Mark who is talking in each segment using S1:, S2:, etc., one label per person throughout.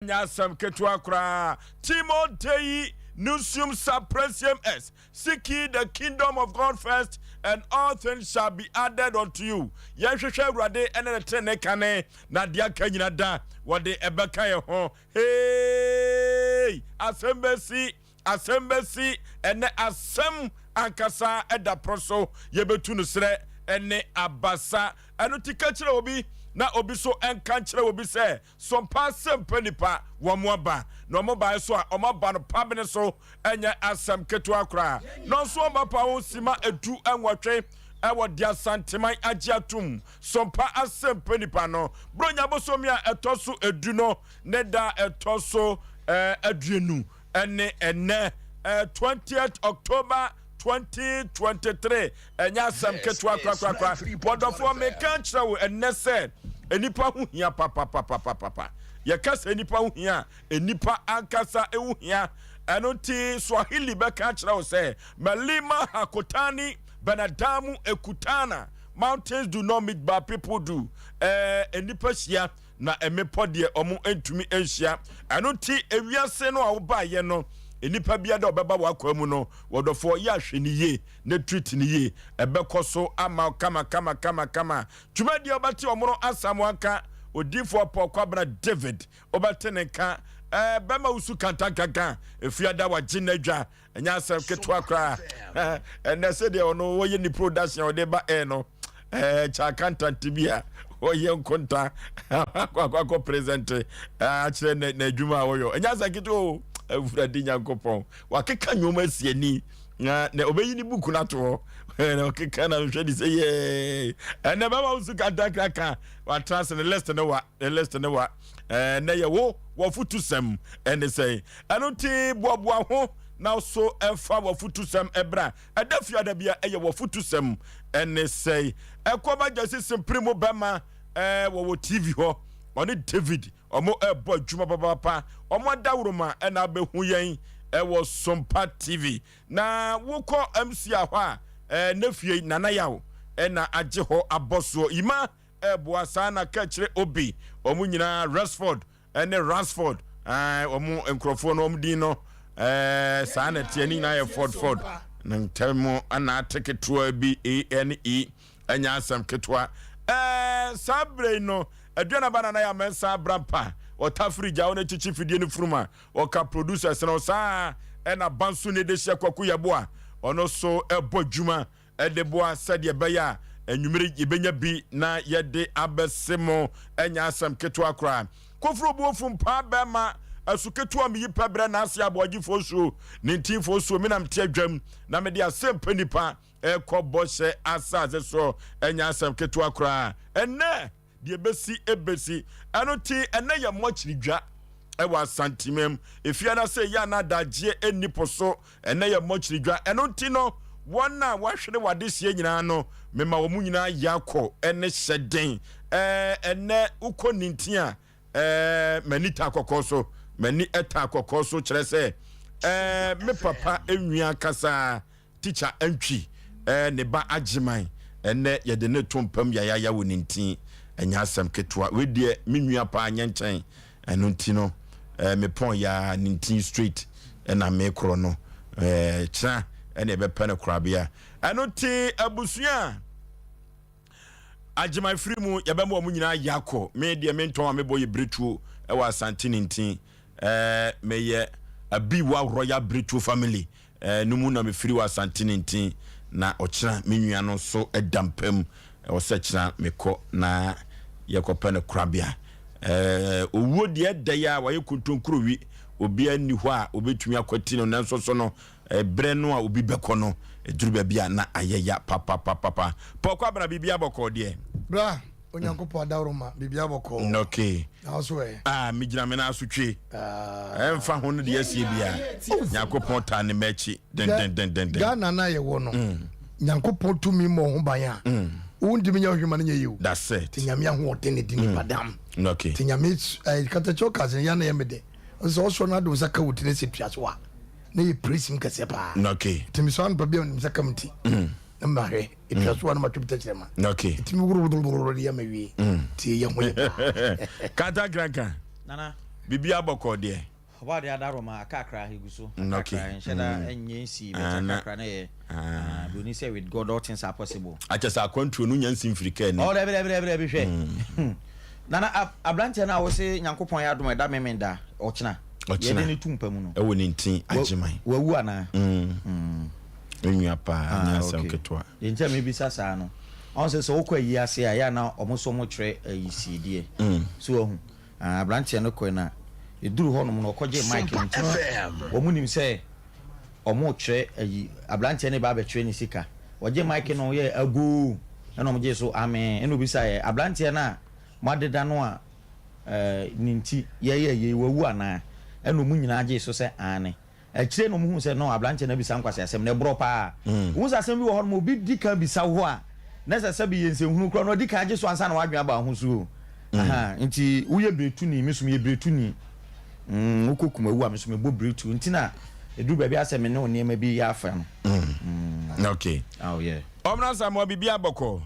S1: Ɛnyɛ asɛm ketewa koraa. Timor Dei Nuncium Sapresium Est, Seek ye the kingdom of God first, and all things shall be added unto you. Yɛnhwehwɛ Awurade ne ne trenee kane, na deɛ aka nyina da wɔde ɛbɛka yɛn ho. Hey! Asɛm bɛsi, asɛm bɛsi, ɛnɛ asɛm ankasa ɛda pono so, yɛbɛtu no serɛ ne abasa. Ɛno ti ka kyerɛ obi, na obi so nka nkyerɛ obi sɛ, Sompa asɛmpa nipa wɔn aba, na wɔn baeɛ so a wɔn aba no pabene so ɛnyɛ asɛm ketewa koraa. Nɔnso wɔn ba pa ho sima 18 ɛwɔ de Asanteman agye atum. Sompa asɛmpa nipa no Buronya bosome a ɛtɔ so edu no ne da a ɛtɔ so 24 ɛnɛ 20th October 2023. Ɛnyɛ asɛm ketewa korakorakora. Wɔdɔfoɔ, meka nkyerɛ wo ɛnnɛ sɛ nnipa ho hia papapapapapa. Yɛka sɛ nnipa ho hia a, nnipa ankasa ho hia. Ɛno nti Swahili bɛka akyerɛ wo sɛ Malima hakutani binadamu ekutana. Mountains do not meet but people do. Ɛɛ nnipa hyia na mmepɔ deɛ ɔmo ntumi nhyia. Ɛno nti ewiase no a wobaeɛ no, nnipa biara dɛ ɔbɛba w'akwan mu no, wɔdɔfoɔ yɛ ahwɛ ne yie ne treat no yie, ɛbɛkɔ so ama wo kama kama kama kama. Dwumadie a wobɛte Ɔmono Asamoah nka, Odiyifoɔ Paul Kwabena David, wobɛte ne nka, ɛɛ bɛma wo su kantankanka, Efiada wagye n'adwa, ɛnyɛ asɛm ketewa koraa. Ɛnɛ sɛdeɛ ɔno wɔyɛ ne production a ɔde ba ɛɛ no, ɛɛ kya accountant bi a ɔyɛ nkonta akɔ akɔ akɔ present akyerɛ n'adwuma a wɔyɔ, ɛnyɛ asɛm ketewa o. Awurade Nyankopɔn, wakeka nnwom asi ani na na ɔbɛyi ne buku no ato hɔ na ɔkeka na nhwɛ de sɛ yɛɛ ɛnɛ bɛma wo so kantakraka watena ase ne list ne wa ne list ne wa ɛnɛ yɛ wo wɔfotu sɛm ɛne sɛn. Ɛno nti boaboa ho na so ɛfa wɔfotu sɛm ɛbra ɛda fiada bia ɛyɛ wɔfotu sɛm ɛne sɛn. Ɛkɔ ba gyasi simpiri mu bɛma ɛɛ wɔwɔ tv hɔ ɔne David Ɔmo ɛbɔ adwuma papaapa. Ɔmo adaworoma ɛna abɛhu yɛn ɛwɔ Sompa TV. Na wokɔ MCR hɔ a ɛɛ nefie Nana Yaw ɛna agye hɔ abɔ soɔ. Ima ɛɛboa saa na Kɛkyerɛ Obi. Ɔmo nyinaa Resford ɛne Rasford ɛɛ ɔmo nkorɔfoɔ no ɔmo din no ɛɛ saa na ɛteɛ ne nyinaa yɛ Ford Ford. Na ntɛm ɛna ate ketewa bi E ɛne E. Ɛnyɛ asɛm ketewa. Ɛɛ saa berɛ yi no Aduanaba Nana Yaa Mensah Abrampa ɔtafiri gya ɔno akyikyi fidie no funum a ɔka producers no saa ɛna Banso Nedehyia Kwaku Yeboah ɔno so ɛbɔ adwuma ɛde boa sɛdeɛ ɛbɛyɛ a anwummere yɛbɛnya bi na yɛde abɛse mo. Ɛnyɛ asɛm ketewa koraa. Koforo buofu mpaa bɛrima asu ketewa meyi pɛ brɛ n'ase aboagyefoɔ nsuo ne ntinfoɔ nsuo me na mete adwam na mede asɛmpa nipa ɛkɔ bɔhyɛ asase so. Ɛnyɛ asɛm ketewa koraa. Ɛnɛ deɛ ɛbɛsi ɛbɛsi. Ɛno ti ɛnɛ yɛ mmɔkyiri dwa ɛwɔ Asantemam efie na sɛ yɛ ana adagyeɛ ɛnni po so. Ɛnɛ yɛ mmɔkyiri dwa. Ɛno ti no wɔn a wɔahwere w'adehyeɛ nyinaa no mema wɔn nyinaa yɛ akɔ ɛne hyɛ den. Ɛɛ ɛnɛ wokɔ nintin a ɛɛ m'ani ta kɔkɔɔ so, m'ani ɛta kɔkɔɔ so kyerɛ sɛ ɛɛ me papa enwia kasa Tikya Antwi ne ba Agyeman ɛnnɛ yɛde no reto mpam yayaya wɔ ne ntin. Ɛnyɛ asɛm ketewa. Wei deɛ me nua paa nyɛ nkyɛn. Ɛno nti no mepɔn yaa ne ntin straight ɛna mekorɔ no. Kyena ɛna yɛbɛpɛ no korabea. Ɛno nti abusua a Agyeman firi mu yɛbɛma wɔn nyinaa yɛ akɔ. Me deɛ mentɔn a mebɔ yɛ biretuo ɛwɔ Asante ne ntin. Meyɛ Abiwa Royal Biretuo family. No mu na mefiri wɔ Asante Nintin, na ɔkyena me nua no nso da mpa mu. Ɛwɔ sɛ kyena mekɔ na yɛkɔpɛ no korabea. Owuo deɛ ɛda yi a wayɛ kontonkurowi, obiara nni hɔ a obɛtumi akwati no, nanso so no berɛ no a obi bɛkɔ no, ɛduru baabi a na ayɛ ya papapapapa. Paul Kwabena, biribiara bɔkɔɔ deɛ?
S2: Bra, Onyankopɔn adaworoma, biribiara bɔkɔɔ.
S1: Okay.
S2: Na wo so ɛ?
S1: Ah, megyina me nan so twe. Ɛmfa ho no deɛ asie bia. Nyankopɔn taa ne m'akyi dendendendenden.
S2: Ghana na yɛwɔ no. Nyankopɔn tumi mmɔ ho ban a. Wontumi nyɛ hwee ma no nyɛ yie o.
S1: That's it.
S2: Te Nyame ahoɔden na di nipa dam.
S1: Okay.
S2: Te Nyame katakyɛ ɔka sɛ ya na yɛ me dɛ. Sɛ ɔsɔ no ade wo nsa ka wo ti na sɛ tua so a na yɛ praise mu kɛseɛ paa.
S1: Okay.
S2: Te mesɔ anɔpa bi a nsa ka me ti. Na mahwɛ. Ɛtwa so a na matwe me tɛkyerɛma.
S1: Okay.
S2: Ɛtumi woroworo de ama wie. Nti ɛyɛ ho yɛ paa.
S1: Kata kranka.
S3: Nana.
S1: Biribiara bɔkɔɔ deɛ?
S3: Ɔbɔadeɛ adaworoma, akakra egu so,
S1: Mm, okay.
S3: akakra nhyɛ da nyɛ nsii but
S1: Ah, na-
S3: akakra na yɛ
S1: Ah.
S3: ah, broni sɛ with God all things are possible.
S1: Akyɛ sɛ akwantuo no nya nsi mfiri kaa ni.
S3: Oh, dabi dabi dabi dabi hwɛ. Nana ab- aberanteɛ no a wose Nyankopɔn yɛ adom a ɛda memen da ɔkyena.
S1: Ɔkyena.
S3: Yɛde ne tu mpa mu no.
S1: Ɛwɔ ne ntin
S3: Wa-
S1: agyeman.
S3: Wawu anaa?
S1: Me nua paa,
S3: Ah,
S1: nyɛ asɛm
S3: okay.
S1: ketewa.
S3: Deɛ nti a mebisa saa no, ɔn sɛ sɛ wokɔ ayi ase a, yɛ a na ɔmo nso ɔmo kyerɛ ayi siedeɛ. So wahu. Ah, aberanteɛ no kɔe na ɛduru hɔnom no ɔkɔgyee mic no nti no wɔn nim sɛ ɔmo kyerɛ ayi aberanteɛ no ba abɛkyerɛ ne sika. Wɔgye mic no yɛ agoo ɛna ɔmo gye so amee ɛna obisa yɛ aberanteɛ no a mo adeda no a ɛɛ ne nti yɛyɛ yei wawu anaa ɛna ɔmo nyinaa gyee so sɛ aane. Akyire na wɔhuu sɛ no aberanteɛ no abisa nkwaseasɛm no ɛborɔ paa. Wohu sɛ asɛm bi wɔ hɔ nom obi di kan bisa wo a na ɛsɛ sɛ bi yɛ nsɛnhunu koraa na ɔdi kan agye so ansa na w'adwene aba wo ho so o. Ahaa nti woyɛ biretuni me nso meyɛ biretuni. Mm, wokɔ Kumawu a me nso mebɔ biretu nti na ɛduru baabi a sɛ me ne wo nneɛma bi yɛ afa no.
S1: Mm. Okay.
S3: Oh yeah.
S1: Ɔmena Asamoah biribi abɔkɔ.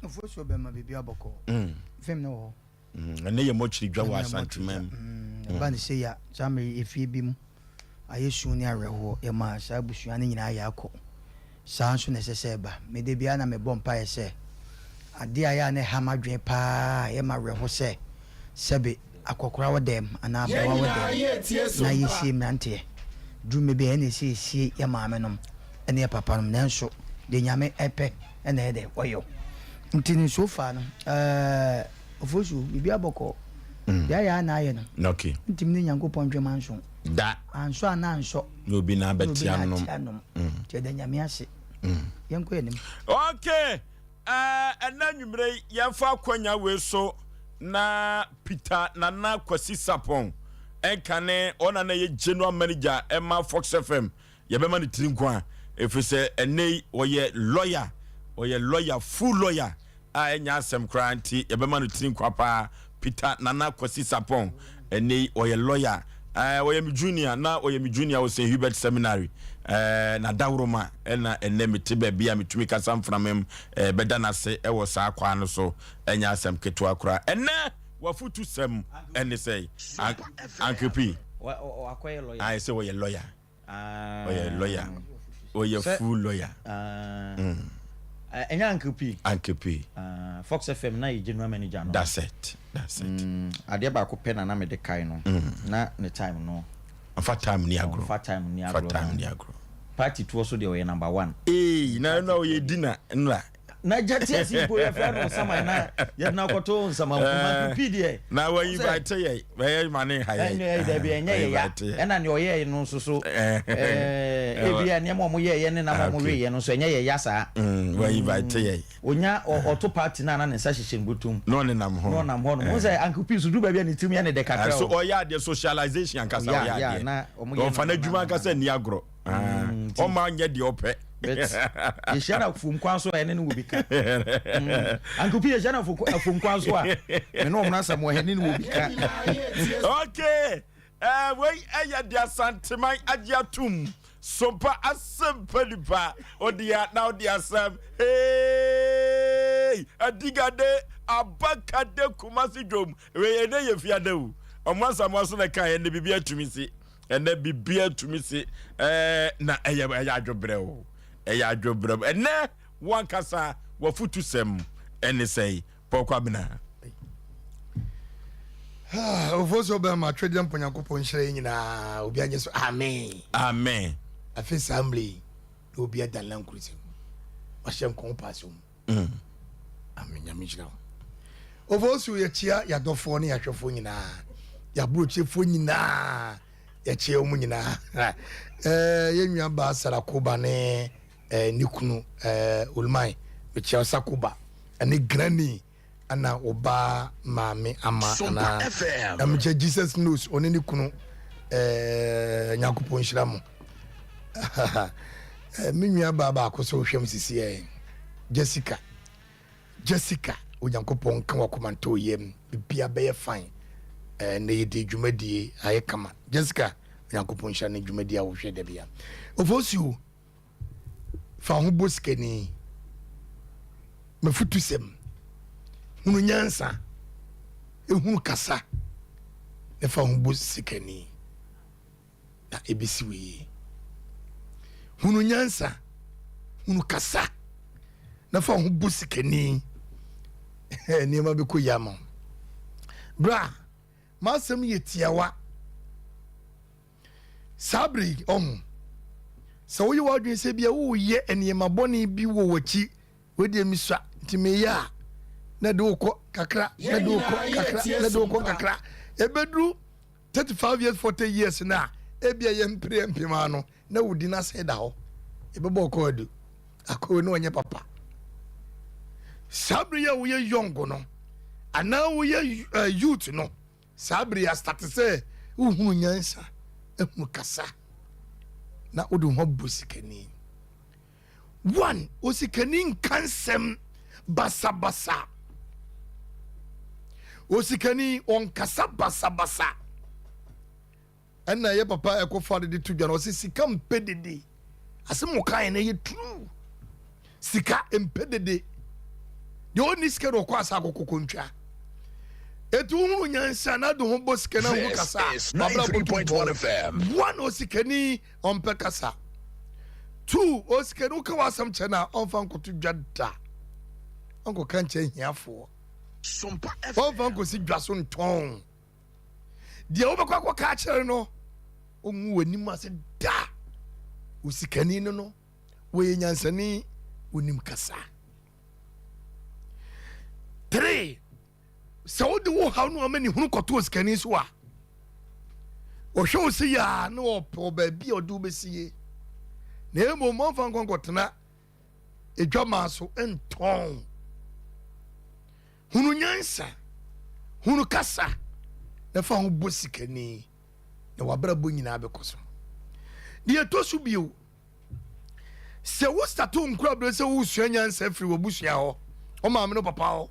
S4: Ofosuo bɛma biribi abɔkɔ. Fim no wɔ hɔ.
S1: Ɛnnɛ yɛ mɔkyere dwa wɔ Asanteman mu.
S4: Ɛba no sei a, saa mmerɛ yi efie bi mu ayɛ su ne awerɛhoɔ. Yɛma saa abusua no nyinaa yɛ akɔ. Saa nso na ɛsɛ sɛ ɛba. Me da biara na mebɔ mpaeɛ sɛ, adeɛ a ɛyɛ a na ɛha m'adwene pa ara a ɛyɛ me awerɛho sɛ, sɛbe akɔkora wɔ dɛm anaa aberewa wɔ dɛm na yɛsie mmeranteɛ. Duru mmerɛ bi a, ɛyɛ na ɛsɛ yɛsie yɛn maamenom ne yɛn papanom nanso deɛ Nyame pɛ na ɛyɛ dɛ ɔyɛ. Nti no so far no, ɛɛ. Ofosu, biribiara bɔkɔɔ. Deɛ ayɛ ara na ayɛ no.
S1: Okay.
S4: Ntumi ne Nyankopɔn ntwam anso.
S1: Da.
S4: Ansɔ anaa ansɔ.
S1: Na obi na abɛte anom.
S4: Na obi na ate anom. Nti yɛda Nyame ase. Yɛnkɔ yɛn anim.
S1: Okay, ɛɛ ɛnɛ anwummerɛ yi yɛmfa akwanya wei so na Peter Nana Kwasi Sapon ɛnkane ɔna na yɛ general manager ɛma Fox FM yɛbɛma no tiri nko a ɛfiri sɛ ɛnɛ yi ɔyɛ lawyer ɔyɛ lawyer full lawyer a ɛnyɛ asɛm koraa nti yɛbɛma no tiri nkwa paa Peter Nana Kwasi Sarpong ɛnɛ yi ɔyɛ lawyer ɛɛ ɔyɛ me junior na ɔyɛ me junior wɔ St Hubert Seminary ɛɛ na dawuroma ɛna ɛnɛ mete baabi a metumi kasa mframa mu ɛɛ bɛda n'ase ɛwɔ saa kwan no so ɛnyɛ asɛm ketewa koraa ɛnɛ wafutu sɛm ɛne sɛ Uncle P ayɛ sɛ ɔyɛ lawyer ɔyɛ lawyer ɔyɛ full lawyer.
S3: Ɛnyɛ Uncle P.
S1: Uncle P.
S3: Fox FM na yɛ general manager no.
S1: That's it that's it.
S3: Adeɛ baako pɛ na na mede kae no na ne time no.
S1: Ɔfa time ni agorɔ.
S3: Ɔfa time ni agorɔ.
S1: Ɔfa time ni agorɔ.
S3: Party toɔ so deɛ ɔyɛ number one.
S1: Ee na na ɔyɛ dinner nra.
S3: Na gya te ase mpo yɛfrɛ no nsaman na yɛde no akɔto nsaman kuma eh, pii deɛ.
S1: Na wɔyi invite yɛ bɛyɛ ma ne ha yɛ.
S3: Ɛnyɛ dabi ɛnyɛ yɛ ya ɛna nea ɔyɛɛ no nso so ɛɛ ebi a nneɛma wɔn yɛɛyɛ ne nam wɔn weyɛ no nso ɛnyɛ yɛ ya saa.
S1: Mm, wɔyi invite yɛ.
S3: Onya ɔto party na na ne nsa hyehyɛ ne bɔtɔm.
S1: Na ɔnenam hɔ.
S3: Na ɔnam hɔ nom. Wɔn sɛ Uncle P so duru baabi a ne tirim yɛ ne dɛ kakra o.
S1: So ɔyɛ adeɛ socialization ankasa ɔyɛ adeɛ. Ɔnfa n'adwuma ankasa nni agorɔ.
S3: Mm,
S1: ɔma nyɛ deɛ ɔpɛ.
S3: Yɛhyia no afom kwan so a ɛne no wɔ bi ka. Mm. Uncle P yɛhyia no afom kwan so a me ne ɔmo asɛm wɔ ɛne no wɔ bi
S1: ka. Okay. Uh, wei ɛyɛ de asanteman agye atom sompa asɛmpa nipa ɔde a na ɔde asɛm hey adigade abakade kumasi dwom wei ɛnɛ yɛ fiada o ɔmo asamoa so na ɛka ɛnɛ biribi atumi si Ɛnɛ biribiara tumi si ɛɛ na ɛyɛ ɛyɛ adwobrɛ o ɛyɛ adwobrɛ ɛnɛ wankasa wafutu sɛm ɛne sɛe Paul Kwabena.
S2: Ofosuo bɛma twedeɛ mpo Nyankopɔn nhyira yɛ nyinaa obi anyɛ so amen.
S1: Amen.
S2: Afei saa mmerɛ yi na obi ada lankurusɛm wahyɛ nkɔn paase mu.
S1: Mm.
S2: Amen. Nyame nhyira wo. Ofosu yɛkyia yɛadɔfoɔ ne yɛahwɛfoɔ nyinaa yɛaburokyefoɔ nyinaa yɛkyia wɔn nyinaa eh, yɛn nua baa Sarakoba ne eh, ne kunu eh, Olumai mekyia Sakoba ne Granny ɛna ɔbaa maame ama anaa na mekyɛ Jesus knows ɔne ne kunu eh, Nyankopɔn nhyira mo eh, me nua baa baako sɛ wohwɛ m sisi ɛ Jessica Jessica Onyankopɔn nka wakoma ntɔ yam bibia bɛyɛ fine eh, na yɛdi dwumadie ayɛ kama Jessica Onyankopɔn nhyira ne dwumadie a wohwɛ da bia Ofosuo Fa wo ho bɔ sikani. M'afutusɛm, hunu nyansa, hunu kasa. na fa ho bɔ sikani na ɛbɛsi wo yie. Hunu nyansa, hunu kasa na fa ho bɔ sikani nneɛma bɛkɔ yie ama wo. Bra, m'asɛm yɛ tiawa. Saa bere yi, ɔho, sɛ woyɛ w'adwene sɛ bia woreyɛ nneɛma bɔne bi wɔ w'akyi, wei deɛ mesua nti meyɛ a, na ɛde wokɔ kakra, na ɛde wokɔ kakra, na ɛde wokɔ kakra. Ɛbɛduru 35 years, 40 years no a, ebia yɛmpere mpem ano na wo din asɛe da hɔ. Yɛbɛbɔ ɔkɔ adu. Akɔwe no ɔnyɛ papa. Saa bere yi a woyɛ young no, anaa woyɛ eh, youth no, Saa bere yi astate sɛ wohunu nyansa, ahunu kasa, na wode wo ho abɔ sikani. One, osikani nka nsɛm basabasa. Osikani ɔnkasa basabasa. Ɛna yɛ papa ɛkɔfa de de to dwa no ɔsɛ sika mpɛ dede. Asɛm ɔkaeɛ no ɛyɛ true. Sika mpɛ dede. Deɛ ɔnni sika na ɔkɔ asa akɔkɔkɔ ntwa. Eti wohunu nyansa na ade ho bɔ sika na ho kasa wabra bɔtu bɔ. One osikani ɔmpɛ kasa. Two osikani woka w'asɛm kyɛ na ɔmfa nkɔto dwa da. Ɔnkɔka nkyɛ ahiafoɔ. Ɔmfa nkɔsi dwa so ntɔn. Deɛ wobɛkɔ akɔka akyerɛ no ɔngu w'anim ase da. Osikani no no wɔyɛ nyansani, wɔnim kasa. Three, sɛ wode wo haw no amanehunu kɔto osikani so a, ɔhwɛ wo sɛ yɛ a na ɔpɛ wɔ baabi a ɔde wobɛsie. Na mmom ɔmfa nkɔ nkɔtena adwamaa so ntɔn. Hunu nyansa, hunu kasa, na fa ho bɔ sikani, na w'abrabɔ nyinaa bɛkɔ so. Deɛ ɛtɔ so bio, sɛ wo starte wo nkorabere sɛ woresua nyansa firi w'abusua hɔ, wo maame no papa hɔ,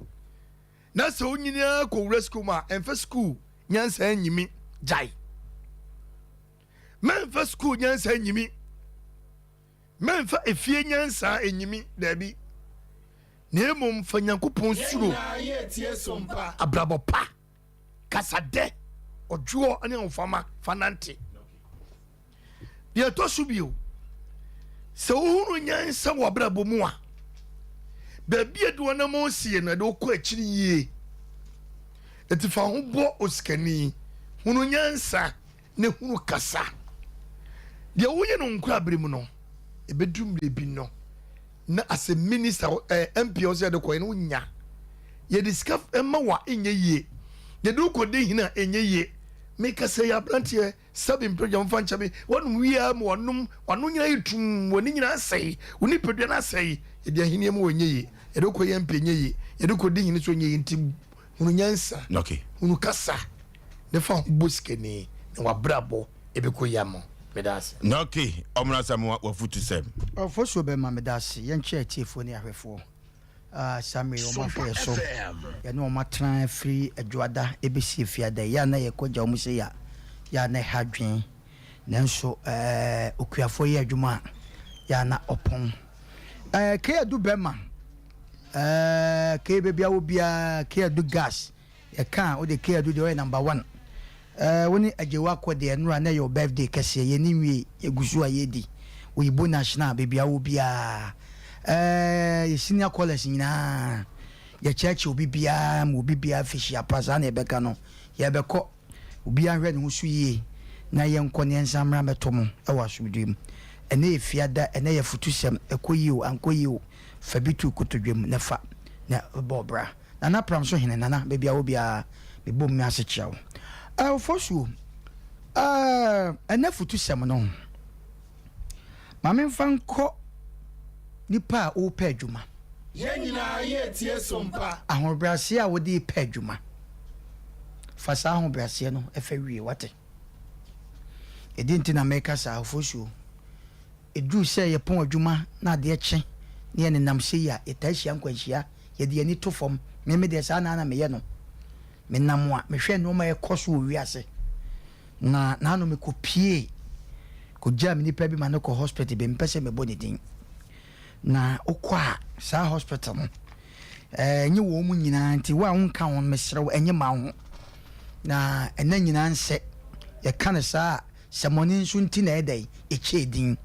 S2: na sɛ wonyini ara kɔwura sukuu mu a, ɛmfa sukuu nyansa nyimi gyae. Mɛmfa sukuu nyansa nyimi. Mɛmfa efie nyansa nyimi, daabi, na mmom fa Nyankopɔn suro, abrabɔ pa, kasadɛ, ɔdwoɔ ne ahofama fa nante. Deɛ ɛtɔ so bio, sɛ wohunu nyansa wɔ abrabɔ mu a, baabi a ɛde w'anammɔn sie no, ɛde wokɔ akyiri yie. Enti fa ho bɔ osikani, hunu nyansa na hunu kasa. Deɛ woyɛ no nkorabere mu no, ɛbɛduru mmerɛ bi no, na as a minister, eh, MP a wɔsɛ yɛde kɔyɛ no wonya. Yɛde sika ma wo a, ɛnyɛ yie. Yɛde wo kɔdi hene a, ɛnyɛ yie. Meka sɛ yɛ aberanteɛ, sɛbe mprɛgya mfa nkyɛ me, woanom wie ara ma w'anom, w'ano nyinaa yɛ tumm, w'ani nyinaa asɛe, wo nipadua no asɛe. Yɛde ahennie ma wo ɛnyɛ yie. Yɛde wo kɔyɛ MP ɛnyɛ yie. Yɛde wo kɔdi hene so ɛnyɛ yie. Nti hunu nyansa,
S1: Okay.
S2: hunu kasa, ne fa ho bɔ sikani na w'abrabɔ ɛbɛkɔ yie ama wo. Meda ase.
S1: Okay, ɔmena sɛ mo wafutusɛm.
S4: Ɔfosuo bɛma meda ase. Yɛnkyɛ atiefoɔ ne ahwɛfoɔ a saa mmerɛ yi wɔn ahwɛ yɛ so. Yɛne wɔn atena firi Adwoada ɛbɛsi Efiada yi. Yɛ a na yɛkɔ gya wɔn sei a, yɛ a na ɛha adwene. Nanso ɛɛ okuafoɔ yɛ adwuma a, yɛ a na ɔpɔn. Ɛɛ Kay Adu bɛma, ɛɛ Kay baabi a wɔ biara, Kay Adu gas. Yɛka a wode Kay Adu deɛ ɔyɛ number one. Ɛɛ wo ne Agyewa kɔ deɛ nnora na ɛyɛ wo birthday kɛseɛ yɛnni nwiei yɛgu so a yɛredi. Oyibo National baabi a wowɔ biara. Ɛɛ yɛ senior callers nyinaa yɛkyerɛkyerɛ obi biara ma obi biara fihyia pa saa na yɛbɛka no. Yɛrebɛkɔ obiara nhwɛ ne ho so yie na yɛnkɔ na yɛnsan mmra mmɛtɔ mo wɔ asomdwoeɛ mu. Ɛnnɛ yɛ fiada ɛnnɛ yɛ afutusɛm ɛkɔ yie o ankɔ yie o fa bi to wo kotodwe mu na fa na bɔ bra. Nana Pramso hene Nana baabi a wɔ biara me bom me ase kyia wo. Eh Ofosuo eh ɛnɛ futusɛm no ma me nfa nkɔ nipa a ɔrepɛ adwuma.
S5: Yɛn nyinaa yɛretie som pa.
S4: Ahobrɛaseɛ a wode repɛ adwuma fa saa ahobrɛaseɛ no fa wie wate. Ɛdeɛ nti na meka saa Ofosuo. Ɛduru sɛ yɛpɔn adwuma na adeɛ kye na yɛnenam sei a yɛtaa hyia nkwanhyia. Yɛde yɛn ani to fam. Me me deɛ saa na na meyɛ no. Menam a, mehwɛ nneɛma a ɛkɔ so wɔ wiase. Na n'ano mekɔpie kɔgyaa me nipa bi ma no kɔ hospital bi, mempɛ sɛ mebɔ ne din. Na wokɔ a, saa hospital no, ɛnyɛ wɔn mu nyinaa nti, wo a wonka ho no, mesrɛ wo, ɛnyɛ ma wo ho. Na ɛna nyinaa nsɛ. Yɛka no saa a, sɛmɔne nso nti na ɛyɛ dɛn? Yɛkyɛɛ din.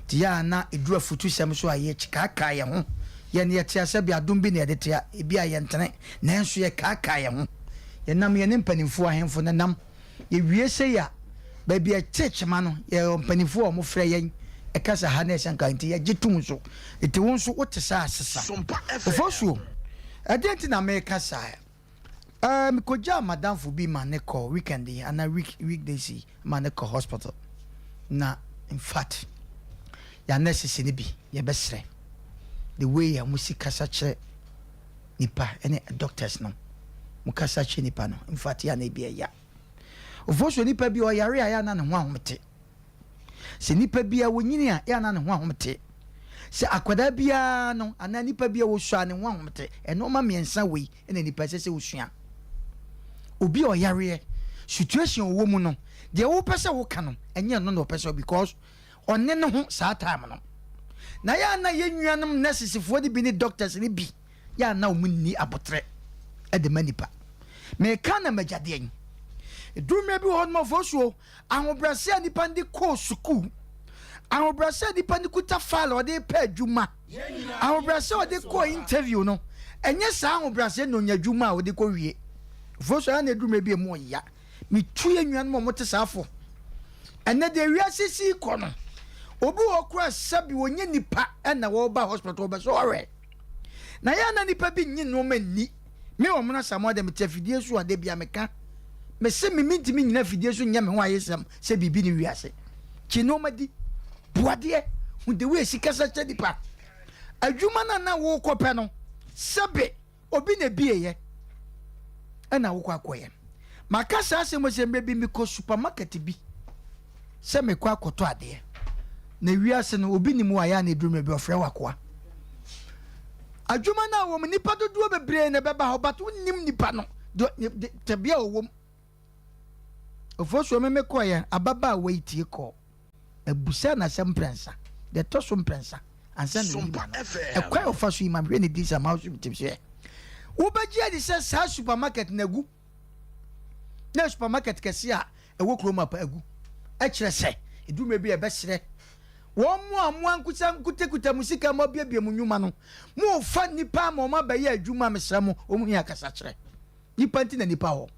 S4: Nti yɛ a na ɛduru afutusɛm so a, yɛkaakaa yɛn ho. Yɛn yɛte asɛ bi adom bi na yɛde te a, ebi a yɛntene, nanso yɛkaakaa yɛn ho. Yɛnam yɛne mpanimfoɔ, ahemfo no nam. Yɛwie sei a, baabi a ɛte kyema no, yɛwɔ mpanimfoɔ a wɔfrɛ yɛn ɛka sɛ ha na ɛsɛ nka, nti yɛgye tom nso. Nti wo nso wote saa a, sesa. Ofosuo, ɛdeɛn nti na meka saa? Ɛɛ, mekɔgyaa m'adamfo bi ma ne kɔ weekend yi anaa week weekdays yi ma ne kɔ hospital. Na in fact, yɛn nurses no bi yɛbɛsrɛ the way a wɔsi kasa kyerɛ nipa ne doctors no, mo kasa kyerɛ nipa no, in fact yɛ a na ebi ɛya. Ofosuo nipa bi ɔyare a yɛ a na ne ho ahomete. Sɛ nipa bi a wɔnyini a, yɛ a na ne ho ahomete. Sɛ akwadaa biara no anaa nipa bi a wɔsua a ne ho ahomete. Nnoɔma mmiɛnsa wei na nipa ɛsɛ sɛ ɔsua. Obi a ɔyareɛ, situation ɔwɔ mu no, deɛ wopɛ sɛ woka no, ɛnyɛ ɛno na ɔpɛ sɛ because ɔne ne ho saa time no. Na yɛ a na yɛn nuanom nurses-foɔ no bi ne doctors no bi yɛ a na wɔn nni aboterɛ de ma nipa. Meka na magya deɛn? Ɛduru mmerɛ bi wɔ hɔ nom ɔfosuo, Ahobrɛase a nipa no de kɔɔ sukuu, ahobrɛase a nipa no kuta file a ɔde repɛ adwuma, ahobrɛase a ɔde kɔɔ interview no, ɛnyɛ saa ahobrɛase na onya adwuma a ɔde kɔ wie. Mfomso ara na eduru mmerɛ bi a emu ɔya. Metu yɛn nuanom a wɔte saa fo. Ɛnɛ deɛ wiase si kɔ no, obi wɔ hɔ koraa sɛbi ɔnyɛ nipa na wɔba hospital wɔbɛsɔ ɔhwɛ. Na yɛ a na nipa bi nnye nneɛma nni. Me wɔ Mona Samoa deɛ mete afidie so a da bia meka. Mese me mentumi nnyina afidie so nyɛ me ho ayesɛm sɛ biribi ne wiase. Kye nneɛma di. Bu adeɛ. Hu the way esi kasa kyerɛ nipa. Adwuma no a na wokɔ pɛ no, sɛbe obi na ebieɛ ɛna wokɔ akɔyɛ. Maka saa asɛm wei sɛ mmerɛ bi mekɔ supermarket bi sɛ mekɔ akɔtɔ adeɛ. Na wiase no obi nim wo a yɛ a na ɛduru mmerɛ bi ɔfrɛ wo akoa. Adwuma no a wɔm nipa dodoɔ bebree na ɛbɛba hɔ but wonnim nipa no deɛ tebea a ɔwɔ mu. Ofosuo me mekɔeɛ ababaawa yi tie kɔɔ. Mabisa no asɛm mprɛnsa, deɛ ɛtɔ so mprɛnsa ansa na ɔyi m'ano. Ɛkwan a ɔfa so yi ma mehwɛ ne din sɛ ma so metim sɛ wobɛgye adi sɛ saa supermarket no agu na supermarket kɛse a ɛwɔ kurom apa agu. Ɛkyerɛ sɛ ɛduru mmerɛ bi a ɛbɛserɛ wɔn mo a mo ankasa nkutakuta mo sika mo abiabia mo nnwuma no mofa nnipa ama wɔn abɛyɛ adwuma mesrɛ mo wɔn hia kasakyerɛ. Nnipa nti na nnipa wɔ.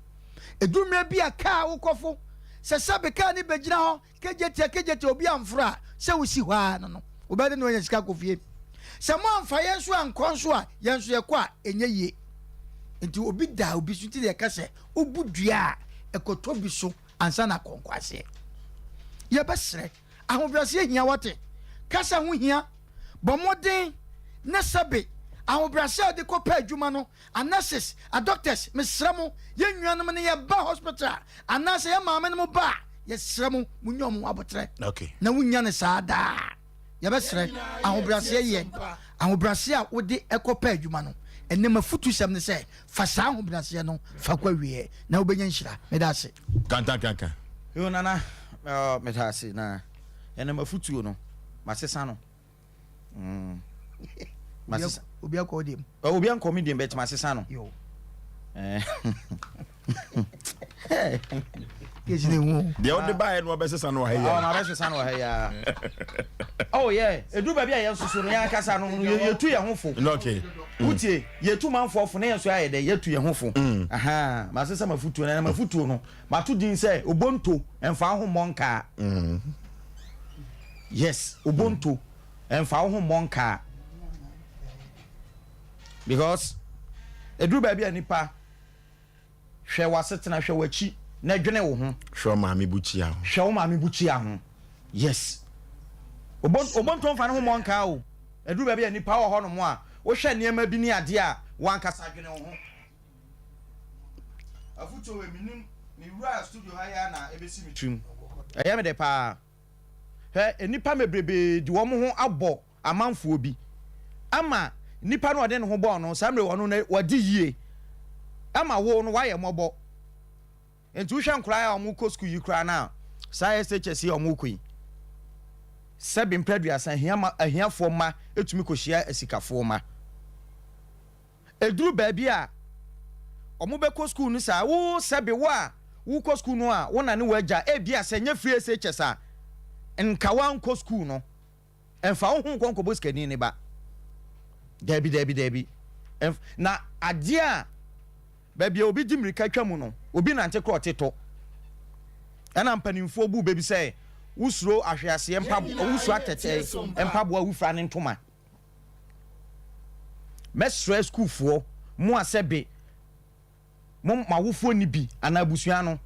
S4: Ɛduru mmerɛ bi a kaa wokɔfo, sɛ sɛbe kaa no bɛgyina hɔ kegyetia kegyetia obi amforo a, sɛ wosi hɔ ara no no, wobɛyɛ dɛn na woanya sika akɔ fie? Sɛ moamfa yɛn nso ankɔ nso a, yɛn nso yɛkɔ a, ɛnyɛ yie. Nti obi da obi so nti na yɛka sɛ wobu dua a, ɛkɔtɔ bi so ansa na akɔ nkwaseɛ. Yɛbɛsrɛ, ahobrɛaseɛ hia wate, kasa ho hia, bɔ mmɔden na sɛbe ahobrɛaseɛ a wode kɔpɛ adwuma no, A nurses, a doctors, mesrɛ mo, yɛn nuanom no yɛba hospital a, anaasɛ yɛn maame nom ba a, yɛsrɛ mo, monyɛ wɔn ho aboterɛ.
S1: Okay.
S4: Na wonnya no saa daa. Yɛbɛsrɛ, ahobrɛaseɛ yɛ, ahobrɛaseɛ a wode kɔ pɛ adwuma no, ɛnnɛ m'afutusɛm ne sɛ, fa saa ahobrɛaseɛ no fa kɔ awieɛ, na wobɛnya nhyira. Meda ase.
S1: Kantankanka.
S3: Yo Nana, meda ase na ɛnɛ m'afutuo no, masesa no. Mm. Masesa.
S4: Obi akɔ wo deɛ mu.
S3: Obi ankɔ me deɛ bɛtumi asesa no.
S4: Yo.
S3: Eh.
S4: Kesi ne hu.
S1: Deɛ wode baeɛ no wabɛsesa no wɔ ha yi.
S3: Ɔ na abɛsesa no wɔ ha yi ara. Oh yeah, edu baabi a yɛn nso so no yɛn ankasa no yɛtu yɛn ho fo.
S1: Okay.
S3: Wotie, yɛtu manfoɔ fo na yɛn nso ayɛ dɛ yɛtu yɛn ho fo. Aha, masesa mafutuo na mafutuo no mato din sɛ obonto mfa wo ho mmɔ nkaa. Yes, obonto mfa wo ho mmɔ nkaa. Because ɛduru baabi a nipa hwɛ w'asetena, hwɛ w'akyi na dwene wo ho.
S1: Hwɛ wo maame bukyia ho.
S3: Hwɛ wo maame bukyia ho. Yes. Obonto mfa ne ho mmɔ nkaa o. Ɛduru baabi a nipa wɔ hɔnom a wohwɛ nneɛma bi ne adeɛ a w'ankasa dwene wo ho. Afutuo wei menim mewura studio ha yi ara na ɛbɛsi me tirim. Ɛyɛ me dɛ paa. Hwɛ, nnipa bebrebee de wɔn ho abɔ amanfoɔ bi ama nipa no a ɔde ne ho bɔɔ no saa mmerɛ ɔno no wadi yie ama wo no wayɛ mmɔbɔ. Nti wohwɛ nkoraa a wɔkɔ sukuu yi koraa no a saa SHS yi a wɔkɔ yi sɛbe mpɛ aduasa ahia ma ahiafoɔ mma tumi kɔhyia asikafoɔ mma. Ɛduru baabi a wɔbɛkɔ sukuu no saa, wo sɛbe wo a wokɔ sukuu no a wo na ne w'agya ebia sɛ ɛnyɛ free SHS a nka woankɔ sukuu no. Mfa wo ho nkɔ nkɔbɔ sikani no ba. Daabi, daabi, daabi. Ɛmf, na adeɛ a baabi a obi di mmirika twa mu no, obi nante korɔ ɔte tɔ. Ɛna mpanimfoɔ bu bɛ bi sɛ, wosuro ahweaseɛ mpa, wosuro atɛtɛ mpaboa a wofira ne ntoma. Mɛsrɛ sukuufoɔ, mo a sɛbe mo, mo awofoɔ nni bi anaa abusua no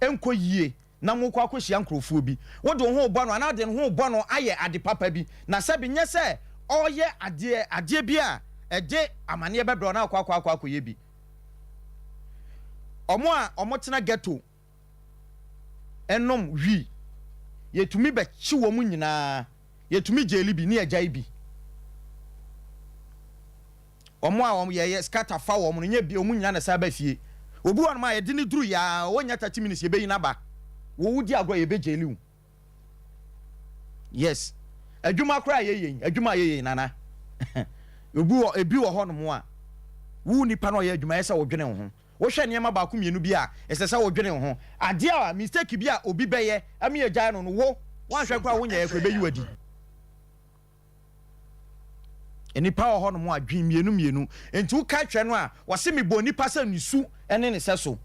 S3: nkɔ yie na morekɔ akɔhyia nkurɔfoɔ bi, wode wo ho rebɔ no anaa wode ne ho rebɔ no ayɛ ade papa bi, na sɛbe nyɛ sɛ ɔreyɛ adeɛ, adeɛ bi a ɛde amaneɛ bɛbrɛ wo na akɔ akɔ akɔ akɔyɛ bi. Wɔn a wɔtena ghetto nom wii, yɛtumi bɛkye wɔn nyinaa, yɛtumi gyeli bi ne yɛgyae bi. Wɔn a wɔn yɛyɛ scatter fa wɔn no nyɛ bi wɔn nyinaa na ɛsan ba fie. Obi wɔ nom a yɛde no duru yɛ a ɔnnya 30 minutes yɛbɛyi no aba. Wo wodi agorɔ a yɛbɛ jaili wo. Yes. Adwuma koraa a yɛyɛ yi, adwuma a yɛyɛ yi nana. Obi wɔ ebi wɔ hɔ nom a wo nipa no ɔyɛ adwuma ɛyɛ sɛ wodwene wo ho. Wohwɛ nneɛma baako mmienu bi a ɛsɛ sɛ wodwene wo ho. Adeɛ a mistake bi a obi bɛyɛ ama yɛgyae no no wo woanhwɛ koraa wonyɛɛ koraa ɛbɛyi wo adi. Nnipa wɔ hɔnom a dwen mmienu mmienu. Nti woka kyerɛ no a, wɔse mebɔ nipa sɛ ne su ne ne sɛso.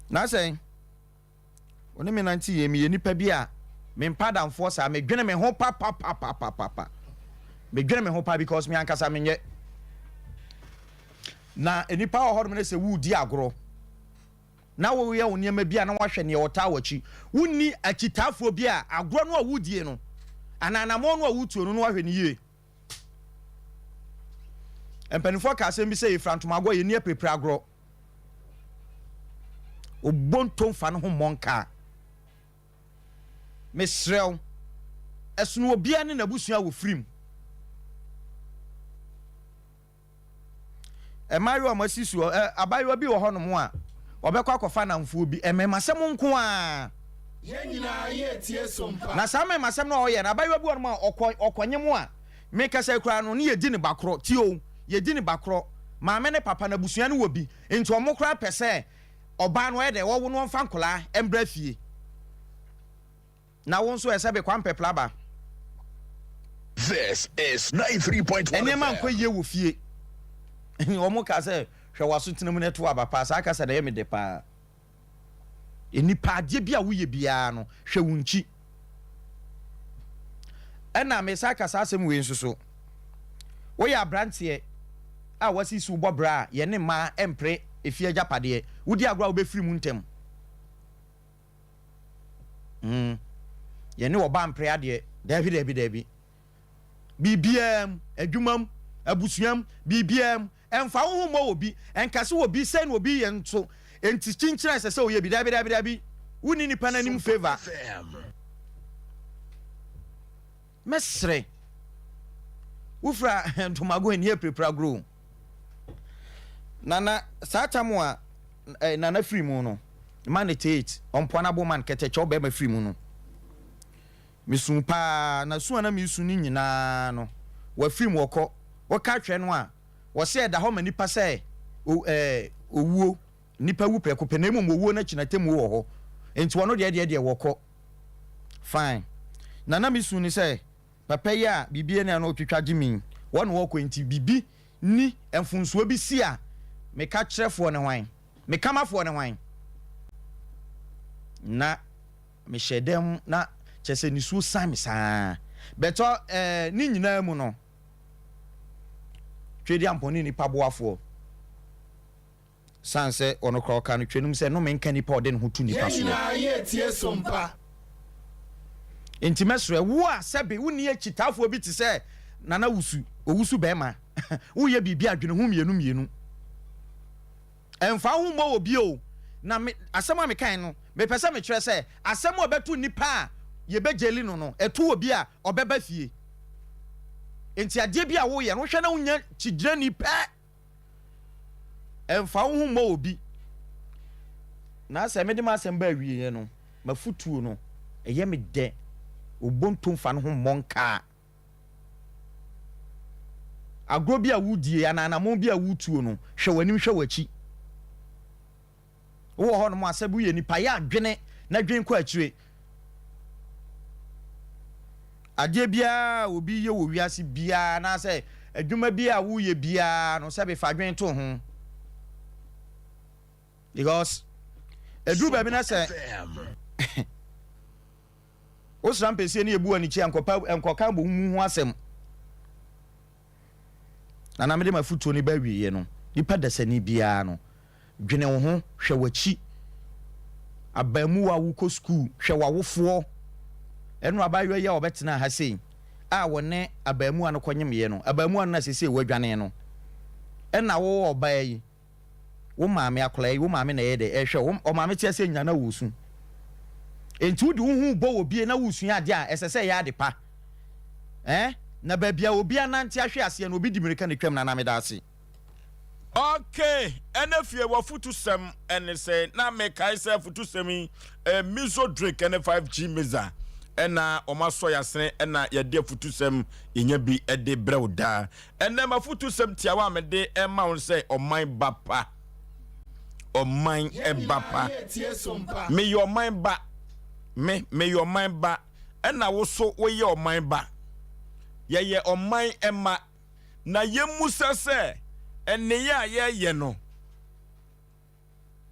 S3: Na sɛn? Wo ne me nante yie, meyɛ nipa bi a mempa adamfoɔ saa, medwene me ho papapapapapa. Medwene me ho pa because me ankasa menyɛ. Na nnipa wɔ hɔnom no sɛ woredi agorɔ. na woreyɛ wo nneɛma bi a na woahwɛ nea ɔtaa w'akyi. Wonni akyitaafoɔ bi a agorɔ no a wodie no anaa anammɔn no a wotuo no na woahwɛ no yie. Mpanimfoɔ ka asɛm bi sɛ yɛfira ntomagoɔ yɛnni apirapira agorɔ. Obonto mfa ne ho mmɔ nkaa. Mesrɛ wo, ɛsono obiara ne n'abusua a wɔfiri mu. Mmaayewa a wɔasi so ɛ, abaayewa bi wɔ hɔnom a, ɔbɛkɔ akɔfa nnamfoɔ bi, mmarimasɛm nko ara.
S5: Yɛn nyinaa yɛretie so mpa.
S3: Na saa mmarimasɛm no a ɔyɛ no, abaayewa bi wɔ hɔnom a, ɔkɔ, ɔkɔnyem a, mekasa yi koraa no, ne yɛdi no ba korɔ. Tie o, yɛdi no ba korɔ. Maame ne papa no, abusua no wɔ bi, nti wɔn koraa pɛ sɛ ɔbaa no ɔyɛ dɛn, ɔwo no ɔmfa nkwadaa mmra fie. Na wo nso ɛsɛ be kwa mpɛpla ba.
S6: This is 93.1
S3: Nneɛma nkɔ
S6: FM.
S3: yie wɔ fie. Wɔn ka sɛ hwɛ w'asetena mu na ɛto aba paa. Saa kasa na ɛyɛ me dɛ paa. Nnipa adeɛ bi a woyɛ biara no hwɛ wo nkyi. Ɛna mesa ka saa asɛm wei nso so. Woyɛ aberanteɛ a wasisi wo bɔ bra a yɛne mmaa mpere efie agyapadeɛ. Wodi agorɔ a wobɛfiri mu ntɛm. Mm. Yɛne ɔbaa mpere adeɛ. Daabi, daabi, daabi. Biribiara mu, adwuma mu, abusua mu, biribiara mu. Ɛmfa wo ho mmɔ obi. Ɛnka sɛ obi sɛn na obi yɛ nso. Enti kyinkyin a ɛsɛ sɛ woyɛ bi. Daabi, daabi, daabi. Wonni nipa no anim
S6: Sompa
S3: favour.
S6: FM.
S3: Mɛsrɛ. Wofira ntomago ani apirapira agorɔ o. Nana, saa tam a eh, Nana firi mu no, man 88, ɔmpoano abo man kɛtɛkyɛw bɛrima firi mu no, mesu paa, na su a na mesu no nyinaa no, wafiri mu ɔkɔ. Woka hwɛ no a, wɔse ɛda hɔ ma nipa sɛ o, eh, owuo, nipa wu prɛko pɛ, na mmom owuo no akyi no atemmuo wɔ hɔ. Nti ɔno deɛ deɛ deɛ wɔkɔ. Fine. Na na mesu ne sɛ, Papa yi a biribi ani a na ɔtwitwa gye me yi, wɔ na ɔkɔ nti biribi ni mfomsoɔ bi si a, meka kyerɛfoɔ ne hwan? Me kamafoɔ ne hwan? Na mehyɛ dɛm na kyerɛ sɛ nisuo san me saa. Bɛtɔ eh, ne nyinaa mu no, Twedeampɔn ne nipa boafoɔ. Esiane sɛ ɔno koraa ɔkaa no twam sɛ, Nnome nka nipa a ɔde ne ho to nnipa
S5: Yɛn
S3: soɔ.
S5: nyinaa yɛretie so mpa.
S3: Enti mɛsrɛ wo a sɛbe wonni akyitaafoɔ bi te sɛ Nana Wusu, Owusu bɛrima, woreyɛ biribi a dwene ho mmienu mmienu. Ɛmfa wo ho mmɔ obi o. Na me, asɛm a mekae no, mepɛ sɛ mekyerɛ sɛ asɛm a ɛbɛto nnipa a yɛbɛgyeli no no, ɛto obi a ɔbɛba fie. Enti adeɛ bi a woreyɛ no, wohwɛ na wonya kyigyinani pɛ. Mfa wo ho mmɔ obi. Na sɛ mede m'asɛm ba awieeɛ no, m'afotuo no, ɛyɛ me dɛ. Obonto mfa ne ho mmɔ nkaa. Agorɔ bi a woredie anaa anammɔn bi a woretuo no, hwɛ w'anim hwɛ w'akyi. Wowɔ hɔnom a, sɛbi woyɛ nipa, yɛ adwene na dwen kɔ akyire. Adeɛ biara a obi yɛ wɔ wiase biara anaasɛ adwuma biara a woyɛ biara no, sɛbi fa adwene to ho. Because ɛduru baabi na sɛ wosra mpɛsie ne yɛbu w'ani kyi a, nkɔka bɔ mu ho asɛm. Na na mede m'afotuo no ba awieɛ no, nipa dasani biara no, dwene wo ho, hwɛ w'akyi. Abaamuwa a wokɔ sukuu, hwɛ w'awofoɔ. Ɛno abaayewa yi a ɔbɛtenaa ha sei a wɔne abaamuwa no kɔnyemeeɛ no, abaamuwa no na seesei wadwane no. Ɛna wo ɔbaa yi, wo maame, akwadaa yi, wo maame na ɛyɛ dɛ ɛrehwɛ wo. Ɔmaame te aseɛ nyina na woresu. Enti wode wo ho rebɔ wɔ bie na woresua adeɛ a, ɛsɛ sɛ ɛyɛ ade pa. Eh? Na baabi a obi anante ahwe aseɛ no, obi di mmirika na ɛtwam. Nana, meda ase.
S1: Ok, ɛnɛ fie w'afutusɛm ɛne sɛn? Na mekae sɛ afutusɛm yi ɛyɛ Mizo drink ɛne 5G Miza ɛna wɔn asɔ yasene ɛna yɛde afutusɛm yɛnya bi ɛde brɛ wo daa. Ɛnɛ m'afutusɛm tiawa a mede ɛma wo sɛ ɔman ba pa. Ɔman ba pa. Meyɛ ɔman ba. Me, meyɛ ɔman ba. Ɛna wo so woyɛ ɔman ba. Yɛyɛ ɔman mma. Na yɛmmisa sɛ, nneyɛɛ a yɛreyɛ no,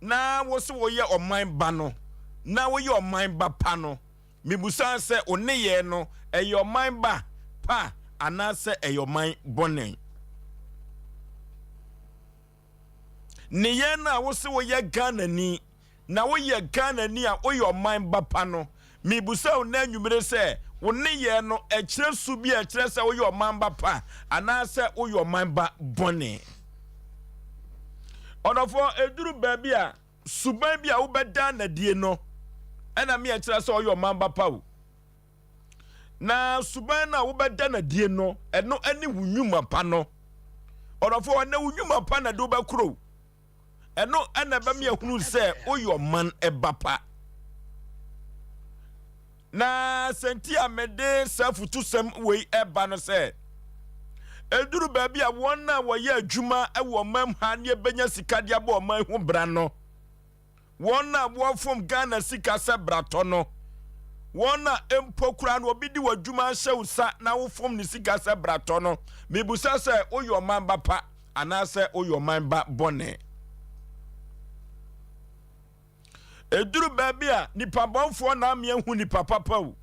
S1: na wo se woyɛ ɔman ba no, na woyɛ ɔman ba pa no, mebusaa sɛ, wo nneyɛɛ no, ɛyɛ ɔman ba pa anaasɛ ɛyɛ ɔman bɔne? Nneyɛɛ no a wose woyɛ Ghanani, na woyɛ Ghanani a woyɛ ɔman ba pa no, mebisa wo nnɛ anwummere sɛ, wo nneyɛɛ no, ɛkyerɛ su bi a ɛkyerɛ sɛ woyɛ ɔman ba pa anaasɛ woyɛ ɔman ba bɔne? Ɔdɔfoɔ, ɛduru baabi a, suban bi a wobɛda no adie no, ɛna me ɛkyerɛ sɛ ɔyɛ ɔman ba pa o. Na suban no a wobɛda no adie no, ɛno ne wo nnwuma pa no. Ɔdɔfoɔ, ɛnɛ wo nnwuma pa na de wobɛkoro. Ɛno na ɛbɛma yɛahunu sɛ woyɛ ɔman ba pa. Na sɛ nti a mede saa afutusɛm wei ɛba no sɛ, ɛduru baabi a wɔn a wɔyɛ adwuma wɔ ɔman ha ne ɛbɛnya sika de abɔ ɔman ho bra no, wɔn a wɔfom Ghana sika sɛ bratɔ no, wɔn a mpo koraa no obi de w'adwuma ahyɛ wo sa na wofom ne sika sɛ bratɔ no, mebusa sɛ woyɛ ɔman ba pa anaasɛ woyɛ ɔman ba bɔne? Ɛduru baabi a nipa bɔnfoɔ na ama yɛahu nipa papa o.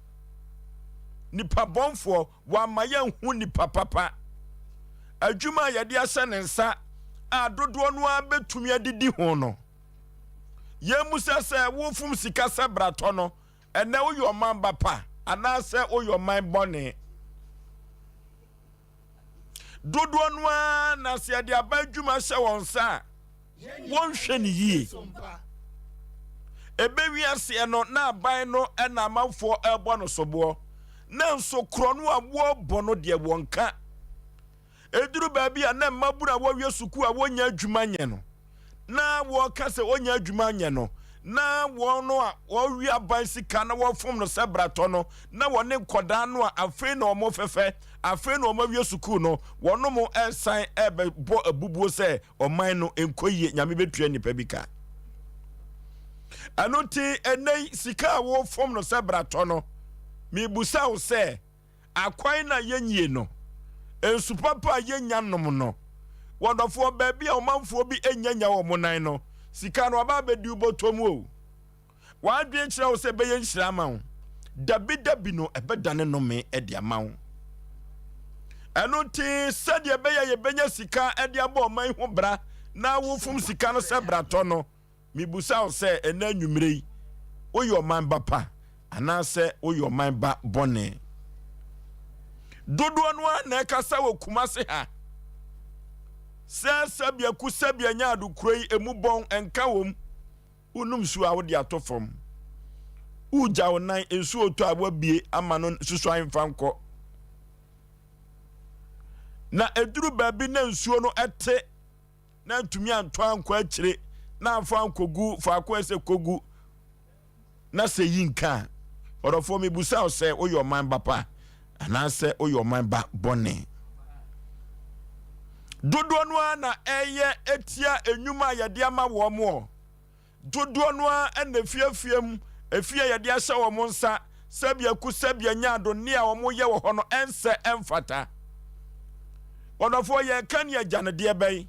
S1: Nipa bɔnfoɔ wama yɛnhu nipa papa. Adwuma a yɛde ahyɛ ne nsa a dodoɔ no ara bɛtumi adidi ho no, yɛmmusa sɛ wofom sika sɛ bratɔ no, ɛnɛ woyɛ ɔman ba pa anaasɛ woyɛ ɔman bɔne? Dodoɔ no ara na sɛ yɛde aban adwuma hyɛ wɔn nsa a, wɔnhwɛ no yie. Ɛbɛwi aseɛ no, na aban no na amanfoɔ rebɔ no soboɔ. Nanso korɔ no a wɔrebɔ no deɛ wɔnka. Ɛduru baabi a na mmabunu a wɔawie sukuu a wɔnnya adwuma nyɛ no, na wɔka sɛ wɔnnya adwuma nyɛ no, na wɔn a wɔwe aban sika na wɔfom no sɛ bratɔ no, na wɔne nkɔdaa no a afei na wɔfɛfɛ, afei na wɔawie sukuu no, wɔnom resan rebɛbɔ abubuo sɛ ɔman no nkɔ yie, Nyame bɛtua nnipa bi ka. Ɛno nti ɛnɛ yi sika a wɔfom no sɛ bratɔ no, mebusa wo sɛ, Akwan no a yɛnyie no, nsu papa a yɛnnya nnom no, wɔdɔfoɔ, baabi a ɔmanfoɔ bi nnya nya wɔn nan no, sika no aba abɛdi wo bɔtɔ mu o. W'adwene kyerɛ wo sɛ ɛbɛyɛ nhyira ama wo. Dabi dabi no, ɛbɛdane nnome de ama wo. Ɛno nti, sɛdeɛ ɛbɛyɛ a yɛbɛnya sika de abɔ ɔman yi ho bra na wofom sika no sɛ bratɔ no, Mibisa wo sɛ ɛnnɛ anwummere yi, woyɛ ɔman ba pa anaasɛ woyɛ ɔman ba bɔne? Dodoɔ no ara na ɛkasa wɔ Kumase ha sɛ sɛbiaku sɛbia nya ado kuro yi emu bɔn nka wɔm. Wonom nsuo a wode ato fam. Wogya wo nan nsuo tɔ a woabie ama no susuan mfa nkɔ. Na ɛduru baabi na nsuo no ɛte na antumi antɔ ankɔ akyire na amfa ankɔgu faako a ɛsɛ kɔgu na sɛ yi nka a, ɔdɔfoɔ mebusa wo sɛ woyɛ ɔman ba pa anaasɛ woyɛ ɔman ba bɔne? Dodoɔ no ara na ɛyɛ ɛtia nnwuma a yɛde ama wɔn moɔ. Dodoɔ no ara na afiafie mu, afie a yɛde ahyɛ wɔn nsa, sɛbea ku sɛbea nyaado nne a wɔyɛ wɔ hɔ no ɛnsɛ ɛmfata. Ɔdɔfoɔ yɛreka ne agyanedeɛ bɛn?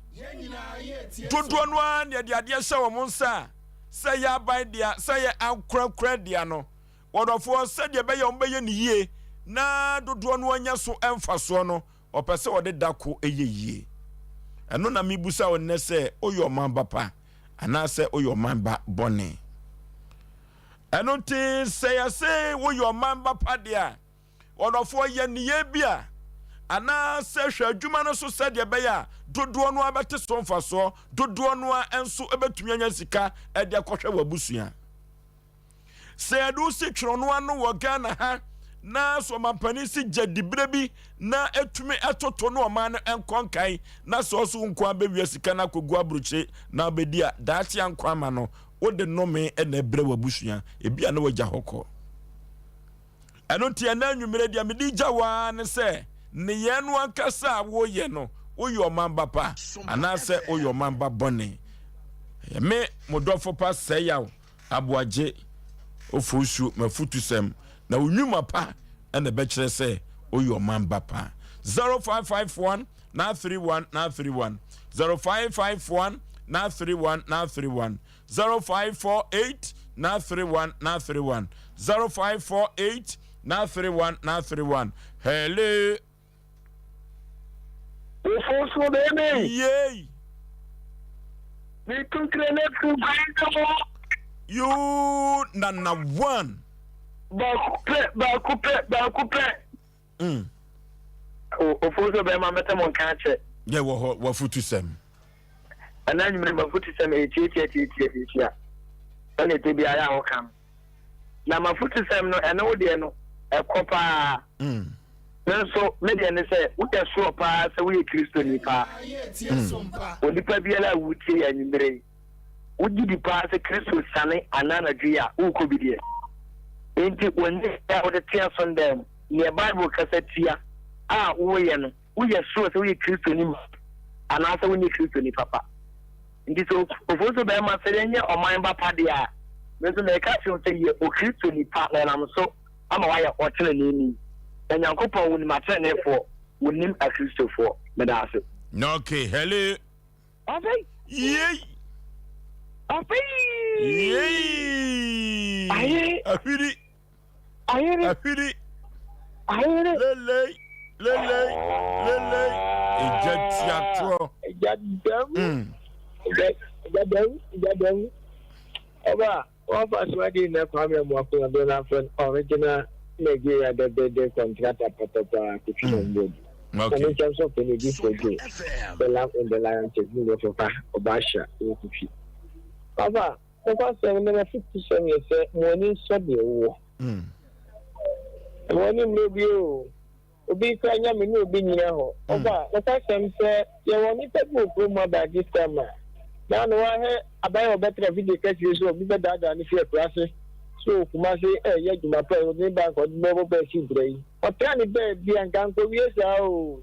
S1: Dodoɔ no ara na yɛde adeɛ hyɛ wɔn nsa a, sɛ ɛyɛ aban dea, sɛ ɛyɛ ankorankorɛ dea no, ɔdɔfoɔ sɛdeɛ ɛbɛyɛ a wɔbɛyɛ no yie na dodoɔ no anya so mfasoɔ no, Ɔpɛ sɛ ɔde da ko yɛ yie. Ɛno na mebisa wo nnɛ sɛ woyɛ ɔman ba pa anaasɛ woyɛ ɔman ba bɔne. Ɛno nti sɛ yɛse woyɛ ɔman ba pa deɛ a, ɔdɔfoɔ yɛ nneyɛɛ bi a anaasɛ hwɛ adwuma no so sɛdeɛ ɛbɛyɛ a dodoɔ no ara bɛte so mfasoɔ, dodoɔ no ara nso bɛtumi anya sika de akɔhwɛ w'abusua. Sɛ yɛde wo si twerɛ no ano wɔ Ghana ha na sɛ ɔmampanin si gya diberɛ bi na ɛtumi ɛtoto no ɔman no nkɔ nkan na sɛ ɔso wo nko abɛwia sika no akɔgu aburokyire na wobɛdi a daakye ankɔ ama no wode nnome na ɛbrɛ w'abusua ebi a na wagya hɔ kɔ. Ɛno nti ɛnnɛ anwummere deɛ mede gya wo ara ne sɛ nneyɛɛ no ankasa a woyɛ no, woyɛ ɔman ba pa anaasɛ woyɛ ɔman ba bɔne. Ɛyɛ me mo dɔfo pa Sɛyaw Aboagye Ofosuo m'afutusɛm, na wo nnwuma pa na ɛbɛkyerɛ sɛ woyɛ ɔman ba pa. 0551 931 931 0551 931 931 0548 931 931 0548 931 931 Hello.
S6: Ofosuo baby.
S1: Yay.
S6: Me tukere ne tukere.
S1: You nana one.
S6: Baako pɛ, baako pɛ, baako pɛ.
S1: Mm.
S6: Ofosuo bɛrima mɛtɛ mo nka akyɛ.
S1: Yɛ wɔ hɔ wafutusɛm.
S6: Ɛna anwummere m'afotusɛm ɛyɛ tiatia tiatia tiatia sɛnea ɛtɛ biara a wɔka no. Na m'afotusɛm no ɛne wo deɛ no ɛkɔ paa.
S1: Mm.
S6: Me nso me deɛ ne sɛ woyɛ soɔ paa sɛ woyɛ Kristoni paa. Onipa biara a wotie yɛ anwummere yi, wogye di paa sɛ Kristo siane anaa anadwo yi a worekɔ bi deɛ. Enti wo nneyɛe a wode te asɔndan mu, nea Bible kasa tia a woreyɛ no, woyɛ sure sɛ woyɛ Kristoni ma anaasɛ wonyɛ Kristoni papa. Nti sɛ Ofosu barima sɛ yɛnyɛ ɔman ba pa deɛ a, me nso mereka akyerɛ wo sɛ yɛ Okristoni pa na ɛnam so ama woayɛ ɔteneneeni. Na Nyankopɔn wonim ateneneefoɔ, wonim Akristofoɔ. Meda ase.
S1: Okay, hello.
S7: Afei.
S1: Yei.
S7: Afei.
S1: Yei.
S7: Aye.
S1: Ahwiri.
S7: Ayere.
S1: Ahwiri.
S7: Ayere.
S1: Lelei. Lelei. Lelei. Egya tiatorɔ.
S7: Egya dɛm. Egya dɛm. Egya dɛm. Ọba wɔfa so adi nnɛ Kwame Amoako Abena afrɛ original Nigeria dɛdɛdɛ contractor pɔtɔpaa Kofi na Mbodu.
S1: Okay.
S7: Ɔno nkyɛn nso pɛ ne di fo the lamb in the lion church ne dɔfo pa Ɔbaahyia wɔ Kofi. Papa. Nokwasɛm ne m'afotusɛm yɛ sɛ mo ani nsɔ deɛ wowɔ. Mo ani mmere obi oo, obi koraa nya me ne obi nnyina hɔ. Ɔfa, nokwasɛm sɛ yɛwɔ nnipa bi wɔ kurom ha by this time a, na ano ahɛ aban a ɔbɛtra afidie kɛseɛ so a obi bɛdaadaa no fi akuraase so wɔ Kumase ɛreyɛ adwuma pa yi, ɔde ne ba nka ɔde no bɛbɔ bɛɛ si berɛ yi. Ɔtra ne baabi a nka ankɔwie saa oo.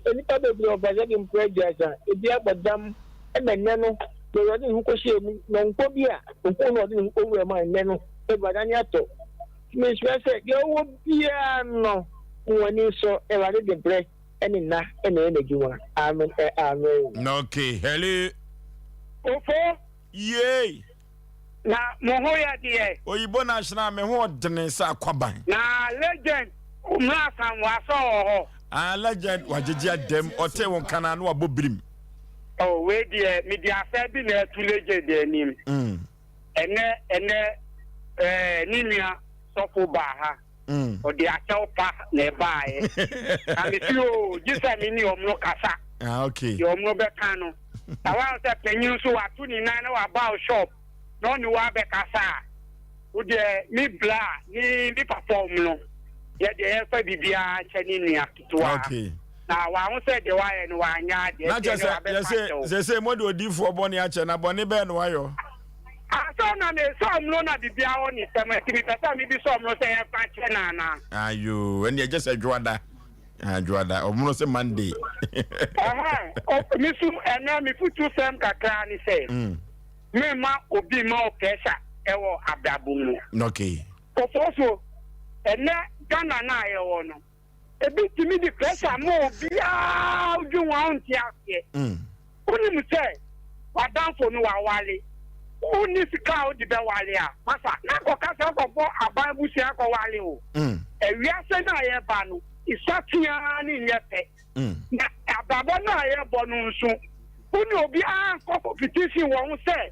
S7: Nnipa bebree wɔ Basabi mpo aduasa, ebi abɔ dam ma nnɛ no deɛ ɔde ne ho kɔhyɛɛ mu, nɔnkɔ bi a ɔhuu no ɔde ne ho kɔwura mu a nnɛ no Awurade ani atɔ. Nti mesrɛ sɛ deɛ ɔwɔ biara no mo ani nsɔ, Awurade de berɛ ne nna na ɛyɛ n'adwuma. Amen ɛ amen.
S1: Okay, hello.
S8: Ofo.
S1: Yay.
S8: Na mo ho yɛ deɛ.
S1: Oyibo national me ho ɔdene sɛ akwaban.
S8: Na legend Umar Asamoah sɛ ɔwɔ hɔ.
S1: Ah legend wagyegye adam ɔtee wo nka no a na wabɔ birim.
S8: Oh wei deɛ mede asɛm bi na ɛto legend anim. Ɛnɛ ɛnɛ ɛɛ ne nua sɔfo baa ha. Ɔde akyɛw pa na ɛbaeɛ. Na mese oo gye sɛ me ne ɔmo kasa.
S1: Ah okay.
S8: Deɛ ɔmo bɛka no. Na wahu sɛ panyin nso wato ne nan na waba wo shop na ɔne wo abɛkasa a, wo deɛ me bla ne me papa ɔmo no, yɛ deɛ yɛmfa biribiara nkyɛ ne nua ketewa.
S1: Okay.
S8: Na wahu sɛ deɛ wayɛ no wanyɛ adeɛ,
S1: Na
S8: ɛnti
S1: kyɛ
S8: ɛnɛ
S1: sɛ
S8: wabɛfa
S1: yɛse
S8: kyɛw.
S1: sese mo de odiifoɔ bɔne akyɛ na bɔne bɛɛ na wayɔ.
S8: Ah sɛ na me sɛ ɔmo no na biribiara wɔ ne nsam ɛnti mepɛ sɛ mebisa ɔmo no sɛ yɛmfa nkyɛ no anaa.
S1: Ayoo ɛnneɛ gye sɛ dwoada. Ah, Dwoada, ɔmono sɛ Monday.
S8: Ɛhɛn, me so ɛnɛ me futu sɛm kakra ne sɛ, mm. Memma obi mma wo pressure ɛwɔ abrabɔ mu.
S1: Okay.
S8: Ofosuo, ɛnɛ Ghana no a yɛwɔ no, ebi tumi de pressure ma obiara wodwen ho a wonte aseɛ. Wonim sɛ w'adamfo no wawale, wonni sika a wode bɛwale a, masa na kɔka sɛ wokɔbɔ aban abusua kɔwale o. Wiase no a yɛba no, nsateaa no nyɛ pɛ. Na abrabɔ no a yɛbɔ no nso, wo ne obiara nkɔ competition wɔ ho sɛ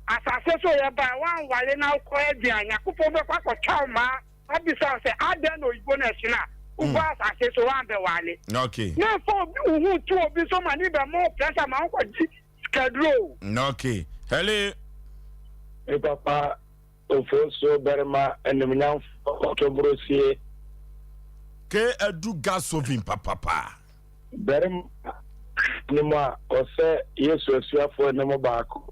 S8: asase so yɛbae, woanwale na wokɔ aduan, Nyankopɔn bɛkɔ akɔtwa wo maa abisa wo sɛ adɛn na oyibo no ɛhye no a wokɔ mm. asase so woambɛwale.
S1: Okay.
S8: Na mfa obi wo ho to obi so ma ne bɛma wo pressure ma wokɔgye sikaduro.
S1: Okay. Hello.
S6: Me papa Ofosuo barima animuonyamfoɔ ɔtɔborosie.
S1: K adu gasovin papapa.
S6: Barima anim a ɔsɛ Yesu asuafoɔ no mu baako.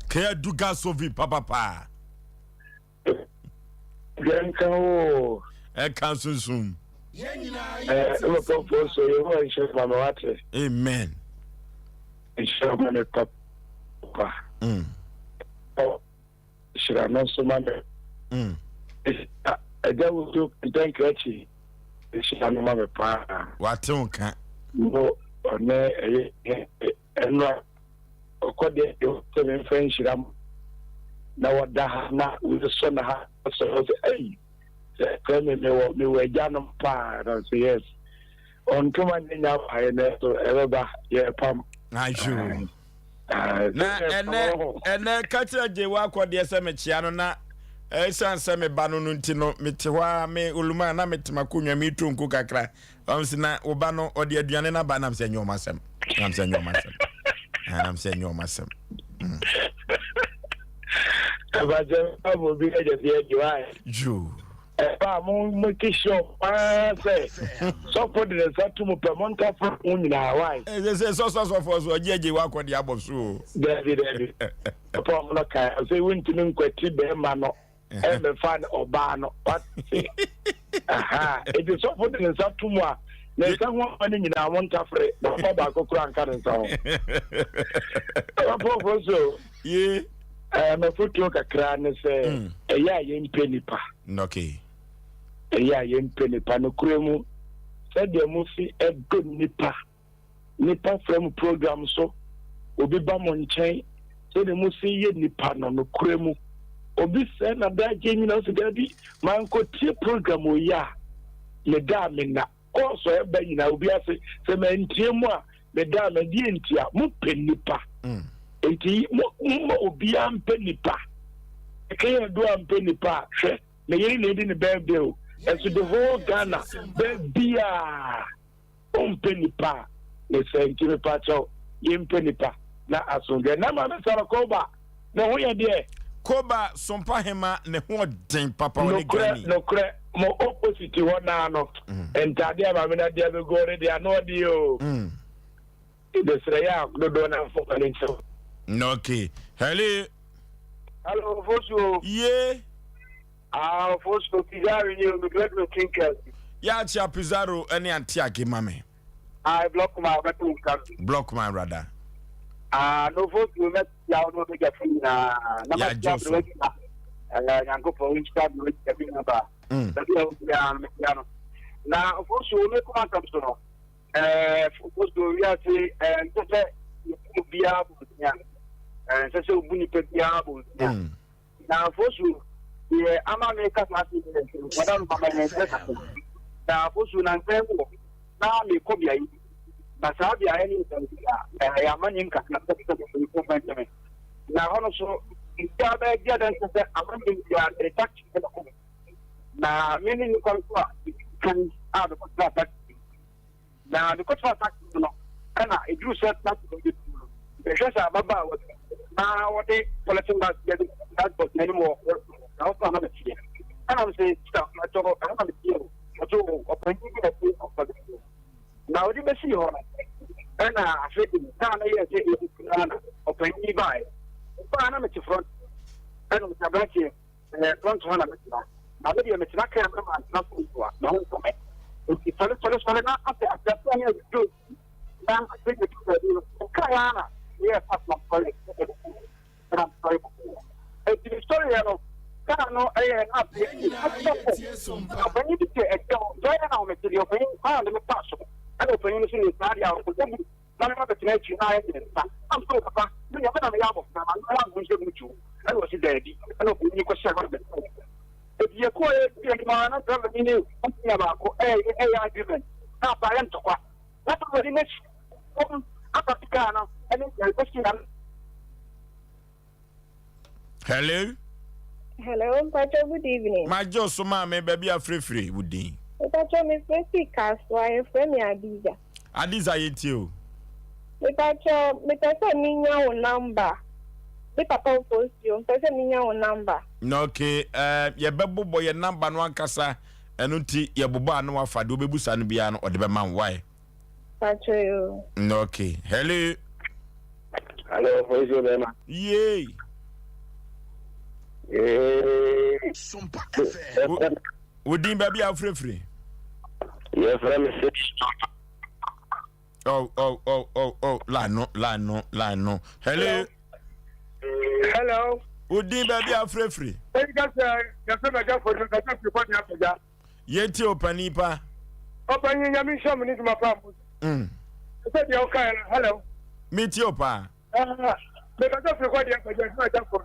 S1: K adu gasovin papapa.
S6: Dua nka oo.
S1: Ɛka sunsum.
S6: Ɛɛ papa Ofosuo Yehowa nhyira ma me wate.
S1: Amen.
S6: Nhyira ma me papa. Mm. Hyira no nso ma me. Mm. Agya wusu ntɛnkrakyi hyira no ma me paa.
S1: Wate wo ka.
S6: Mo ɔne ɛyɛ ɛno a ɔkɔ deɛ deɛ sɛ memfa nhyira mo na wɔda ha na wosɔ na ha sɔ sɛ ei sɛ sɛ me mewɔ mewɔ agyanom paa na sɛ yes ɔntoma nyɛ nya abaeɛ na so ɛbɛba yɛpam.
S1: Ayo. Na ɛnɛ ɛnɛ ka kyerɛ gye wakɔ deɛ sɛ mekyea no na ɛsiane sɛ me ba no no nti no mete hɔ a me oluma na mete m'akonnwa meto nko kakra ɔm sɛ na wo ba no ɔde aduane no aba nam sɛ nyɛ ɔma asɛm nam sɛ nyɛ ɔma asɛm nam sɛ nyɛ ɔma asɛm
S6: ɛbakyɛ abɔ bi agya bi agye wa
S1: joo
S6: Ɛba a, mo make sure paa sɛ sɔfo de ne nsa to mu pɛ, montaforo mo nyinaa. Why?
S1: Ɛsɛ sɛ sɔsɔ sɔfo so ɔgye agye wakɔ de abɔ so o.
S6: Dabi dabi. Papa ɔmo no kan ɔsɛ wontumi nkwati bɛrima no ɛmmɛfa ne ɔbaa no. Wate? Aha. Eti sɔfo de ne nsa to mu a, ne nsa ho ama no nyinaa montafere. Na ɔba baako koraa nka ne nsa ho. Papa ɔfo so.
S1: Ye.
S6: Eh, m'afotuo kakra ne sɛ mm. ɛyɛ a yɛmpɛ nipa.
S1: Okay.
S6: Ɛyɛ a yɛmpɛ nipa nokorɛ mu sɛdeɛ mo si ɛdɔ nipa nipa frɛ mo program so obi ba mo nkyɛn sɛdeɛ mo si yɛ nipa no nokorɛ mu obi sɛ na daagye nyina sɛ daabi mankɔtie program oyi a meda a mena Kɔɔso a ɛba nyinaa obi ase sɛ mantie mu a meda a mɛdeɛ nti a mopɛ nnipa mm. nti momma obiara mpɛ nnipa ɛkɛyɛ do a mpɛ nnipa a hwɛ me yere na ɛdi ne birthday o ɛso the whole Ghana baabiaa ɔmpɛ nnipa a ne sɛ nti mepa kyɛw yɛmpɛ nnipa na asomdwɛ na ma me sɔrɔ kɔba Ne ho yɛ deɛ.
S1: Koba Sompa Hema ne ho ɔden papa ɔne
S6: Gani. Nokorɛ nokorɛ mo opposite hɔ naa no ntadeɛ a maame no ade abɛgu hɔ no deɛ ano ɔden oo. Mesrɛ yɛ a dodoɔ no mfa mo ani nkyerɛ hɔ.
S1: Okay. Hello.
S7: Hello, Ofosuo.
S1: Ye.
S7: Ah, Ofosuo, Pizarro ni o, me dread me tinkers.
S1: Ya chia Pizarro ne Auntie Age ma me.
S7: Ah, block man, ɔbɛto wo nka bi.
S1: Block man rather.
S7: Ah, no vote you met ya no be gya fi na. Na ma ya bro wa. Eh, Nyankopɔn nhyira bro wa bi na ba. Ba bi a wo ya no ya no. Na ofosu me kuma tam so no. Eh, ofosu wi ase eh nsɛ sɛ obiara bo ntia. Eh, nsɛ sɛ obu nipa biara bo ntia. Na Fosu, deɛ ama meka saa asɛm yi ne sɛ, nkwadaa no mama yɛn nkyerɛ kakra. Na Fosu, nansa yi wɔ na mekɔ beaeɛ bi, na saa beaeɛ no yɛ baabi a ɛyɛ amanneɛm kakra, sɛbesɛbe mpanyinfoɔ mfa nkyɛ me. Na hɔ no so, obiara bɛgye adanseɛ sɛ amanneɛm biara mede taxi na ɛkɔ mu. Na me ne nnipa nso a medi kan a mekɔtenaa taxi mu. Na mekɔtenaa taxi mu no, ɛna ɛduru sɛ taxi no bɛdu no, mehwɛ sɛ ababaawa bi na ɔde polythene bag bi agu dashboard n'anim wɔ na ɔsɛ na meteɛ. Ɛna mesɛ sista mɛtɔ ɛhɔ na meteɛ o. Ɔsɛ o ɔpanyin bi na ɛte ɔfa bi so. Na ɔde bɛsii hɔ no, ɛna afei de kaa no yɛɛ sɛ ɛdi koraa na ɔpanyin yi baeɛ. Ɔbaa na mete front ɛna ɔsɛ aberanteɛ Ɛɛ, front hɔ na mɛtena. Na me deɛ metena kaa mu na mantena front a, me ho ntɔ me. Nti sɔre sɔre sɔre na asɛ asɛ ne adwudwo na afei de tu baabi no, mekae ara na meyɛɛ fast na mesɔre ɛna Sɔfo, ɔpanyin bi te akyire hɔ, sɛ ɔyɛ na ahomete deɛ, ɔpanyin kwan a ɔde me faa so, ɛna ɔpanyin no nso nim saa deɛ a, ɔkɔbɔ mu na mema bɛtena akyiri na ayɛ den sa. Na mesɛ, O papa, me deɛ, me na meyɛ abɔfra, ma me ho nhyɛ mu tuo. Ɛna ɔse, Daabi. Ɛna ɔpanyin no kɔhyɛɛ hɔ na bɛtena akyiri. Enti yɛkɔɔ yɛ di anim ara na driver ni ne engineer baako ɛyɛ ɛyɛ argument na aba ayɛ ntɔkwa. Na driver ni n'akyi fam apake kaa no ɛne ɛkɔsi na.
S1: Hello.
S9: Hello, Mpacho, good evening.
S1: Magye so maame baabi afirefire wo din.
S9: Mpacho, mefrɛ fi Kasoa, yɛfrɛ me Adiza.
S1: Adiza yɛntie o.
S9: Mepacho, mepɛ sɛ menya wo number. Me papa Ofosuo, mepɛ sɛ menya wo number.
S1: Okay, eh, yɛbɛbobɔ yɛn number no ankasa. Ɛno nti yɛbobɔ a na wafa deɛ wobɛbusa no biara no ɔde bɛma wo. Why?
S9: Pacho yo.
S1: Okay. Hello.
S6: Hello, Ofosuo bɛma.
S1: Yay.
S6: Yay.
S5: Sompa FM.
S1: Wo din baabi a wofirefiri?
S6: Yɛfrɛ me sɛ
S1: Oh, oh, oh, oh, oh, line no, line no, line no. Hello.
S7: Hello.
S1: Wo din baabi a wofirefiri?
S7: Eyi ka sɛ yɛfrɛ me agya Fodu, kasa firi kɔ ne apagya.
S1: Yɛntie ɔpanin pa.
S7: Ɔpanyin Nyame nhyira mo ne dwuma pa a mo. Sɛ deɛ wokaeɛ no, hello.
S1: Metie wo paa.
S7: Mekasa firi kɔ deɛ apagya firi agya fo.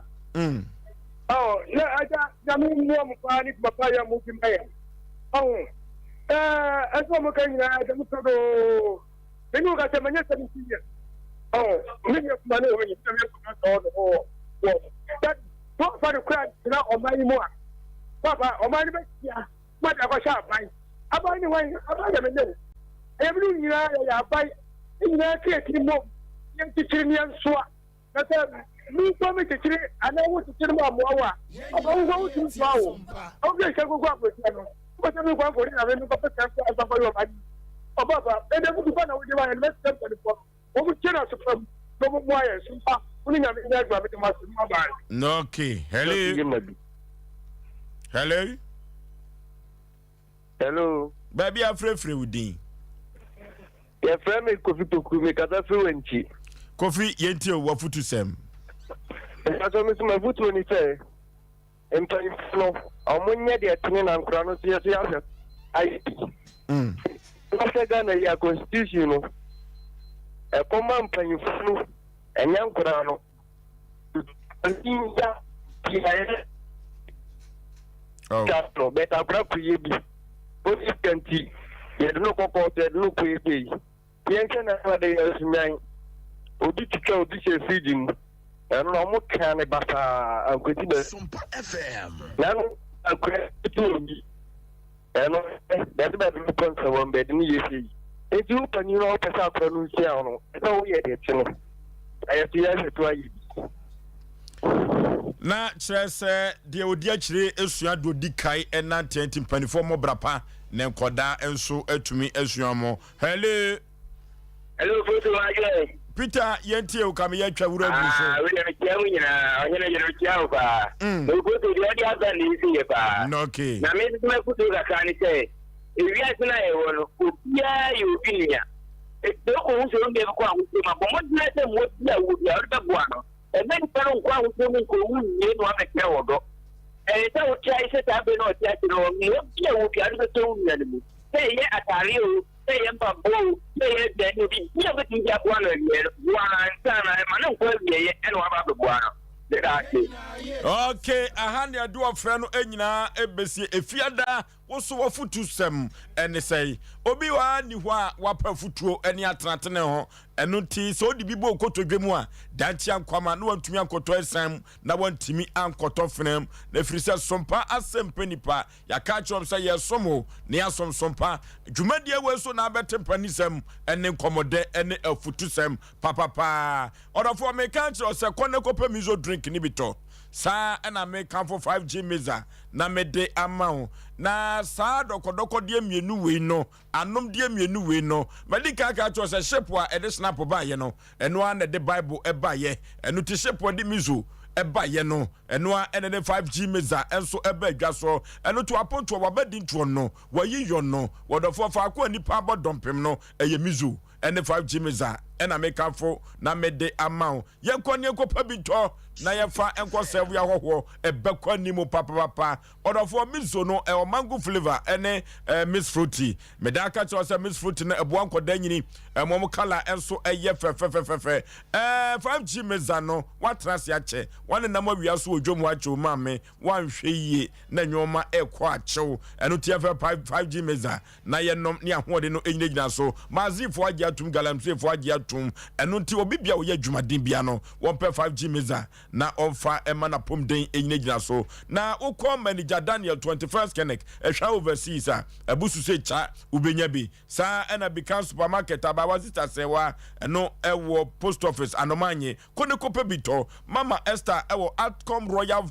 S7: Oh, na agya Nyame mmoa mo paa ne dwuma pa yɛ mo di ma yɛn. Oh, ɛɛ ɛsɛ mo ka nyinaa agya mo sɔ doo. Me ne wo kasa manya 70 years. Oh, me nua kuma ne wɔ nyɛ me kuma sɔ no wɔ wɔ. That wɔmfa no kora ntena ɔman yi mu a, papa ɔman no bɛhyia ma de akɔhyɛ aban. Aban ne hwan? Aban yɛ me ne wo. Ɛyɛ me ne wo nyinaa yɛyɛ aban. Yɛn nyinaa ka yɛn tiri mmom, yɛnkyekyere ne yɛnsoa. Na sɛ me nko mekyekyere anaa wokyekyere ma mmoa wo a, papa wo nko wotumi soa wo. Wofie sika gugu aburokyerɛ no, wopɛ sɛ me nko mfori na me menkɔpɛ sika nso mfa nkɔyɛ ɔman yi. Ɔpapa, ɛnde afotu pa na wode ma yɛn no, mɛsrɛ mpanimfoɔ no. Wɔn kyɛ na so fam na wɔn mmoa yɛn so mpa wo ne Nyame nyɛ adwuma mede mo ase mo abae.
S1: Okay, hello. Hello.
S6: Hello.
S1: Baabi afrɛfrɛ wo din.
S6: Yɛfrɛ me Kofi Poku, mekasa firi Wankyi.
S1: Kofi, yɛntie o, w'afutu sɛm.
S6: Mpatsɔ me so m'afutuo ni sɛ mpanyinfoɔ no ɔmo nyɛ deɛ ɛtene na nkora no nso yɛso yɛahwɛ ayɛ bi. Mm. Sɛ Ghana yi a constitution no ɛkɔma mpanyinfoɔ no ɛnyɛ nkora no.
S1: Oh.
S6: No, but akora kuyɛ bi. Osi nti yɛde no kɔkɔɔ sɛ yɛde no kɔ ese yi. Yɛnhwɛ na ɛma de yɛn so nyan. Obi twitwa obi hyɛ fridge mu. Ɛno na ɔmo kaa ne basaa ankwesi bɛ.
S5: Sompa FM.
S6: Na no akura tu obi. Ɛno bɛde bɛde no kɔ nsɛmɔm bɛde no yɛ sei. Enti wo panyin no a wopɛ sɛ akora no nsua wo no, ɛsɛ woyɛ deɛ ɛte no. Na yɛso yɛhwɛ so ayɛ bi.
S1: Na kyerɛ sɛ deɛ ɔdi akyire sua deɛ ɔdi kae nanteɛ nti mpanimfoɔ mmɔ bra pa na nkɔdaa nso atumi asua mo. Hello.
S6: Hello, Foto Adwoe.
S1: Peter, yɛntie wo ka me yɛatwa wura gu so.
S6: Ah, wei mekyia mu nyinaa. Ɔhene yere mekyia wo paa. Mm. Na Foto deɛ ɔde aba ne nsi yɛ paa.
S1: Okay.
S6: Na me nso m'afotuo kakra ne sɛ, ewiase no a yɛwɔ no, obiara yɛ obi nua. Sɛ wokɔhu sɛ wo nua bi kɔ ahokyere mu a, bɔ mmɔden sɛ mmoa bi a wowɔ biara wode bɛboa no. Ɛmma nnipa no nkɔ ahokyere mu nkɔwu nwie na wɔabɛkyerɛ wo dɔ. Ɛyɛ sɛ wotrae sɛ saa bere no a ɔte ase no, mmoa bi a wowɔ biara wode bɛsɔ wo nua no mu, sɛ ɛyɛ atare oo, sɛ ɛyɛ mpaboa oo, sɛ ɛyɛ aduane oo, biribi a wobɛtumi de aboa no awieɛ no, boa no ansa na ɛma no nkɔ awieɛ ɛna waba abɛboa no. Meda ase.
S1: Okay, aha ne ɛde ɔfrɛ no nyinaa ɛbɛsie. Efiada wo so w'afutusɛm ne sɛn? Obi wɔ ha nni hɔ a wapɛ afutuo ne atenatene ho. Ɛno nti sɛ wode bi bɔ wo kotodwe mu a, dankye ankwama na wantumi ankɔtɔ asiane mu na wantumi ankɔtɔ fena mu. Na ɛfiri sɛ sompa asɛm pɛ nipa. Yɛaka akyerɛ wɔn sɛ yɛresom wo na yɛasom sompa. Dwumadie wei so na abɛte mpanisɛm ne nkɔmmɔdɛ ne afutusɛm papapaa. Ɔdɔfoɔ, meka akyerɛ wo sɛ kɔ na kɔpɛ miso drink no bi tɔ. Saa na mekamfo 5G Mixer na mede ama wo. Na saa dɔkɔdɔkɔdeɛ mmienu wei no, anomdeɛ mmienu wei no, madi kan aka akyerɛ wo sɛ ship a ɛde snap baeɛ no, ɛno ara na ɛde Bible baeɛ. Ɛno ti ship a ɛde miso baeɛ no, ɛno ara na ɛde 5G Mixer nso ba adwa so. Ɛno to apontoɔ, wabɛdi ntoɔ no, wayi yɔ no. Wɔdɔfoɔ, faako a nnipa abɔ dɔmpem no, ɛyɛ miso. ɛne 5G Mixer. ɛna mekamfo na mede ama wo. Yɛnkɔ ne yɛnkɔpa bi ntɔ na yɛfa nkɔ sɛvo yɛ ahɔhoɔ ɛbɛkɔ anim papapapa. Ɔdɔfoɔ miso no ɛwɔ mango flavour ɛne eh, miss fruity. Meda aka kyerɛ sɛ miss fruity no ɛboa nkɔda nyini ɛmɔ mo kala ɛnso ɛyɛ fɛfɛfɛfɛ. Ɛɛ 5G meza no watena ase akyɛ wanenam awia so wɔ dwom hɔ akyɛw maame wanhwɛ yie na nneɛma ɛkɔ akyew ɛno ti ɛfɛ 5G meza na yɛnom ne ahoɔden no nyinagyina so. Mazifoɔ agye atom, Galamseyfoɔ agye atom. Ɛno nti obi bia ɔyɛ adwumaden bia no, wɔmpɛ 5G meza na ɔmfa mma n'apɔmuden nyinagyina so. Na wokɔ Manager Daniel 21st Clinic, Ɛhwa Overseas a, abusu sɛ kya, wobɛnya bi. Saa ɛna Bikan Supermarket, Abaawa Sister Sɛwa, ɛno ɛwɔ Post Office, Anomanye. Kɔ ne kɔpɛ bi tɔ. Mama Esther ɛwɔ Atcom Royal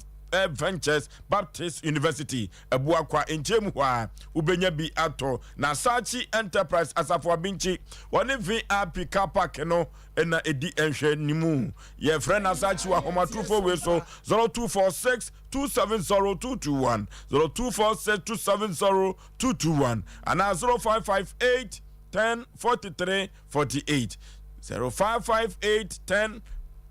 S1: Ventures Baptist University, Abuakwa nkyɛn mu hɔ a, wobɛnya bi atɔ. Na Sachi Enterprise Asafo Abinkyi, wɔne VIP Car Park no na ɛdi nhwɛanimu. Yɛfrɛ Nasachi wɔ ahomatorofo wei so 0246 270 221, 0246 270 221 anaa 0558 10 43 48, 0558 10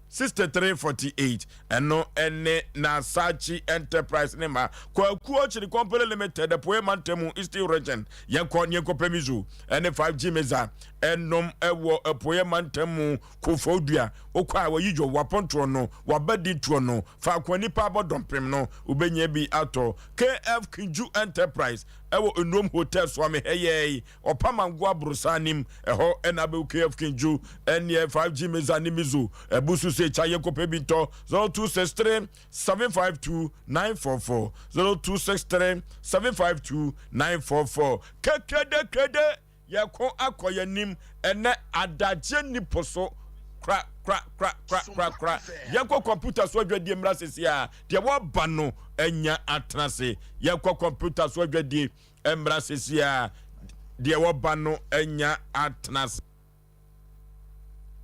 S1: 63 48. Ɛno ne Nasachi Enterprise ne ma Kwaku Okyiri Company Limited, Apueɛ Mantamu, Eastern Region. Yɛnkɔ ne yɛnkɔpɛ Mizu ne 5G Meza ɛnom ɛwɔ Apueɛ Mantamu Koforidua. Wokɔ a wɔyi dwo wapɔntoɔ no, wabadi toɔ no, faako a nnipa abɔ dɔmpem no, wobɛnya bi atɔ. KF Kinju Enterprise ɛwɔ Nnuom Hotel Soame hɛyɛɛi. Ɔpamango aborosan nim, ɛhɔ na abɛwu KF Kinju ɛneɛ 5G Meza ne Mizo ɛbu so sɛ kya yɛnkɔ pɛ bi ntɔ 0263 752 944 0263 752 944 Kekede kede yɛko akɔ yɛnim ɛnɛ adagyeɛ nni po so kora kora kora kora kora kora yɛnkɔ kɔmputa so adwadie mmra sese a deɛ wɔba no anya atena se yɛnkɔ kɔmputa so adwadie Ɛmmra seesei a deɛ wɔba no anya atena ase.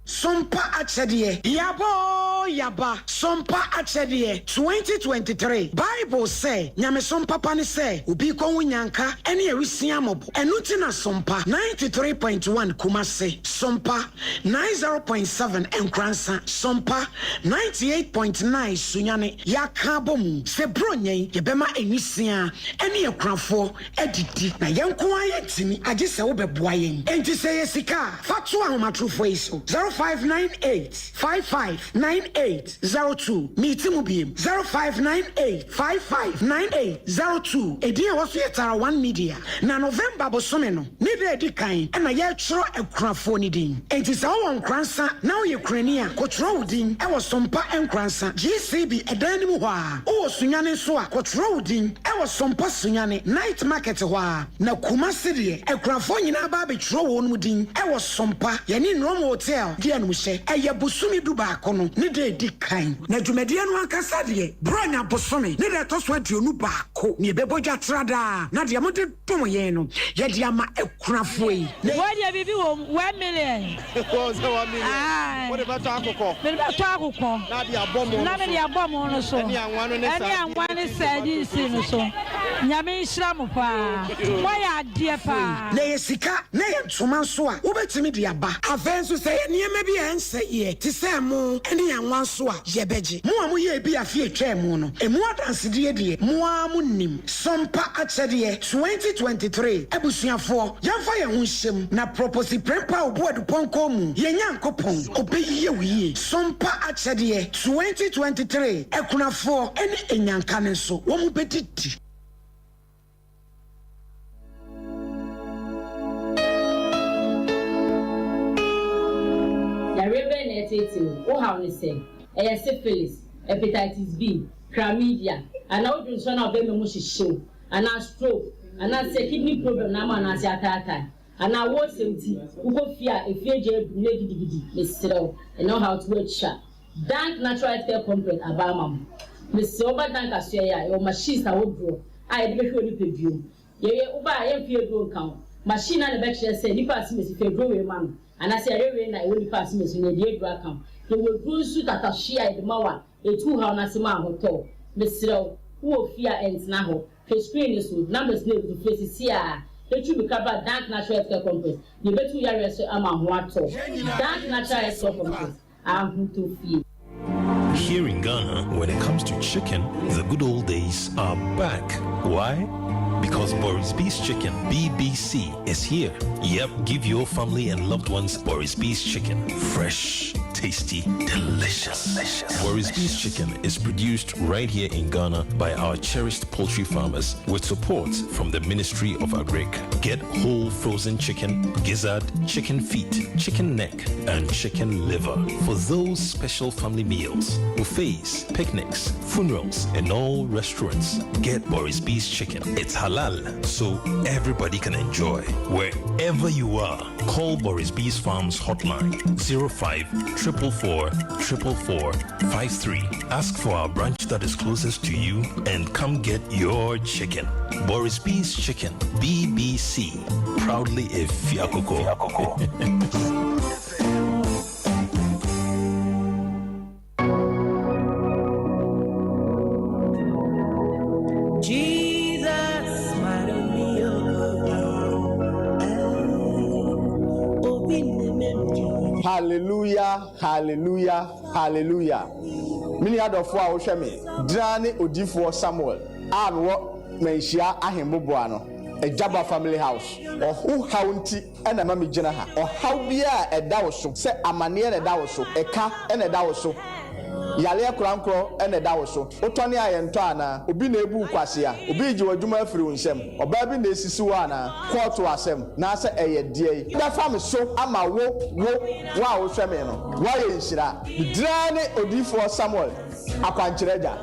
S10: Sompa Akyɛdeɛ, Yaba oo yaba, Sompa Akyɛdeɛ, 2023 Bible sɛ, Nyamesom papa ne sɛ obi rekɔhu nyanka ne awisiaa mmɔbɔ. Ɛno nti na Sompa 93.1 Kumasi, Sompa 90.7 Nkoransa, Sompa 98.9 Sunyani yɛaka abɔ mu sɛ Buronya yi yɛbɛma nwisiaa ne akunafoɔ adidi, na yɛn nko ara yɛntumi, agye sɛ wobɛboa yɛn. Enti sɛ ɛyɛ sika a, fa to ahomatorofoɔ yi so, 0598 55 98 02. Meti mu biem, 0598 55 98 02. Edin a ɛwɔ so yɛ Tara One Media. Na November bosome no ne da a ɛdi kan na yɛretwerɛ akunafoɔ no din. Enti sɛ wowɔ Nkoransa na woyɛ kunani a, kɔtwerɛ wo din wɔ Sompa Nkoransa, GCB ɛdan no mu hɔ ara. Wowɔ Sunyani nso a, kɔtwerɛ wo din wɔ Sompa Sunyani, Night Market hɔ ara. Na Kumasi deɛ, akunafoɔ nyinaa ba abɛtwerɛ wɔn din wɔ Sompa, yɛne Nrom Hotel di animhyɛ. Ɛyɛ bosome dubaako no ne da a ɛdi kan. Na dwumadie no ankasa deɛ, Buronya bosome ne da a ɛtɔ so 21 na yɛbɛbɔ dwa tra daa, na deɛ mode dom yɛn no, yɛde ama akunafoɔ yi. Na.
S11: Wei deɛ biribi wɔ mu, 1 million.
S12: Wɔn sɛ 1 million.
S11: Ae.
S12: Wode bɛtɔ akokɔ.
S11: Mede bɛtɔ akokɔ.
S12: Na de abɔ mo no
S11: Na mede
S12: so.
S11: abɔ mo no so.
S12: Ɛne anwa no ne
S11: Ɛne
S12: sardine
S11: anwa ne
S12: ne
S11: sardine
S12: tomatoes
S11: no so. Nyame nhyira mo paa. Moayɛ adeɛ paa.
S10: Na ɛyɛ sika, na ɛyɛ ntoma nso a, wobɛtumi de aba. Afei nso, sɛ ɛyɛ nneɛma bi a ɛnsɛeɛ te sɛ ɛmo ne anwa nso a, yɛbɛgye. Mo a moyɛɛ bi afe a ɛtwaa mu no, emu adansedie deɛ, mo ara monim. Sompa Akyɛdeɛ 2023 Abusuafoɔ, yɛmfa yɛn ho nhyɛ mu na Proposi Prempah Obuadu Pɔnkɔ mu, yɛn Nyankopɔn, ɔbɛyɛ wo yie. Sompa Akyɛdeɛ 2023 Akunafoɔ ne Anyanka no nso, wɔbɛdidi.
S13: Yareɛ bɛn na ɛreteetee wo? Wo haw ne sɛn? Ɛyɛ syphilis, hepatitis B, chlamydia, anaa wo dwonsɔ no a ɔbɛma mu hyehye wo, anaa stroke, anaasɛ kidney problem na ama wo nan ase ataatae, anaa woresɛm nti wokɔ fie a efie gya adum na gidigidi, mesrɛ wo, ɛnnɛ wo haw to atwa. Dank Natural Healthcare Complex aba ama mo. Mesrɛ wo ba Dank asoɛeɛ a, yɛwɔ machines ahodoɔ a yɛde bɛhwɛ wo nipadua mu. Yɛyɛ, wo ba a, yɛmfa yɛn aduro nka ho. Machine no ara na ɛbɛkyerɛ sɛ nipa asemesi fa aduro wei ma no, anaasɛ yareɛ wei na ɛwɔ nipa asemesi no, yɛde aduro aka ho. Yɛwɔ aduro nso tatahwe a yɛde ma wo a, ɛtu wo haw no ase ma ahotɔ wo. Mesrɛ wo, wowɔ fie a, ɛntena hɔ. Hwɛ screen no so, numbers no agu so, frɛ seesei ara. Na tu mmirika bra Dank Natural Healthcare Complex na yɛbɛtu wo yareɛ so ama ho atɔ wo. Dank Natural Healthcare Complex, ahotɔ fie.
S14: Here in Ghana, when it comes to chicken, the good old days are back. Why? Because Boris B's Chicken, BBC, is here. Yep, give your family and loved ones Boris B's Chicken. Fresh, tasty, delicious. delicious. Boris B's Chicken is produced right here in Ghana by our cherished poultry farmers with support from the Ministry of Agric. Get whole frozen chicken, gizzard, chicken feet, chicken neck, and chicken liver for those special family meals, buffets, picnics, funerals, and all restaurants. Get Boris B's Chicken. It's halal, so everybody can enjoy. Wherever you are, call Boris B's Farms hotline 05 444 444 53. Ask for our branch that is closest to you and come get your chicken. Boris B's Chicken, BBC. Proudly a Fiakoko.
S15: Hallelujah, hallelujah, hallelujah. Me nua dɔfo a wohwɛ me, draa ne odiyifoɔ Samuel a mewɔ Manhyia Ahemboboa no, Agyaba Family House. Ɔho haw nti na ɛma migyina ha. Ɔhaw biara a ɛda wo so, sɛ amaneɛ na ɛda wo so, ɛka na ɛda wo so, yareɛ korankorɔ na ɛda wo so, wotɔne a yɛntɔ anaa? Obi na ebu wo kwasea? Obi regye w'adwuma afiri wo nsam? Ɔbaa bi na esisi wo anaa? Kɔɔto asɛm, naasɛ ɛyɛ deɛn? Bɛfa me so ama wo, wo, wo a wohwɛ me no, woayɛ nhyira. Me din ara ne Odiyifoɔ Samuel Akwankyerɛ Agya.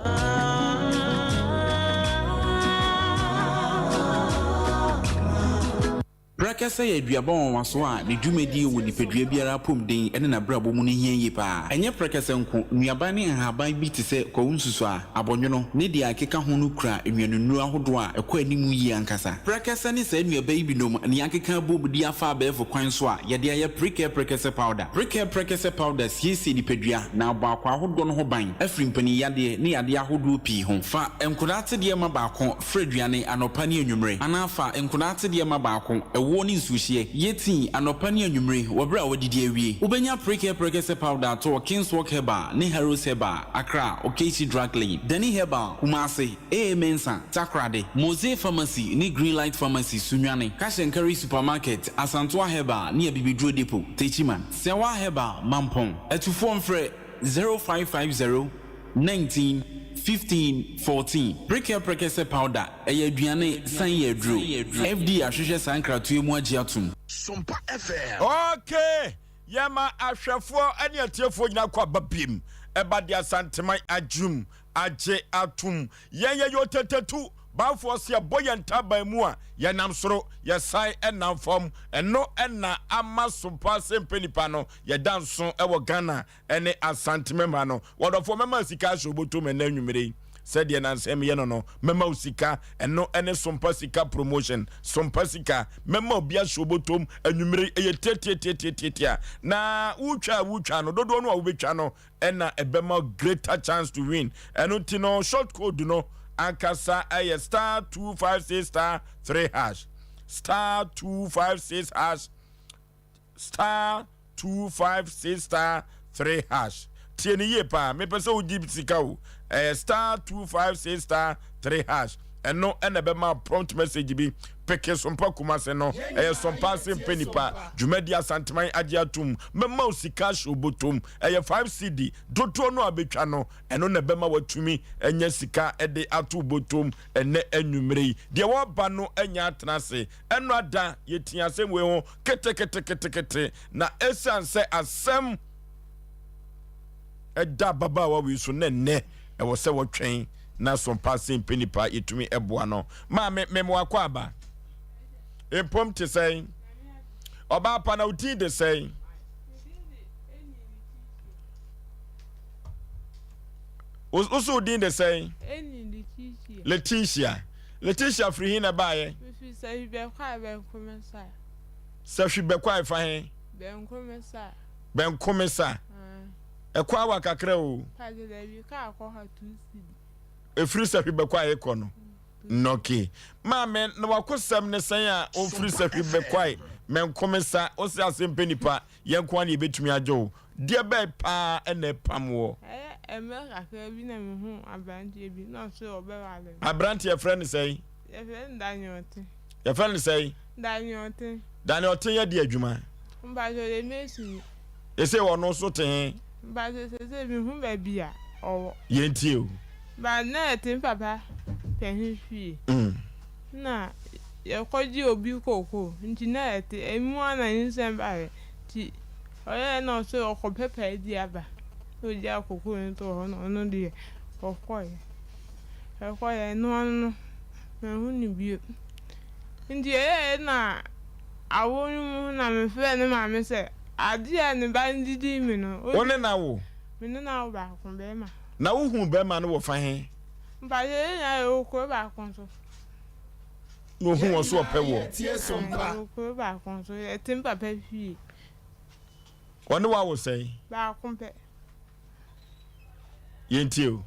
S16: Prɛkɛsɛ yɛ aduaba nwanwaso a ne dwumadi wɔ nipadua biara apɔmuden ne n'abrabɔ mu no hia yie pa ara. Ɛnyɛ prɛkɛsɛ nko, nnuaba ne nhaban bi te sɛ kwawu nsusuaa, abɔnwono, ne deɛ ɛkeka ho no kura nnuanennuro ahodoɔ a ɛkɔ anim yie ankasa. Prɛkɛsɛ ne saa nnuaba yi binom na yɛakeka abom de afa abɛɛfo kwan so a yɛde ayɛ Prekɛ Prɛkɛsɛ Powder. Prekɛ Prɛkɛsɛ Powder siesie nipadua na abɔ akwaa ahodoɔ no ho ban afiri mpaninyadeɛ ne yadeɛ ahodoɔ pii ho. Fa nkwadaa atedeɛ ma baako Fra aduane anɔpa ne anwummere, anaa fa nkwadaa atedeɛ ma baako, ɛwoɔ ne nsuohyeɛ. Yɛ tii anɔpa ne anwummere wɔ berɛ a woadidi awie. Wobɛnya Prekɛ Prɛkɛsɛ Powder atɔ wɔ Kingswalk Herbal ne Harrows Herbal, Accra, Okaishie Drug Lane, Dani Herbal, Kumasi, AA Mensah, Takoradi, Mose Pharmacy ne Greenlight Pharmacy, Sunyani, Cash and Carry Supermarket, Asantoa Herbal ne Abibiduro Depot, Techiman, Sɛwa Herbal, Mampong. Atufoɔ mfrɛ. 0550 19 15 14 Prekɛ Prɛkɛsɛ Powder ɛyɛ aduane san yɛ aduro. FDA ahwehwɛ saa nkratoɔ yi mu agye atom.
S5: Sompa FM.
S1: Okay, yɛma ahwɛfoɔ ne atiefoɔ nyinaa kɔ aba biem ɛba de Asanteman adwum agye atom. Yɛn yɛyɛ otetetu bafoɔ se ɛbɔ yɛn ntaban mu a yɛnam soro yɛsan nam fam. Ɛno na ama Sompa Asɛmpɛ nipa no yɛda nso wɔ Ghana ne Asante mɛma no wɔdɔfoɔ mɛma sika ahyɛ obotom ɛnɛ anwummere yi sɛdeɛ nansa meyɛ no no mɛma wo sika ɛno ɛne sompa sika promotion sompa sika mɛma obi ahyɛ obotom anwummere ɛyɛ tiatiatiatiatia na wotwa a wotwa no dodoɔ no a wobɛtwa no ɛna ɛbɛma greater chance to win ɛno nti no short code no ankasa ɛyɛ star 256 star 3 hash star 256 hash star 256 star 3 hash tie ne yie paa mepɛ sɛ wogye sika o ɛyɛ star 256 star 3 hash ɛno ɛna ɛbɛma prompt message bi peke sompa kumase no ɛyɛ sompa ase mpɛ nipa dwumadi asanteman agye atom mɛma wo sika ahyɛ obotom ɛyɛ 5 cd dodoɔ no a bɛtwa no ɛno na ɛbɛma watumi anya sika ɛde ato botom ɛnɛ anwummere yi deɛ wɔba no anya atena ase Ɛno ada, yɛtii asɛm wei ho keteketekete, na ɛsiane sɛ asɛm ɛda ababaawa wei so na ɛnnɛ ɛwɔ sɛ wɔtwɛn na sompa ase mpɛ nipa yɛtumi ɛboa no. Maame, meme wakɔ aba. Mpom te sɛn? Ɔbaa pa na wo din de sɛn? Wo so wo din de sɛn? Letitia. Letitia firi he na ɛbaeɛ?
S17: Mefiri Sahwi Bɛkwae Bɛnkomesa.
S1: Sahwi Bɛkwae fa he?
S17: Bɛnkomesa.
S1: Bɛnkomesa. Ɛkɔ awa kakra o.
S17: Pakyɛ dabi, kaa kɔ ha 2 cedi.
S1: Ɛfiri Sahwi Bɛkwae kɔ no? Nɔke. Maame, na w'akosɛm ne sɛn a wofiri sahwi bɛkwae mɛnkomesa wose ase mpɛ nipa yɛn nko ara na yɛbɛtumi agye wo. Deɛ bɛn paa na ɛpam woɔ?
S17: Ɛyɛ mmerɛ kakra bi na mehuu aberanteɛ bi na ɔse ɔbɛware me.
S1: Aberanteɛ yɛfrɛ no sɛn?
S17: Yɛfrɛ no Daniel Ɔten.
S1: Yɛfrɛ no sɛn?
S17: Daniel Ɔten.
S1: Daniel Ɔten yɛ deɛ adwuma?
S17: Mpakyɛ ɔyɛ masoni.
S1: Sesei ɔno nso te he?
S17: Mpakyɛ sesei menhu baabi a ɔwɔ.
S1: Yɛntie o.
S17: But na yɛte me papa panin fie. Na yɛkɔgye obi kookoo nti na yɛte emu ara na nyinsɛn baeɛ nti ɔyɛɛ na ɔsɛ ɔkɔpɛ paadi aba na ɔgyaa kookoo no too hɔ na ɔno deɛ ɔkɔeɛ. Ɛkɔeɛ ɛno ano no manhu no bio. Nti ɛyɛɛ na awo no mu na mefrɛɛ ne maame sɛ adeɛ a ne ba no de dii me no.
S1: Wo ne no awo?
S17: Me ne no awo baako, barima.
S1: Na wohuu barima no wɔ fa he?
S17: Mpakyɛ yɛn nyinaa yɛwɔ kuro baako so.
S1: Na ohuu wɔ so ɔpɛ woɔ?
S17: Yɛwɔ kuro baako so, yɛte me papa fie.
S1: Ɔne wo awo sɛn?
S17: Baako pɛ.
S1: Yɛntie o.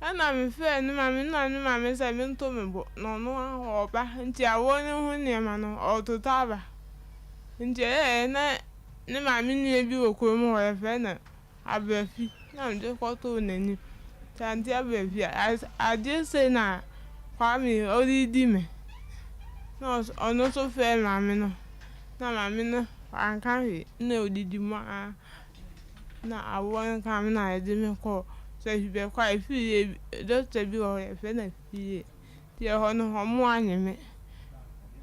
S17: Ɛna mefrɛɛ ne maame na ne maame sɛ mento me bo na ɔno ara ɔɔba nti awoɔ no ho nneɛma no ɔɔtotɔ aba. Nti ɛyɛɛ na ne maame nua bi wɔ kurom hɔ yɛfrɛ no Abrafi na mede kɔtoo n'anim sɛ Auntie Abrafi adeɛ sei na Kwame ɔredi me na ɔno nso frɛɛ maame no na maame no wanka hwee na ɔdidi mu ara na awoɔ no kaa me na yɛde me kɔɔ sɛ bɛkɔ a ɛfiri yɛ dɔkta bi wɔ hɔ yɛfrɛ no Afie nti ɛhɔ no ɔmo anye me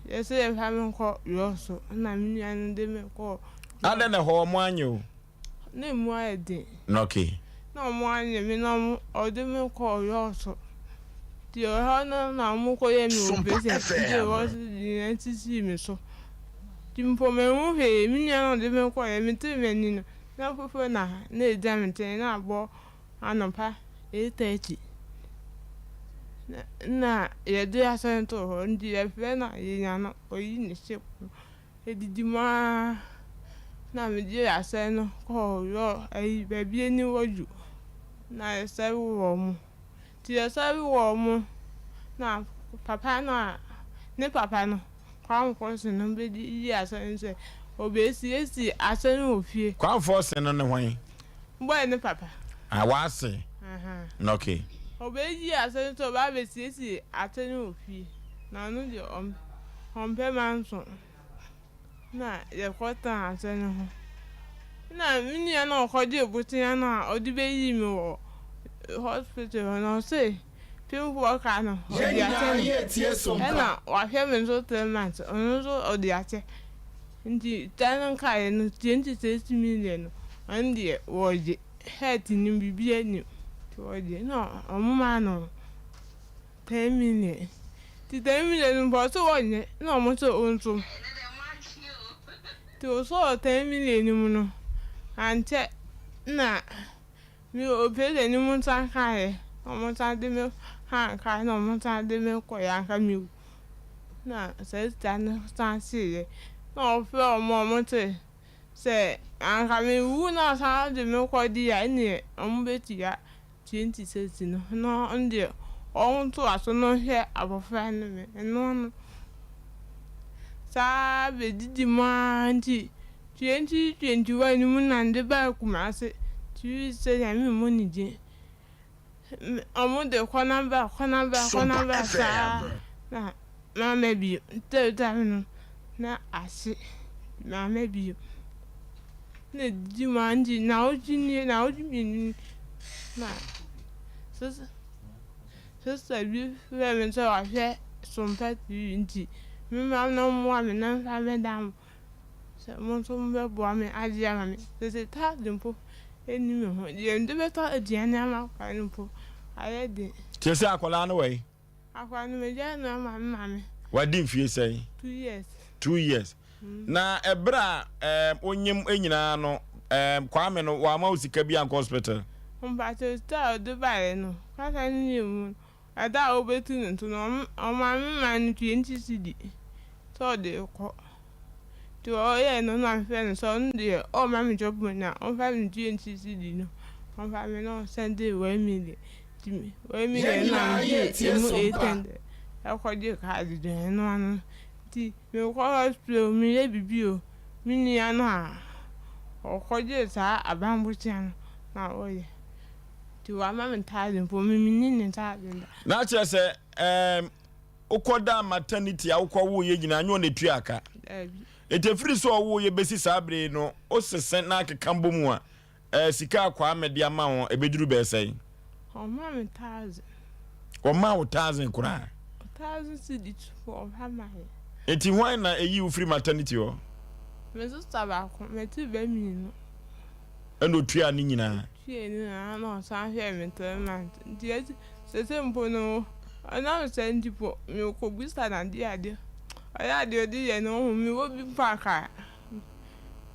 S17: yɛsɛ yɛmfa me nkɔ Yɔso na me nua no de me kɔɔ.
S1: Adɛn na ɛhɔ ɔmo anye wo?
S17: Na emu ayɛ den.
S1: Okay.
S17: Na ɔmo anye me na ɔmo ɔde me kɔɔ Yɔso. Nti ɛhɔ no na ɔmo kɔ yɛɛ me operation nti ɛhɔ so de nyinaa sisii me so. Nti mpo manhu hwee me nua na ɔde me kɔeɛ metee m'ani no na foforɔ na na egyina me nkyɛn na abɔ anɔpa 8:30 na na yɛde asɔre too hɔ nti yɛfrɛ no a yɛnya no ɔyi ne ship no. Edidi mu ara na megyee asɛn no kɔɔ yɔ ayi baabi ani wɔ dwo na yɛsɛve wɔn mo. Nti yɛsɛve wɔn mo na papa no a ne papa no Kwame Forson no bɛdi yii asɛn no sɛ ɔbɛsiesie asɛn no wɔ fie.
S1: Kwame Forson no ne hwan?
S17: Boy ne papa.
S1: Ah w'ase.
S17: Ahaa.
S1: Okay.
S17: Ɔbɛyi asɛn no sɛ ɔbɛ abɛsiesie asɛn no wɔ fie na ɔno deɛ ɔmpɛ manso na yɛkɔtenaa asɛm no ho. Nna me nua no a ɔkɔgyee bosea no a ɔde beyii me wɔ hospital hɔ no, ɔse pemfoɔ ka no ɔde akyɛ no. Ɛna wahwɛ me nso 3 months, ɔno nso ɔde akyɛ. Nti sika no nkaeɛ no, 26 million no, ɔno deɛ wɔgye. Health nnim, biribiara nnim, nti wɔgye. Nna wɔmaa no 10 million. Nti 10 million no mpo ɔse ɔnyɛ, nna ɔmo se ɔnsom. Nti ɔsɔɔ 10 million no mu no, ankyɛ na me operation no mu nsa kaeɛ, na ɔmo san de me kaa na ɔmo san de me kɔeɛ anka mewu. Na saa sika no san hyeeɛ. Na ɔfrɛɛ ɔmo a ɔmo se sɛ anka mewu na ɔsan de me kɔ deɛ a ɛneɛ ɔmo bɛtua 26 no na ɔno deɛ ɔntoa so na ɔnhwɛ abɔfra no me ɛno no saa bɛdidi mu ara nti 2021 no mu na mede baa Kumase tv sɛ Nyame mmɔ ne din ɔmo de kɔ na ba kɔ na ba kɔ na ba saa na mamma bio third time no na ahye mamma bio na ɛdidi mu ara nti naawɔtwe nie naawɔtwe mmienu na sista bi frɛɛ me sɛ wahwɛ Sompa TV nti memmra na ɔmmoa me na memfa mmɛda mo sɛ mo nso mobɛboa me agye ama me. Sese taade mpo nni me ho. Deɛ mede bɛtɔ aduane ama akwadaa no mpo ayɛ den.
S1: Seesei akwadaa no wɔ he?
S17: Akwadaa no magyae no ama me maame.
S1: Wadi mfie sɛn?
S17: 2 years.
S1: 2 years. Na ɛberɛ a ɛɛm wonyem nyinaa no ɛɛm Kwame no wamma wo sika bi ankɔ hospital?
S17: Mpakyɛw sika a ɔde baeɛ no kasa no yɛ mu no ɛda a wobɛtu no to no ɔma me maa no 20 cedi sɛ ɔde rekɔ. Nti ɔyɛɛ no na mefrɛ no sɛ ɔno deɛ ɔmma me chop money a ɔmfa me 20 cedi no ɔmfa me na ɔsɛnde 1 million. Nti me wei me deɛ na megye emu 800 ɛkɔgye kaade deɛ ɛno ano. Nti mekɔ hospital o, meyɛ biribi o, me nua no a ɔkɔgyee saa aban bosea no na ɔyɛ. Nti wama me thousand mpo, me menni ne thousand da.
S1: Na kyerɛ sɛ ɛɛm wokɔdaa maternity a wokɔwoeɛ nyinaa nyɛ ɔna ɛtuaa ka?
S17: Daabi.
S1: Nti ɛfiri sɛ ɔwoeɛ bɛsi saa bere yi no wosese na akeka bɔ mu a ɛɛ sika a Kwame de ama wo ɛbɛduru bɛyɛ sɛn?
S17: Ɔmaa me thousand.
S1: Ɔmaa wo thousand koraa?
S17: Thousand cedis ɔfa ma yɛ.
S1: Nti hwan na ɛyii wo firi maternity hɔ?
S17: Me sista baako, mete bɛ mmienu.
S1: Ɛna ɔtuaa ne nyinaa?
S17: Ɔtuaa ne nyinaa na ɔsan hwɛɛ me 3 months. Nti ɛti sese mpo no ɔnam saa nti po mekɔbisa no adeɛ adeɛ ɔyɛ adeɛ ɔde yɛ ne ho mewɔ bi mpo anka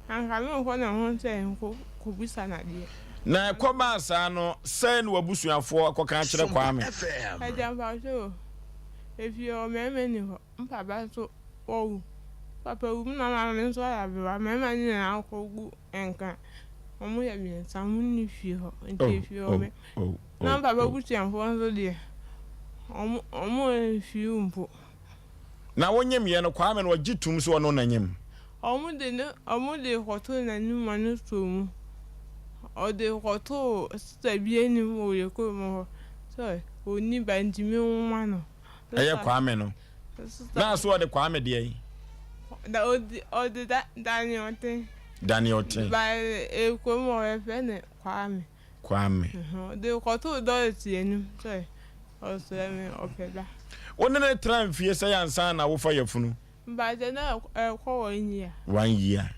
S17: anka menkɔ ne ho sɛ nkɔ kɔbisa no adeɛ.
S1: Na ɛkɔbaa saa no, sɛn na w'abusuafoɔ akɔka akyerɛ Kwame?
S17: Agya mpakyɛ o, efie hɔ mmarima nni hɔ, mpapa nso wawu, papa wu na maame nso ayɛ aberewa, mmarima no nyinaa akɔgu Nka wɔn yɛ mmiɛnsa, wɔn nni fie hɔ, nti efie hɔ me na papa busuafoɔ nso deɛ wɔn wɔn mfie mpo.
S1: Na wo nyem yɛ no Kwame no ɔgye tum sɛ ɔno na nyem?
S17: Wɔn de ne wɔn de kɔtoo n'anim ma no soo mu, ɔde kɔtoo sista bi anim wɔ yɛ kurom hɔ sɛ ɔnni ba nti me nwoma no.
S1: Ɛyɛ Kwame no. Na so ɔde Kwame deɛ yi?
S17: Da ɔdi ɔde da Daniel Ɔten.
S1: Daniel Ɔten.
S17: Ba ekurom hɔ yɛfrɛ no Kwame.
S1: Kwame.
S17: Ɔde kɔtoo Dorothy anim sɛ ɔsrɛ me ɔpɛ ba.
S1: Wo ne no tena mfie sɛn ansa na wofa yafunu?
S17: Mpakyɛ na ɛkɔ one year.
S1: One year.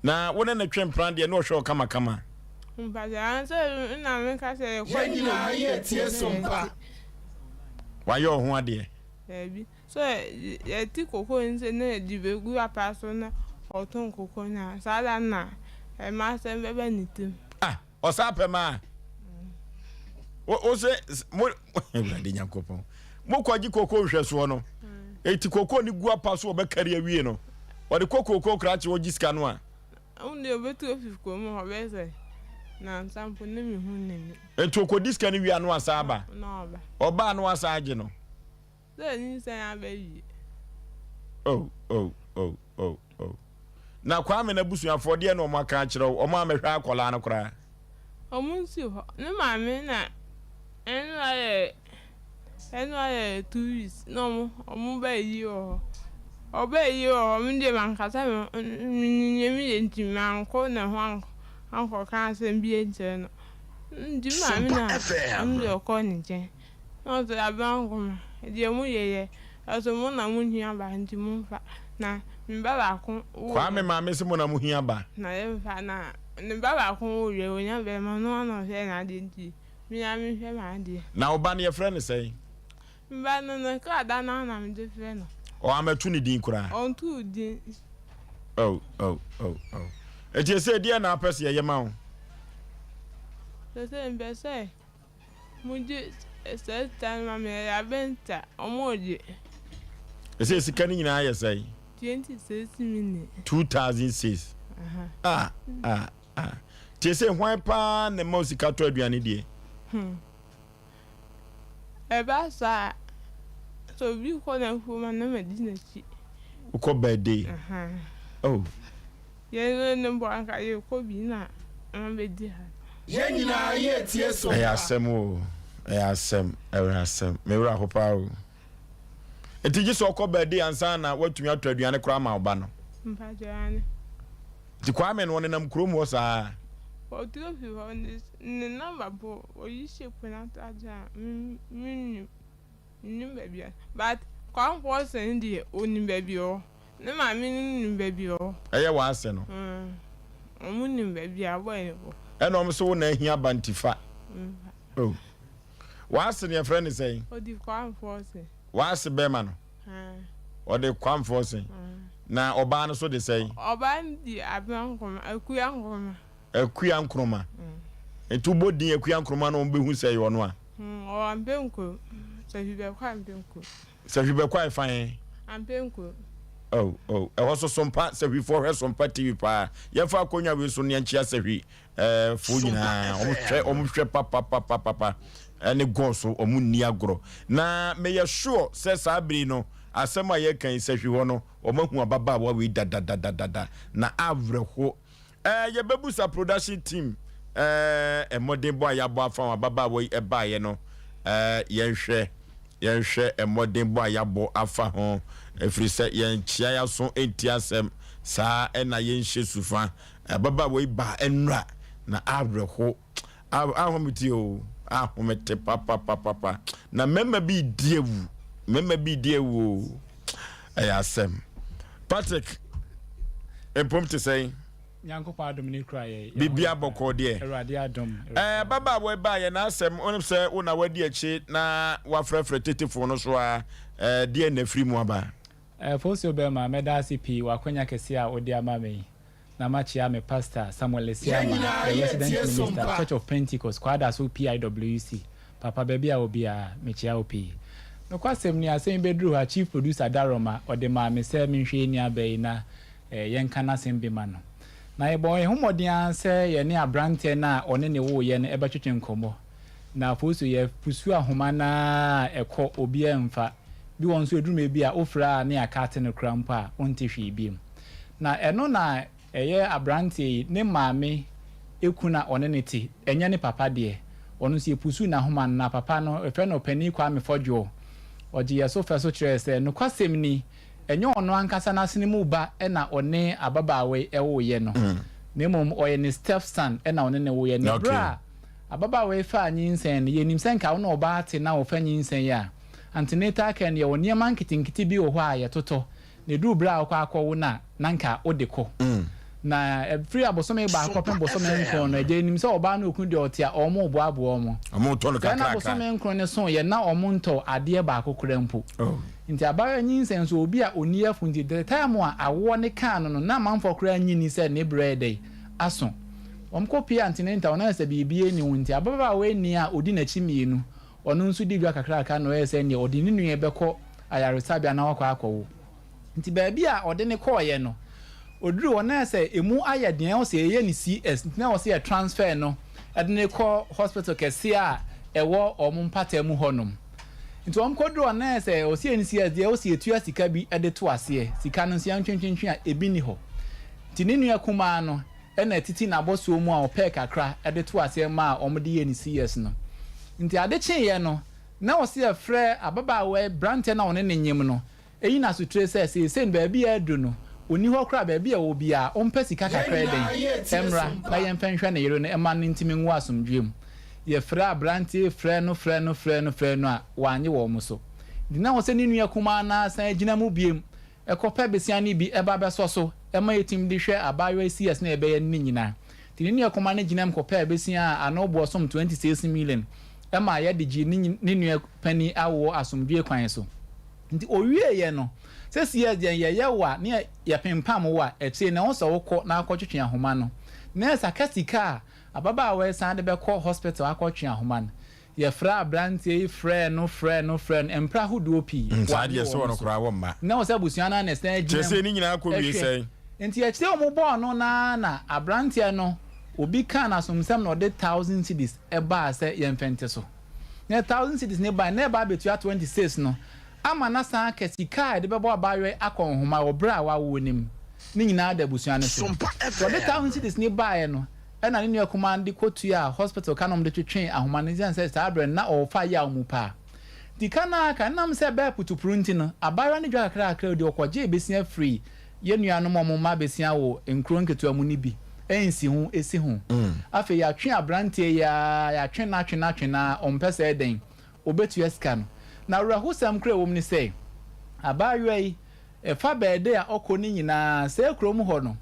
S1: Na wo ne no twe mpena deɛ na ɔhwɛ wo kamakama?
S17: Mpakyɛ ansa na meka sɛ yɛkɔ
S5: Yɛn nyinaa yɛ tie so mpa.
S1: Wayɛ wo ho adeɛ?
S17: Daabi. Sɛ yɛte koko no sɛ na yɛde bɛgu apa so na ɔtɔn koko no a, saa da no na ɛma asɛm bɛba ne tirim.
S1: Ah, ɔsan pɛ maa. Wo wo se mo Awurade Nyankopɔn. Mo kɔgye koko nhwɛsoɔ no. Eti koko no gu apa so ɔbɛkari awie no. Ɔde kɔ koko krakye ɔgye sika no a.
S17: Wo deɛ ɔbɛtu afi kurom hɔ bɛyɛ sɛ nansa mpo na mehu n'ani.
S1: Nti ɔkɔdi sika no wie a na wasan aba?
S17: Na ɔba.
S1: Ɔba a na wasan agye no?
S17: Sɛ nyinsɛn aba awie.
S1: Oh oh oh oh oh. Na Kwame n'abusuafoɔ deɛ na wɔn aka akyerɛ wo? Wɔn ammɛhwɛ akwadaa no koraa?
S17: Wɔn nsi hɔ. Ne maame na ɛno ayɛ Ɛno ayɛ 2 weeks na ɔmo ɔmo ba ayie wɔ hɔ. Ɔba ayie wɔ hɔ me deɛ mankasa me ho menim nea meyɛ nti mankɔ ne ho ankɔ ankɔka asɛm bi ankyerɛ no. Nti me maame na ɔno deɛ ɔkɔɔ ne nkyɛn na ɔse Abeankoma deɛ moyɛ yɛ ɛso mo na mo hia ba nti momfa na me ba baako woo
S1: Kwame maame se mo na mo hia ba.
S17: Na yɛmfa na ne ba baako woo deɛ ɔnya bɛɛma ɔno ara na ɔhwɛ n'adeɛ nti Me ara mehwɛ m'adeɛ.
S1: Na wo ba no yɛfrɛ no sɛn?
S17: Me ba no, ne kra da no ara na mede frɛ no.
S1: Ɔ ammɛto ne din koraa?
S17: Ɔntoo din.
S1: Oh, oh, oh, oh. Enti ɛsei deɛn na wopɛ sɛ yɛyɛ ma wo?
S17: Sɛsei mepɛ sɛ mogye saa sika no ma me, ɛyɛ abɛnta, wɔregye.
S1: Ɛsei sika no nyinaa yɛ sɛn?
S17: 26 million.
S1: 2006. Ah, ah. Ah, tie sɛ hwan paa na ɛma wo sika tɔ aduane die?
S17: Hmm. Ɛba saa a, sɛ obi kɔ n'afuom a na madi n'akyi.
S1: Wokɔ birthday? Oh.
S17: Yɛn no mpo anka yɛkɔ bi na mabɛdi ha.
S5: Yɛn nyinaa yɛ tie so
S1: Ɛyɛ asɛm o, ɛyɛ asɛm, ɛyɛ asɛm. Me werɛ aho paa o. Nti gye sɛ ɔkɔ birthday ansa na woatumi atɔ aduane koraa ama wo ba no.
S17: Mpakyɛ aane.
S1: Nti Kwame no ɔnenam kurom hɔ saa?
S17: Ɔtu fi hɔ ne ne number mpo oyi hyɛ pono ase a me mennim mennim baabi a but Kwame Paulson deɛ onim baabi ɔwɔ ne maame no nim baabi ɔwɔ.
S1: Ɛyɛ w'ase no?
S17: Mm ɔmo nim baabi a boy no wɔ.
S1: Ɛna ɔmo se wo na ahia ba nti fa.
S17: Mfa.
S1: Oh. W'ase no yɛfrɛ no sɛn?
S17: Ɔdi Kwame Paulson.
S1: W'ase bɛrima no? Ɔde Kwame Forson. Na ɔbaa no so de sɛn?
S17: Ɔbaa no di Abena Nkrumah, Akua Nkrumah.
S1: Akua Nkrumah. Nti wobɔ din Akua Nkrumah na wɔn bɛhu sɛ ɛyɛ ɔno a?
S17: Ɔwɔ Ampenkurom. Sahwi Bɛkwae Ampenkurom.
S1: Sahwi Bɛkwae fa he?
S17: Ampenkurom.
S1: Oh, oh, ɛhɔ so Sompa, Sahwifoɔ hwɛ Sompa TV paa. Yɛmfa akonnwa wei so ne yɛnkyea Sahwi eh, foɔ nyinaa. Wɔn hwɛ, wɔn hwɛ papapapapa. ne Gɔɔ so wɔn nni agorɔ. Na meyɛ sure sɛ saa bere yi no asɛm a yɛreka yi sahwi hɔ no wɔn ahu ababaawa wei dadadadada na awerɛho. Ɛɛ yɛbɛbusa production team ɛɛ mmɔdenbɔ a yɛabɔ afa ho ababaawa yi ɛbaeɛ no ɛɛ yɛnhwɛ yɛnhwɛ mmɔdenbɔ a yɛabɔ afa ho ɛfiri sɛ yɛnkyea yɛaso nti asɛm saa ɛna yɛnhyɛ sufa ababaawa yi baa ɛnora na awerɛho ahomete o ahomete papapapapa na mmarima bi di awu mmarima bi di awu o ɛyɛ asɛm Patrick mpom te sɛn
S18: Nyankopɔn adom ne kura yɛ.
S1: Biribi abɔkɔ deɛ.
S18: Awurade adom.
S1: Ɛɛ ababaawa yi baa yɛ n'asɛm wonim sɛ wo na wadi akyi na wafrɛfrɛ tetefoɔ no so a ɛɛ deɛ na afiri mu aba.
S18: Ɛɛ Fosuo bɛrima mɛda ase pii wɔ akwanya kɛseɛ a wode ama me yi. Na makyea me pastor Samuel Asiamah, the resident minister, Church of Pentecost, Kwadaso PIWC. Papa baabi a wɔ biara, mekyea wo pii. Nokwasɛm ni, asɛm yi bɛduruu ha, Chief Producer Daroma, ɔde maa me sɛ menhwɛ yɛn nuabaa yi na yɛnka n'asɛm bi ma no. Na yɛbɔɔ yɛn ho mmɔden ara sɛ yɛne aberanteɛ no a ɔne no woeɛ no bɛtwetwe nkɔmmɔ. Na afei nso yɛpusu ahoma no ara a ɛkɔ, obiara mfa. Bi wɔ hɔ nso ɛduru mmerɛ bi a wofrɛ a ne yɛaka ate no koraa mpo a, wonte hwee bio. Na ɛno na ɛyɛ aberanteɛ yi ne maame kunu a ɔne no te, ɛnyɛ ne papa deɛ. Ɔno nso yɛpusuu n'ahoma no, na papa no, yɛfrɛ no Ɔpanin Kwame Fɔdwoɔ. Ɔgyee yɛn so fɛ so kyerɛɛ sɛ, nokwasɛm ni, ɛnyɛ ɔno ankasa n'asene mu ba na ɔne ababaawa yi woeɛ no, na mmom ɔyɛ ne step son na ɔne no woeɛ. Na berɛ a ababaawa yi faa nyinsɛn no, yɛnim sɛ nka wo ne ɔbaa te na ɔfa nyinsɛn a, antenatal care no, yɛwɔ nneɛma nketenkete bi wɔ hɔ a yɛtotɔ Na ɛduru berɛ a wokɔ akɔwo no a, na anka wode kɔ. Na ɛfiri abosome baako kɔpem bosome nkron no, agya nim sɛ ɔbaa ne okunu deɛ ɔte a, wɔreboaboa wɔn.
S1: Wɔretɔ no
S18: Sɛ na
S1: kakrakra.
S18: bosome nkron no soeɛ, na wɔntɔɔ adeɛ baako koraa mpo. Nti abaayewa nyinsɛn nso, obi a ɔnni afu nti, the time a awoɔ no kaa no no, na amanfoɔ koraa nnye nni sɛ ne berɛ reyɛ dɛn? Aso. Wɔkɔpuee antenatal no, na ayɛ sɛ biribiara nni ho nti, ababaawa yi nua a ɔdi n'akyi mmienu, Ɔno nso di dwa kakraka na ɔyɛɛ sɛ neɛ ɔde ne nua bɛkɔ ayaresabea na wakɔ akɔwo. Nti baabi a ɔde no kɔeɛ no, ɔduruu hɔ na ayɛ sɛ ɛmu ayɛ den, ɛwɔ sɛ yɛyɛ no CS, nti na ɛwɔ sɛ yɛ transfer no de no kɔ hospital kɛseɛ a ɛwɔ wɔn mpata mu hɔnom. Nti wɔn kɔduruu hɔ no na ayɛ sɛ ɛwɔ sɛ yɛyɛ no CS deɛ, ɛwɔ sɛ yɛtua sika bi de to aseɛ. Sika no nso yɛntwentwentwe a ɛbi nni hɔ. Nti ne nua kumaa no, na atiti n'abɔsoɔ mu a ɔpɛɛ kakra de too aseɛ maa wɔde yɛɛ ne CS no. Nti ade kyeeɛ no, na ɔse yɛfrɛ ababaawa yi, branteɛ no a ɔne no nyem no, yi no asotire sɛ seesei no baabi a aduru no, ɔnni hɔ koraa, baabi a ɔwɔ biara ɔmpɛ sika kakra dɛn mmra na yɛmfa nhwɛ ne yere no mma no ntumi nwo asomdwoeɛ mu. Yɛfrɛɛ abranteɛ yi frɛɛ no frɛɛ no frɛɛ no frɛɛ no a, wannye wɔn so. Nti na ɛwɔ sɛ ne nua kumaa no ara san gyina mu biom Ɛkɔpɛ besia no bi ba bɛsɔ so ma yɛtumi de hwɛ abaayewa yi CS na yɛbɛyɛ no ne nyinaa. Nti ne nua kumaa no gyinaam kɔpɛɛ besia a ano boɔ som 26 million ma yɛde gyee ne ne nua panin awoɔ asomdwoeɛ kwan so. Nti ɔwieeɛ no, sɛ CS deɛ yɛyɛ wo a ne yɛpempam wo a, akyire no ɛwɔ sɛ wokɔ na akɔtwetwe ahoma no. Nurse aka sika a ababaawa yi san de bɛkɔ hospital akɔtwe ahoma no. Yɛfrɛɛ aberanteɛ yi frɛɛ no frɛɛ no frɛɛ no mprɛ ahodoɔ pii.
S1: Mm, saa
S18: Wannye
S1: deɛ sɛ
S18: wɔn
S1: ɔno
S18: so.
S1: koraa wɔmma.
S18: Na ɛwɔ sɛ abusua no ara na ɛsan
S1: Kyerɛ
S18: gyina
S1: sɛ
S18: mu
S1: ne nyinaa kɔwie
S18: hwɛ.
S1: sɛn?
S18: Nti akyire wɔn bɔɔ no no ara na aberanteɛ no obi kaa n'asomsɛm na ɔde thousand cedis baa sɛ yɛmfɛnte so. Na thousand cedis no bae na ɛba abɛtua 26 no ama no asan aka sika a yɛde bɛbɔ abaayewa yi akɔ nhoma wɔ berɛ a wawoɔ no mu. Ne nyinaa da abusua no so. Nti ɔde thousand cedis no baeɛ no, Ɛna ne nua kumaa no de kɔtuaa hospital ka na wɔde twetwee ahoma no esiane sɛ saa berɛ no na ɔrefa yaw mu paa nti. Ka no ara ka, ɛnam sɛ ɛbɛyɛ putupru nti no, abaayewa no dwa kakrakra ɔde ɔkɔgyee besia firii yɛn nuanom a wɔn mma besia wɔ nkuro nketewa mu no bi nsi ho si ho. Afei yɛatwe aberanteɛ yi ara, yɛatwe no atwe no atwe no ara, ɔmpɛ sɛ ɛdɛn, ɔbɛtua sika no. Na awerɛhosɛm koraa a ɛwɔ mu ne sɛ, abaayewa yi, Ɛfa bɛɛdɛ a ɔkɔ no nyinaa sɛɛ kurom hɔ no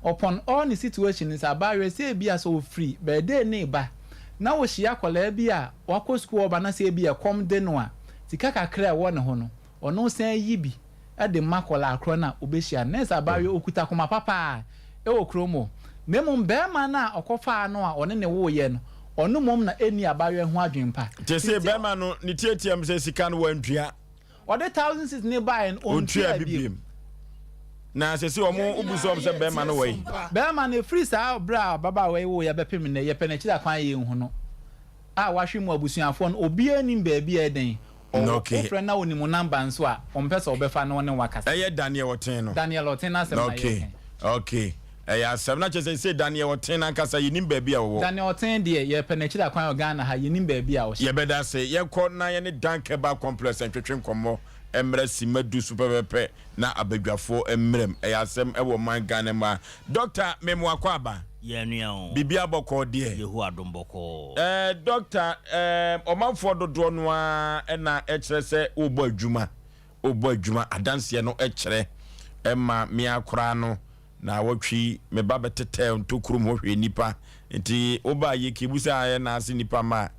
S18: ɔpɔn all ne situation no sɛ abaayewa sɛ ebia sɛ ɔfiri bɛɛdɛ no reba na ɔhyia akwadaa bi a wakɔ sukuu ɔreba na sɛ ebia ɛkɔm de no a sika kakra a ɛwɔ ne ho no ɔno san yi bi de ma akwadaa korɔ no a ɔbɛhyia no na sɛ abaayewa ɔkuta akoma papa a ɛwɔ kurom hɔ na mmom barima no a ɔkɔfaa no a ɔne no woeɛ no ɔno mmom na ɛnni abaayewa ho adwene pa.
S1: Te sɛ barima no ne tiatiam sɛ sika no wantua.
S18: Ɔde 1006 ne baeɛ no,
S1: Ɔntuaa
S18: ɔntuaa
S1: bi
S18: biom.
S1: biom. Na sese wɔn wobu sɛ wɔn sɛ bɛrima no wɔ yi.
S18: Bɛrima no, ɛfiri saa berɛ a ababaawa yi woeɛ bɛpem nnɛ, yɛpɛ n'akyiri akwan a yɛnhu no. a wahwe mu abusuafoɔ no obiara nnim baabi a ɛdɛn ɔwɔ.
S1: Okay.
S18: Wofrɛ na onim wo number nso a, ɔmpɛ sɛ ɔbɛfa na ɔne wo akasa.
S1: Ɛyɛ Daniel Ɔten no?
S18: Daniel Ɔten n'asɛm na
S1: Okay,
S18: yɛreka yi.
S1: okay. Ɛyɛ asɛm. Na kyerɛ sɛ seesei Daniel Ɔten no ankasa yɛnnim baabi a ɔwɔ.
S18: Daniel Ɔten deɛ, yɛrepɛ n'akyiri akwan wɔ Ghana ha, yɛnnim baabi a ɔhyɛ.
S1: Yɛbɛda ase. Yɛnkɔ na yɛne Dank Herbal Complex ntwetwe nkɔmmɔ mmra simma du so pɛpɛpɛ na abadwafoɔ mmram. Ɛyɛ asɛm wɔ ɔman Ghana mu ha. Doctor, me mo akwaaba.
S19: Yɛn nua o.
S1: Biribiara bɔkɔɔ deɛ?
S19: Yehowa adom bɔkɔɔ.
S1: Eh, Doctor, eh, ɔmanfoɔ dodoɔ no ara na ɛkyerɛ sɛ worebɔ adwuma, worebɔ adwuma. Adanseɛ no kyerɛ ma me ara koraa no, naawɔtwe yi, me ba bɛtetɛɛ ntokuro mu hɔ hwɛɛ nnipa. Nti wobaa yɛ kebu sɛ ayɛ na ase nnipa mma a,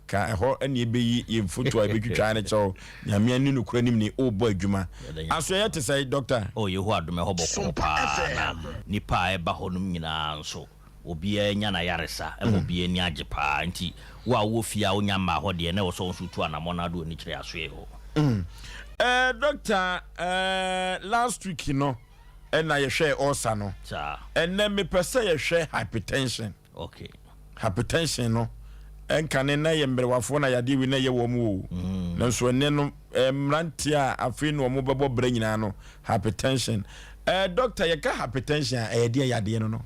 S1: Ka ɛhɔ na yɛbɛyi yɛn mfoto a yɛbɛtwitwa ne kyɛw. Nyame ani nokorɛ nim ni wobɔ adwuma. Asoɛeɛ te sɛn Doctor?
S19: Oh Yehowa adom ɛhɔ bɔkɔɔ paa na nipa a ɛba hɔ nom nyinaa nso obiara nya n'ayaresa ɛma obiara ani agye paa nti wo a wowɔ fie a wonya mmaa hɔ deɛ na ɛwɔ sɛ wo nso wotu anamɔn na wode w'ani kyerɛ asoɛeɛ hɔ.
S1: Eh Doctor eh last week no ɛna yɛhwɛɛ ulcer no. Ɛnɛ mepɛ sɛ yɛhwɛ hypertension.
S19: Okay.
S1: Hypertension no ɛnkane na ɛyɛ mmerewafoɔ na yadeɛ wei na ɛyɛ wɔn o. Mm. Nanso ɛnɛ no mmeranteɛ a afei na wɔn bɛbɔ brɛ nyinaa no hypertension. Ɛɛ doctor yɛka hypertension a ɛyɛ deɛ yadeɛ no no?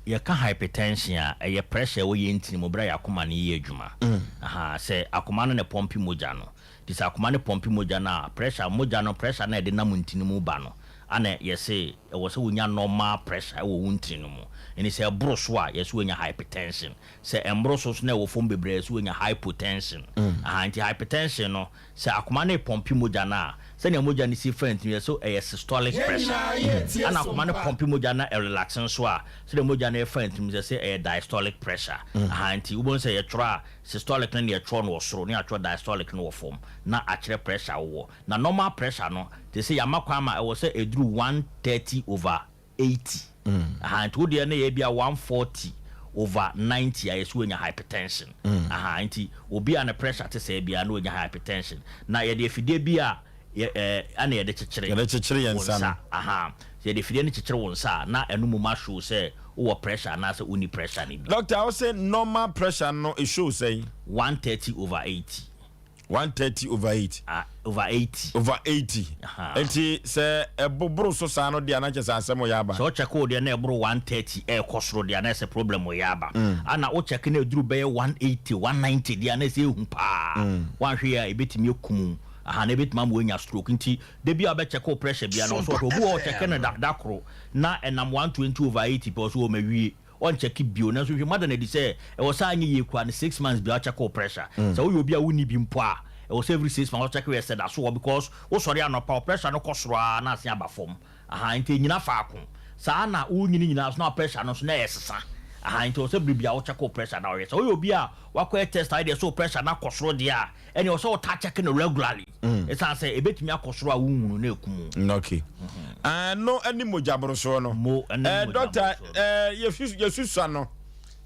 S19: Yɛka hypertension a ɛyɛ pressure ɛwɔ yɛn ntini mu berɛ a yɛn akoma no yɛ adwuma. Mm. Aha, sɛ akoma no na ɛpɔmpe mogya no. Nti sɛ akoma no pɔmpe mogya no a pressure mogya no pressure no a ɛde nam ntini mu ba no ana yɛse ɛwɔ sɛ wonya normal pressure wɔ wo ntini no mu. Ɛnti sɛ ɛboro so a yɛse woanya hypertension. Sɛ ɛmmoro so nso na ɛwɔ fam bebree a yɛse woanya hypotension. Aha nti hypertension no sɛ akoma no repɔmpe mogya no a sɛnea mogya no si fa ntini yɛse ɛyɛ systolic pressure. Ɛna akoma no pɔmpe mogya no na ɛrelax nso a sɛnea mogya no refa ntini mu yɛse ɛyɛ diastolic pressure. Aha nti wobɛhu sɛ yɛtwerɛ a Systolic no na yɛtwerɛ no wɔ soro na yɛatwerɛ diastolic no wɔ fam na akyerɛ pressure a wowɔ. Na normal pressure no, te sɛ yɛama kwan ma ɛwɔ sɛ ɛduru 130 over 80. Aha, nti wo deɛ no yɛ ebia 140 over 90 a yɛsɛ woanya hypertension. Aha, nti obi a ne pressure te saa biara na wanya hypertension. Na yɛde afidie bi a yɛ ɛɛ ɛna yɛde kyekyere
S1: Yɛde kyekyere yɛn
S19: wo
S1: nsa no.
S19: nsa. Aha, sɛ yɛde afidie no kyekyere wo nsa a, na ɛno mmom ashow sɛ wowɔ pressure anaasɛ wonni pressure no bi.
S1: Doctor, wo se normal pressure no eshow sɛn?
S19: 130 over 80.
S1: 130 over 8.
S19: Ah, over 80.
S1: Over 80.
S19: Aha.
S1: Nti sɛ ɛboboro so saa no deɛ na kyerɛ sɛ asɛm yɛ aba.
S19: Sɛ wo check wo deɛ na ɛboro 130 ɛrekɔ soro deɛ na ɛsɛ problem yɛ aba. Ana wo check na ɛduru bɛyɛ 180, 190 deɛ na ɛsɛ ehu paa. Woanhwɛ yie a ɛbɛtumi akum wo. Aha, na ɛbɛtumi ama woanya stroke. Nti da bi a wobɛ check wo pressure biara no, ɔsɛ ɔhwɛ. Obi wɔ hɔ ɔcheck no da da koro na ɛnam 120 over 80 pɛ ɔsɛ oh mawie. Ɔnkyɛke bio. Nanso nhwehwɛmu ada no adi sɛ ɛwɔ sɛ anyɛ yie koraa no six months biara wokyɛke wo pressure. Sɛ woyɛ obi a wonni bi mpo a, ɛwɔ sɛ every six months wokyɛke hwɛ sɛ ɛda so wɔ because wosɔre anɔpa wo pressure no kɔ soro ara na asen aba fam. Ahaa nti ɛnyina faako. Saa na wonyini nyinaa nso na wo pressure no nso na ɛresesa. Ahaa nti ɛwɔ sɛ bere biara wokyɛke wo pressure na wohwɛ. Sɛ woyɛ obi a wakɔyɛ test a ɛdeɛ sɛ wo pressure no akɔ soro deɛ a, ɛnneɛ ɛwɔ sɛ wotaa kyɛke no regularly. Ɛsiane sɛ ɛbɛtumi akɔ soro a wonhunu na ɛkum wo.
S1: Okay. Ɛno ne mogya borosoɔ no.
S19: Mo ne
S1: Eh,
S19: mogya
S1: Doctor,
S19: borosoɔ no.
S1: eh, yɛsu- yɛsusua no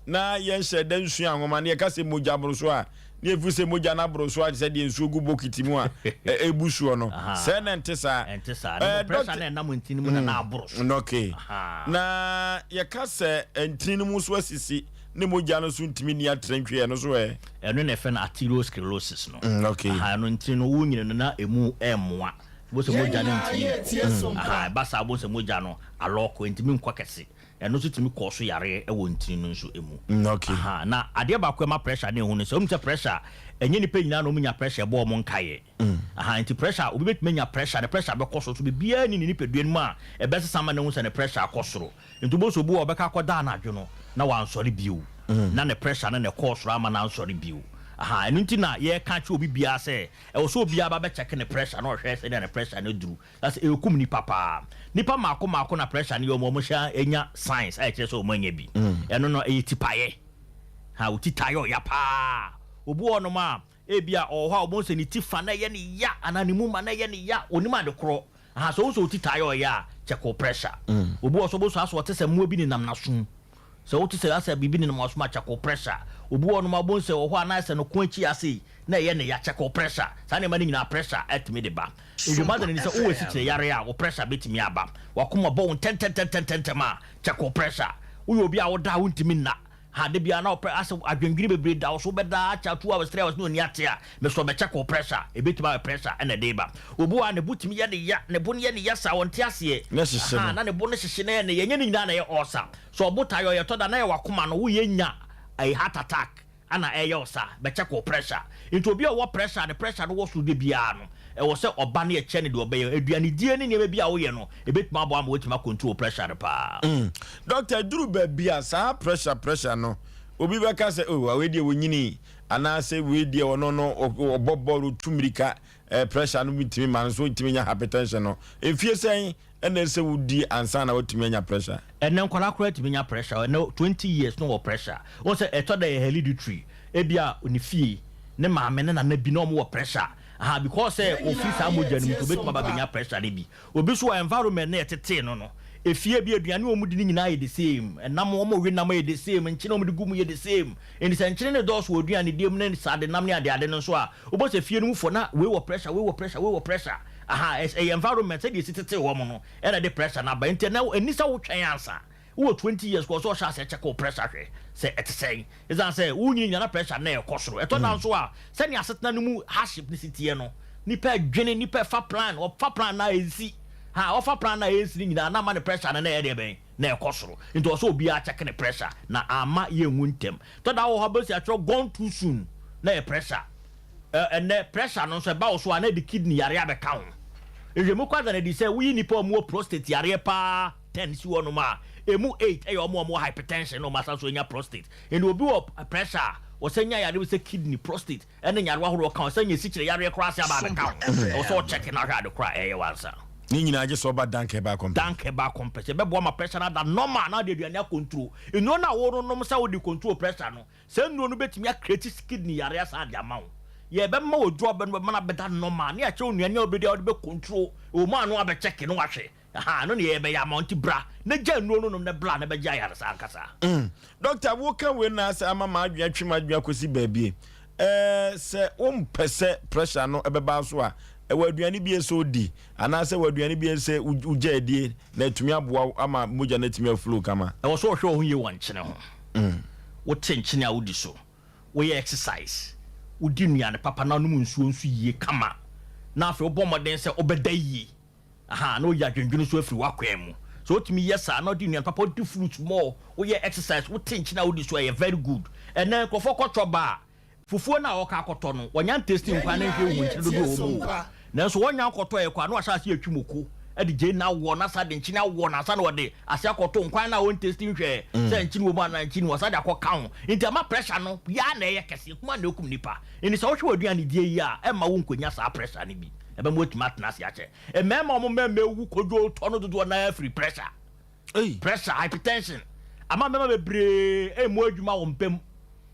S1: na yɛnhyɛ da nsua nwoma na yɛka sɛ mogya borosoɔ a na yɛfiri sɛ mogya no aboro so a te sɛ deɛ nsuo gu bokiti mu a ɛ- ɛbu soɔ no.
S19: Aha.
S1: Sɛɛ na ɛnte saa.
S19: Ɛnte saa. Na
S1: Eh,
S19: mmom pressure
S1: Doctor-
S19: no a ɛnam ntini mu na na aboro so.
S1: Okay.
S19: Aha.
S1: Na yɛka sɛ ntini no mu nso asisi ne mogya no nso ntumi nni atrantwie ɛno nso ɛ?
S19: Ɛno na yɛfrɛ no arteriosclerosis no.
S1: Mm, okay.
S19: Aha, ɛno ntini no wonyini no na emu ɛmmoa. Wobɛhu sɛ mogya no ntumi nkɔ. Aha, ɛba saa wobɛhu sɛ mogya no alɔɔko, ɛntumi nkɔ kɛse. Ɛno nso tumi kɔɔ so yareɛ wɔ ntini no nso mu.
S1: Mm, okay.
S19: Aha, na adeɛ baako a ɛma pressure no ɛhu no sɛ, wonim sɛ pressure, ɛnyɛ nnipa nyinaa na wɔnya pressure ɛbɔ wɔn nkaeɛ. Aha, nti pressure, obi bɛtumi anya pressure, ne pressure bɛkɔ soro, so biribiara nni ne nipadua no mu a ɛbɛsesa ama no ahu sɛ ne pressure akɔ soro. Nti wobɛhu sɛ obi wɔ hɔ a ɔbɛka akɔda anadwo no na wansɔre bio. Na ne pressure no na ɛkɔɔ soro ama no ansɔre bio. Aha, ɛno nti na yɛreka akyerɛ obi biara sɛ ɛwɔ sɛ obiara ba bɛkyɛke ne pressure na ɔhwɛ sɛnea ne pressure no aduru. Na sɛ ɛrekum nnipa paa. Nnipa mmaako mmaako na pressure no yɛ wɔn, wɔhyɛ nya signs a ɛkyerɛ sɛ wɔanya bi. Ɛno no ɛyɛ tipaeɛ. Ha, wo ti taa yɛ ɔya paa. Obi wɔ hɔnom a, ebia ɔwɔ hɔ a wobɛhu sɛ ne ti fa na ɛyɛ no ya anaa ne mu ma na ɛyɛ no ya, ɔnnim ade korɔ. Aha, sɛ wohu sɛ wo ti taa yɛ ɔya a, check wo pressure. Obi wɔ hɔ nso wobɛhu sɛ asɛ ɔte sɛ mmoa bi nenam n'asom. Sɛ wote sɛ asɛ biribi nenam w'asom a, check wo pressure. Obi wɔ hɔnom a wobɛhu sɛ ɔwɔ hɔ a na ayɛ sɛ ne kɔn akyi ase yi na ɛyɛ no ya, check wo pressure. Saa nneɛma no nyinaa pressure tumi de ba. Nhwehwɛmu ada no adi sɛ wowɔ asikyire yareɛ a, wo pressure bɛtumi aba. W'akoma bɔ wo ntɛntɛntɛntɛntɛm a, check wo pressure. Woyɛ obi a woda a wontumi nna. Ha da biara na ɔpɛ asɛ adwendwene bebree da wo so wobɛda akyɛ 2 hours 3 hours na ɔni ate a mesɔ bɛ check wo pressure ebetumi ayɛ pressure ɛna ɛde ba. Obi wɔ ha ne bo tumi yɛ ne ya ne bo no yɛ ne ya saa ɔnte aseɛ.
S1: Na ɛhyehye
S19: Ahaa
S1: no.
S19: na ne bo no hyehye na ɛyɛ ne ya ɛnyɛ ne nyinaa na ɛyɛ ulcer. Sɛ ɔbo taa yɛ ɔyɛ tɔ da na ɛyɛ wakoma no woyɛ nya ɛyɛ heart attack. Ana ɛyɛ wo saa? Bɛkyɛke wo pressure. Nti obi a ɔwɔ pressure a ne pressure no wɔ soro da biara no, ɛwɔ sɛ ɔba na yɛkyerɛ no deɛ ɔbɛyɛ. Aduanedie ne nneɛma bi a woyɛ no, ɛbɛtumi aboa ama woatumi akɔntro wo pressure no paa.
S1: Doctor, ɛduru baabi a saa pressure pressure no, obi bɛka sɛ oh wei deɛ ɔnyinii, anaasɛ wei deɛ ɔno no ɔbɔ bɔɔl, ɔtu mmirika, eh, pressure no bi tumi ma no so ɔtumi nya hypertension no. Mfie sɛn na ɛsɛ sɛ wodi ansa na woatumi anya pressure?
S19: Ɛnɛ nkwadaa koraa tumi nya pressure, ɛnɛ 20 years na ɔwɔ pressure. Wohu sɛ ɛtɔ da yɛ hereditary, ebia ne fie, ne maame ne nana bi na wɔn wɔ pressure, aha because sɛ ofiri saa mogya no mu nti obetumi aba abɛnya pressure no bi. Obi nso wɔ environment na yɛtetee no no, efie bi aduane a wɔn di no nyinaa yɛ the same, ɛnam wɔn we nam yɛ the same, nkyene a wɔn de gu mu yɛ the same, nti sɛ nkyene no dɔɔso wɔ aduane die mu ne sradenam ne adeade no nso a, wobɛhu sɛ fie no mu foɔ na wei wɔ pressure, wei wɔ pressure, wei wɔ pressure. Aha, ɛyɛ environment, sɛdeɛ ɛsi tetee wɔn no ɛna ɛde pressure no aba. Nti ɛnɛ ɛnni sɛ wotwɛn ansa. Wowɔ 20 years koraa ɔsɛ ɔhyɛ aseɛ check wo pressure hwɛ sɛ ɛte sɛn. Ɛsiane sɛ wonyini nyina na pressure no na ɛkɔ soro. Ɛtɔ da nso a sɛnea asetena no mu hardship no si teɛ no, nipa ɛdwene, nipa ɛfa plan, ɔfa plan no a ɛnsi. Ha, ɔfa plan no a ɛnsi no nyinaa na ama ne pressure no na ɛyɛ deɛ bɛn? Na ɛkɔ soro. Nti ɔsɛ obiara check ne pressure na amma yɛnwu ntɛm. Tɔ da wɔ hɔ a bɛsi atwerɛ gone too soon na ɛyɛ pressure. Ɛ, ɛnnɛ, pressure no nso, ɛba wo so a, na ɛde kidney yareɛ abɛka ho. Nhwehwɛmu koraa da no adi sɛ, woyi nnipa a wɔwɔ prostate yareɛ paa 10 si hɔnom a, ɛmu eight yɛ wɔn a wɔwɔ hypertension na wɔasan nso anya prostate. Enti obi wɔ pressure a, ɔsan nya yareɛ bi sɛ kidney, prostate, ne nyarewa ahoroɔ ka ho. Ɔsan nya asikyire yareɛ koraa ase aba abɛka ho. Ɛwɔ sɛ ɔkyɛke na ɔhwɛ ade korɔ a ɛyɛ wo ansa.
S1: Ne nyinaa gye sɛ ɔba Dank Herbal Complex.
S19: Dank Herbal Complex. Ɛbɛboa ma pressure no ada normal na wode aduane akɔntro. Nnuro no a wononom sɛ wode control pressure no, Saa nnuro no bɛtumi acreate kidney yareɛ asan de ama wo. Yɛbɛma wo aduro a wobɛnom bɛma no abɛda normal ne yɛakyerɛ wo nnuane a wobɛdi a wode bɛ control ɛwɔ mu a na wabɛkyɛke na wahwɛ ahaa ɛno ne yɛbɛyɛ ama wo nti bra na gya nnuro no nom na bra na bɛgye ayaresa ankasa.
S1: Mm. Doctor, woka wei na asɛ ama m'adwene atwe m'adwene akɔsi baabi. Ɛɛ sɛ wompɛ sɛ pressure no ɛbɛba so a, ɛwɔ aduane bi ɛsɛ odi anaasɛ wɔ aduane bi ɛsɛ wogya adie na atumi aboa wo ama mogya no atumi aflow kama.
S19: Ɛwɔ sɛ ɔhwɛ wo ho yie wɔ nkyene ho. Wote nkyene a wodi so, woyɛ exercise, wodi nnuane papa na wonom nsuo nso yie kama, na afei wobɔ mmɔden sɛ wobɛda yie, ahaa, na woyi adwendwene nso afiri w'akwan mu. Sɛ wotumi yɛ saa na wodi nnuane papa, wodi fruits more, woyɛ exercise, wote nkyene a wodi so a, ɛyɛ very good. Ɛnnɛ nkurɔfoɔ kɔ chɔ bar a, Fufuo no a wɔkɔ akɔtɔ no, wɔnya ntesti nkwan no nhwɛ nhu nkyene dodoɔ a ɛwɔ mu o. Nanso wɔnya nkɔtɔeɛ koraa na wɔahyɛ aseɛ atwi moko de gyeene awɔ no asan de nkyene awɔ no ansa na wɔde ase akɔto nkwan no a wɔntesti nhwɛɛ sɛ nkyene wɔ mu anaa nkyene nni mu, wɔsan de akɔka ho. Nti ɛma pressure no yɛ ara na ɛyɛ kɛseɛ, kuma na ɛkum nnipa. Nti sɛ wohwɛ w'aduane die yie a, ɛmma wonkɔnya saa pressure no bi. Ɛbɛma woatumi atena ase akyɛ. Mmarima a wɔn mmarima awu kodwoo tɔ no dodoɔ no ara firi pressure. Pressure, hypertension, ama mmarima bebree mmɔ adwuma wɔ mpa mu.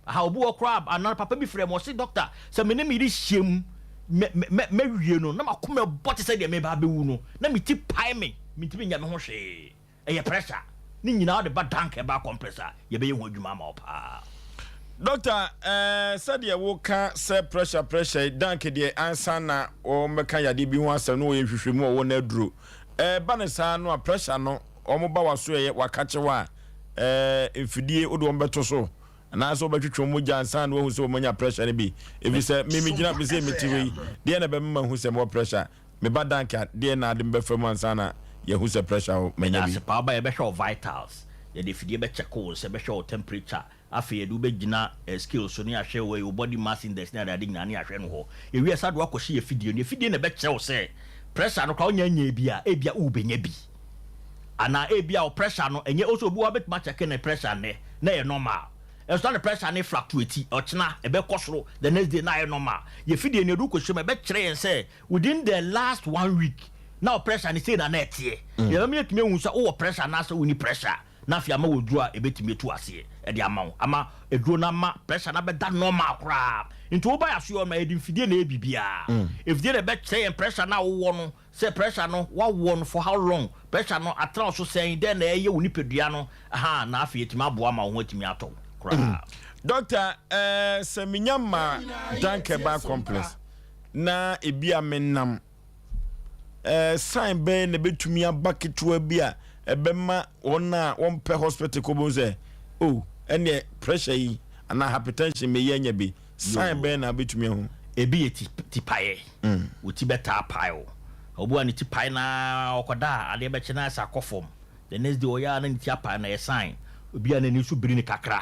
S19: Aha, obi wɔ koraa anaa papa bi frɛ me, ɔse doctor, sɛ me ne me yere hyia mu mɛ mɛ mɛwie no, na m'akoma bɔ te sɛ deɛ mereba abɛwu no, na me ti pae me, mentumi nyɛ me ho hwee. Ɛyɛ pressure. Ne nyinaa wode ba Dank Herbal Complex a, yɛbɛyɛ ho adwuma ama wo paa.
S1: Doctor, eh, sɛdeɛ woka sɛ pressure pressure yi, Dank deɛ ansa na wɔbɛka yadeɛ bi ho asɛm no wɔyɛ nhwehwɛmu a wɔwɔ no aduro. Ɛba no saa no a pressure no wɔn ba w'asoɛeɛ wakakye wo a, ɛɛ mfidie wode wɔn bɛto so anaasɛ wobɛtwetwe wɔn mogya ansa na wahu sɛ wɔn anya pressure no bi. Ɛfiri sɛ me megyina me sɛ mete hɔ yi, deɛ na ɛbɛma mahu sɛ mewɔ pressure? Meba dank a, deɛ na ade mebɛfa mu ansa na yɛahu sɛ pressure wɔ manya
S19: Meda
S1: bi?
S19: ase paa. Woba a yɛbɛhwɛ wo vitals, yɛde afidie bɛkyɛke wo nsa, yɛbɛhwɛ wo temperature, Afei yɛde wo bɛgyina scale so ne yɛahwɛ wo wo body mass index ne adeade nyinaa ne yɛahwɛ no hɔ. Yɛwie a, saa de wo akɔhyɛ yɛn afidie no. Yɛn afidie na ɛbɛkyerɛ wo sɛ pressure no koraa wonya nyaa bi a, ebia worebɛnya bi. Anaa ebia wo pressure no ɛnyɛ, wo sɛ obi wɔ hɔ a bɛtumi akyɛke ne pressure nnɛ na ɛyɛ normal. Ɛnso na ne pressure no fluctuate, ɔkyena ɛbɛkɔ soro, the next day na ayɛ normal. Yɛn afidie no yɛde wo kɔhyɛ mu a, ɛbɛkyerɛ yɛn sɛ within the last one week na wo pressure no sei na na ɛteɛ. Yɛbɛma yɛatumi ahu sɛ wowɔ pressure anaasɛ wonni pressure. na afei ama wo aduro a ɛbɛtumi atu aseɛ de ama wo, ama aduro no ama pressure no abɛda normal koraa. Nti woba yɛn asoɛ hɔ no a, yɛde mfidie na ɛyɛ biribiara. Mfidie na ɛbɛkyerɛ yɛn pressure no a wowɔ no, sɛ pressure no woawoɔ no for how long, pressure no atena wo so sɛn, dɛn na ɛyɛ wo nipadua no, ahaa, na afei ɛtumi aboa ma wo ho atumi atɔ wo koraa.
S1: Doctor, eh, sɛ menya ma Dankeba complex na ebia menam Sign bɛn na ebetumi aba ketewa bi a ɛbɛma wɔn a wɔmpɛ hospital kɔ bɛhu sɛ, oh, ɛneɛ pressure yi anaa hypertension meyɛ anya bi, sign bɛn na wobɛtumi ahu?
S19: Ebi yɛ ti tipaeɛ, wo ti bɛtaa pae wo. Obi wɔ hɔ a ne ti pae no ara ɔkɔda a adeɛ bɛkye no ayɛ sɛ akɔ fam. The next day ɔyɛ a na ne ti apae no ɛyɛ sign. Obi a n'ani so biri no kakra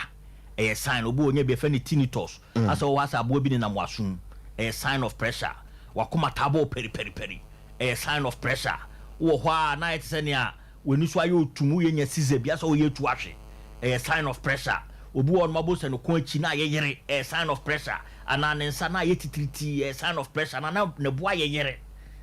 S19: ɛyɛ sign. Obi wɔ hɔ ɔnya bi yɛfrɛ no tinnitus, asɛ wowɔ hɔ asɛ aboa bi nenam w'asom, ɛyɛ sign of pressure. W'akoma taa bɔ wo pɛripɛripɛri, ɛyɛ sign of pressure. Wowɔ hɔ a na ayɛ te sɛ nea w'ani so ayɛ otum, woyɛ nya seizure bi asɛ woyɛ atu ahwe, ɛyɛ sign of pressure. Obi wɔ hɔ nom abɔ sɛ ne kɔn akyi na ayɛ yere, ɛyɛ sign of pressure. Anaa ne nsa na ayɛ titiritii, ɛyɛ sign of pressure. Anaa na ne bo ayɛ yere,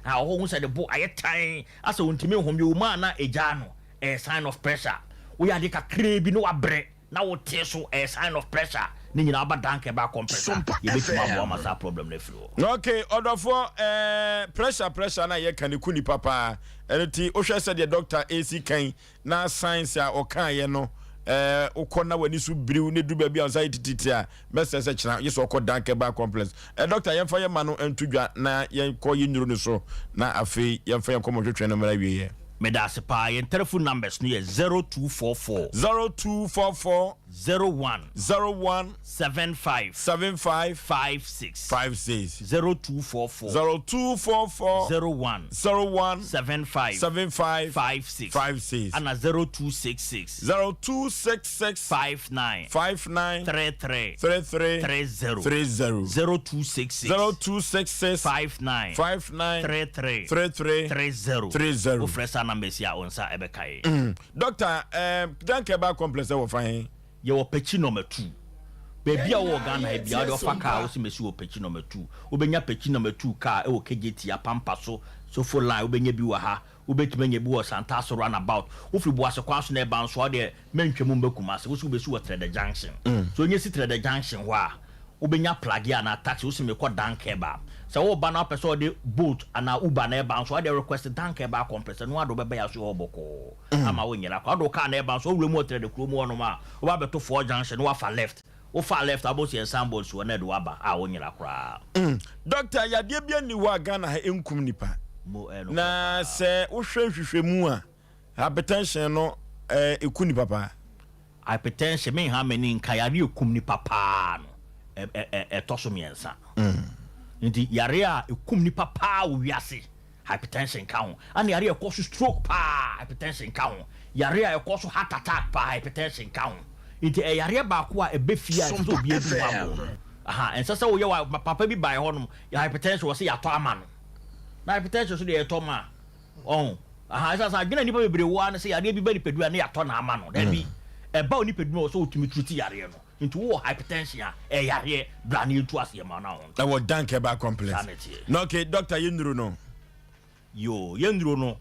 S19: a ɔhɔ hu sɛ ne bo ayɛ tan, asɛ ontumi nhome, ɛwɔ mu a na egyaa no, ɛyɛ sign of pressure. Woyɛ ade kakraa bi na wabrɛ na wotee so, ɛyɛ sign of pressure. Ne nyinaa aba dank ɛba compress a, yɛbɛtumi aboa ma saa problem no afiri hɔ.
S1: Ok ɔdɔfoɔ ɛɛ pressure pressure no a yɛka no ku nipa paa ɛno nti wohwɛ sɛdeɛ doctor ɛresi kan na signs a ɔkaeɛ no ɛɛ wokɔ na w'ani so biriw na ɛduru baabi a wo nsa yɛ tititi a mɛsrɛ sɛ kyena gye sɛ ɔkɔ Dank Herbal Complex ɛɛ doctor yɛmfa yɛn mma no nto dwa na yɛnkɔ yɛn nnuro no so na afei yɛmfa yɛn nkɔmmɔ twetwe no mmra awieɛ.
S19: Medaase paa, yɛn telephone numbers no yɛ 0244.
S1: 0244.
S19: 01.
S1: 01.
S19: 75.
S1: 75.
S19: 56.
S1: 56.
S19: 0244.
S1: 0244.
S19: 01.
S1: 01.
S19: 75.
S1: 75.
S19: 56.
S1: 56.
S19: Ana 0266.
S1: 0266.
S19: 59.
S1: 59.
S19: 33.
S1: 33.
S19: 30.
S1: 30.
S19: 0266.
S1: 0266.
S19: 59.
S1: 59.
S19: 33.
S1: 33.
S19: 30.
S1: 30.
S19: Wofrɛ saa numbers yi a, wo nsa ɛbɛka yɛn.
S1: Mm. Doctor, eh, Dank Herbal Complex ɛwɔ fa he?
S19: Yɛwɔ Pekyi Nɔma 2. Baabi a wowɔ Ghana ha biara, wode ɔfa kaa a wose mesi wɔ Pekyi Nɔma 2. Wobɛnya Pekyi Nɔma 2 kaa ɛwɔ Kejetia, Pampa so, Sofo Line, wobɛnya bi wɔ ha. Wobɛtumi anya bi wɔ Santase Run About. Wofiri Boase kwan so na ɛba nso a, wodeɛ mɛntwa mu mba Kumasi. Wose wobɛsi wɔ Trɛdɛ Junction. Sɛ wonya si Trɛdɛ Junction hɔ a, wobɛnya plage anaa taxi, wose mekɔ Dank Herbal. Sɛ woreba na wopɛ sɛ wode Bolt anaa Uber na ɛba nso a, wodeɛ request Dank Herbal Complex, ɛno ara de wobɛba yɛn asoɛ hɔ bɔkɔɔ. ama wo nyera kwa. Wode wo car no ɛba nso, wowura mu wɔ Trɛde kuro mu hɔnom a, woba abɛto Four Junction na woafa left. Wofaa left a, wobɛhu sɛ yɛn signboard si hɔ na ɛde wo aba a wonyera koraa.
S1: Doctor, yadeɛ biara nni hɔ a Ghana ha ɛnkum nipa.
S19: Mo, ɛyɛ nokorɛ
S1: Na
S19: paa.
S1: sɛ wohwɛ nhwehwɛmu a, hypertension no ɛku nipa paa.
S19: Hypertension, menha m'ani nka, yareɛ a ɛkum nipa paa no, ɛ, ɛ, ɛ, ɛtɔ so mmiɛnsa. Nti yareɛ a ɛkum nipa paa wɔ wiase, Hypertension ka ho. Ɛna yare a ɛkɔ so stroke paa, hypertension ka ho. Yare a ɛkɔ so heart attack paa, hypertension ka ho. Nti ɛyɛ yareɛ baako a ɛbɛ fie a ɛnsɛ sɛ obiara di ho agorɔ. Aha, ɛnsɛ sɛ woyɛ wa, papa bi baeɛ hɔnom, hypertension wɔ sɛ yɛatɔ ama no. Na hypertension so deɛ yɛtɔ ma. Ɔho. Aha, ɛsɛ sɛ adwene a nnipa bebree wɔ ara ne sɛ yareɛ bi ba nipadua a ne yɛatɔ no ama no. Dabi. Ɛba wo nipadua mu a ɛwɔ sɛ wotumi treat yareɛ no. Nti wowɔ hypertension a, ɛyɛ yareɛ, bra na yɛntu aseɛ ma wo na wo ho ntɔ.
S1: Ɛwɔ Dank Herbal Complex.
S19: Saa na ɛteɛ.
S1: Na okay, doctor yɛ nnuro no.
S19: Yoo, yɛ nnuro no,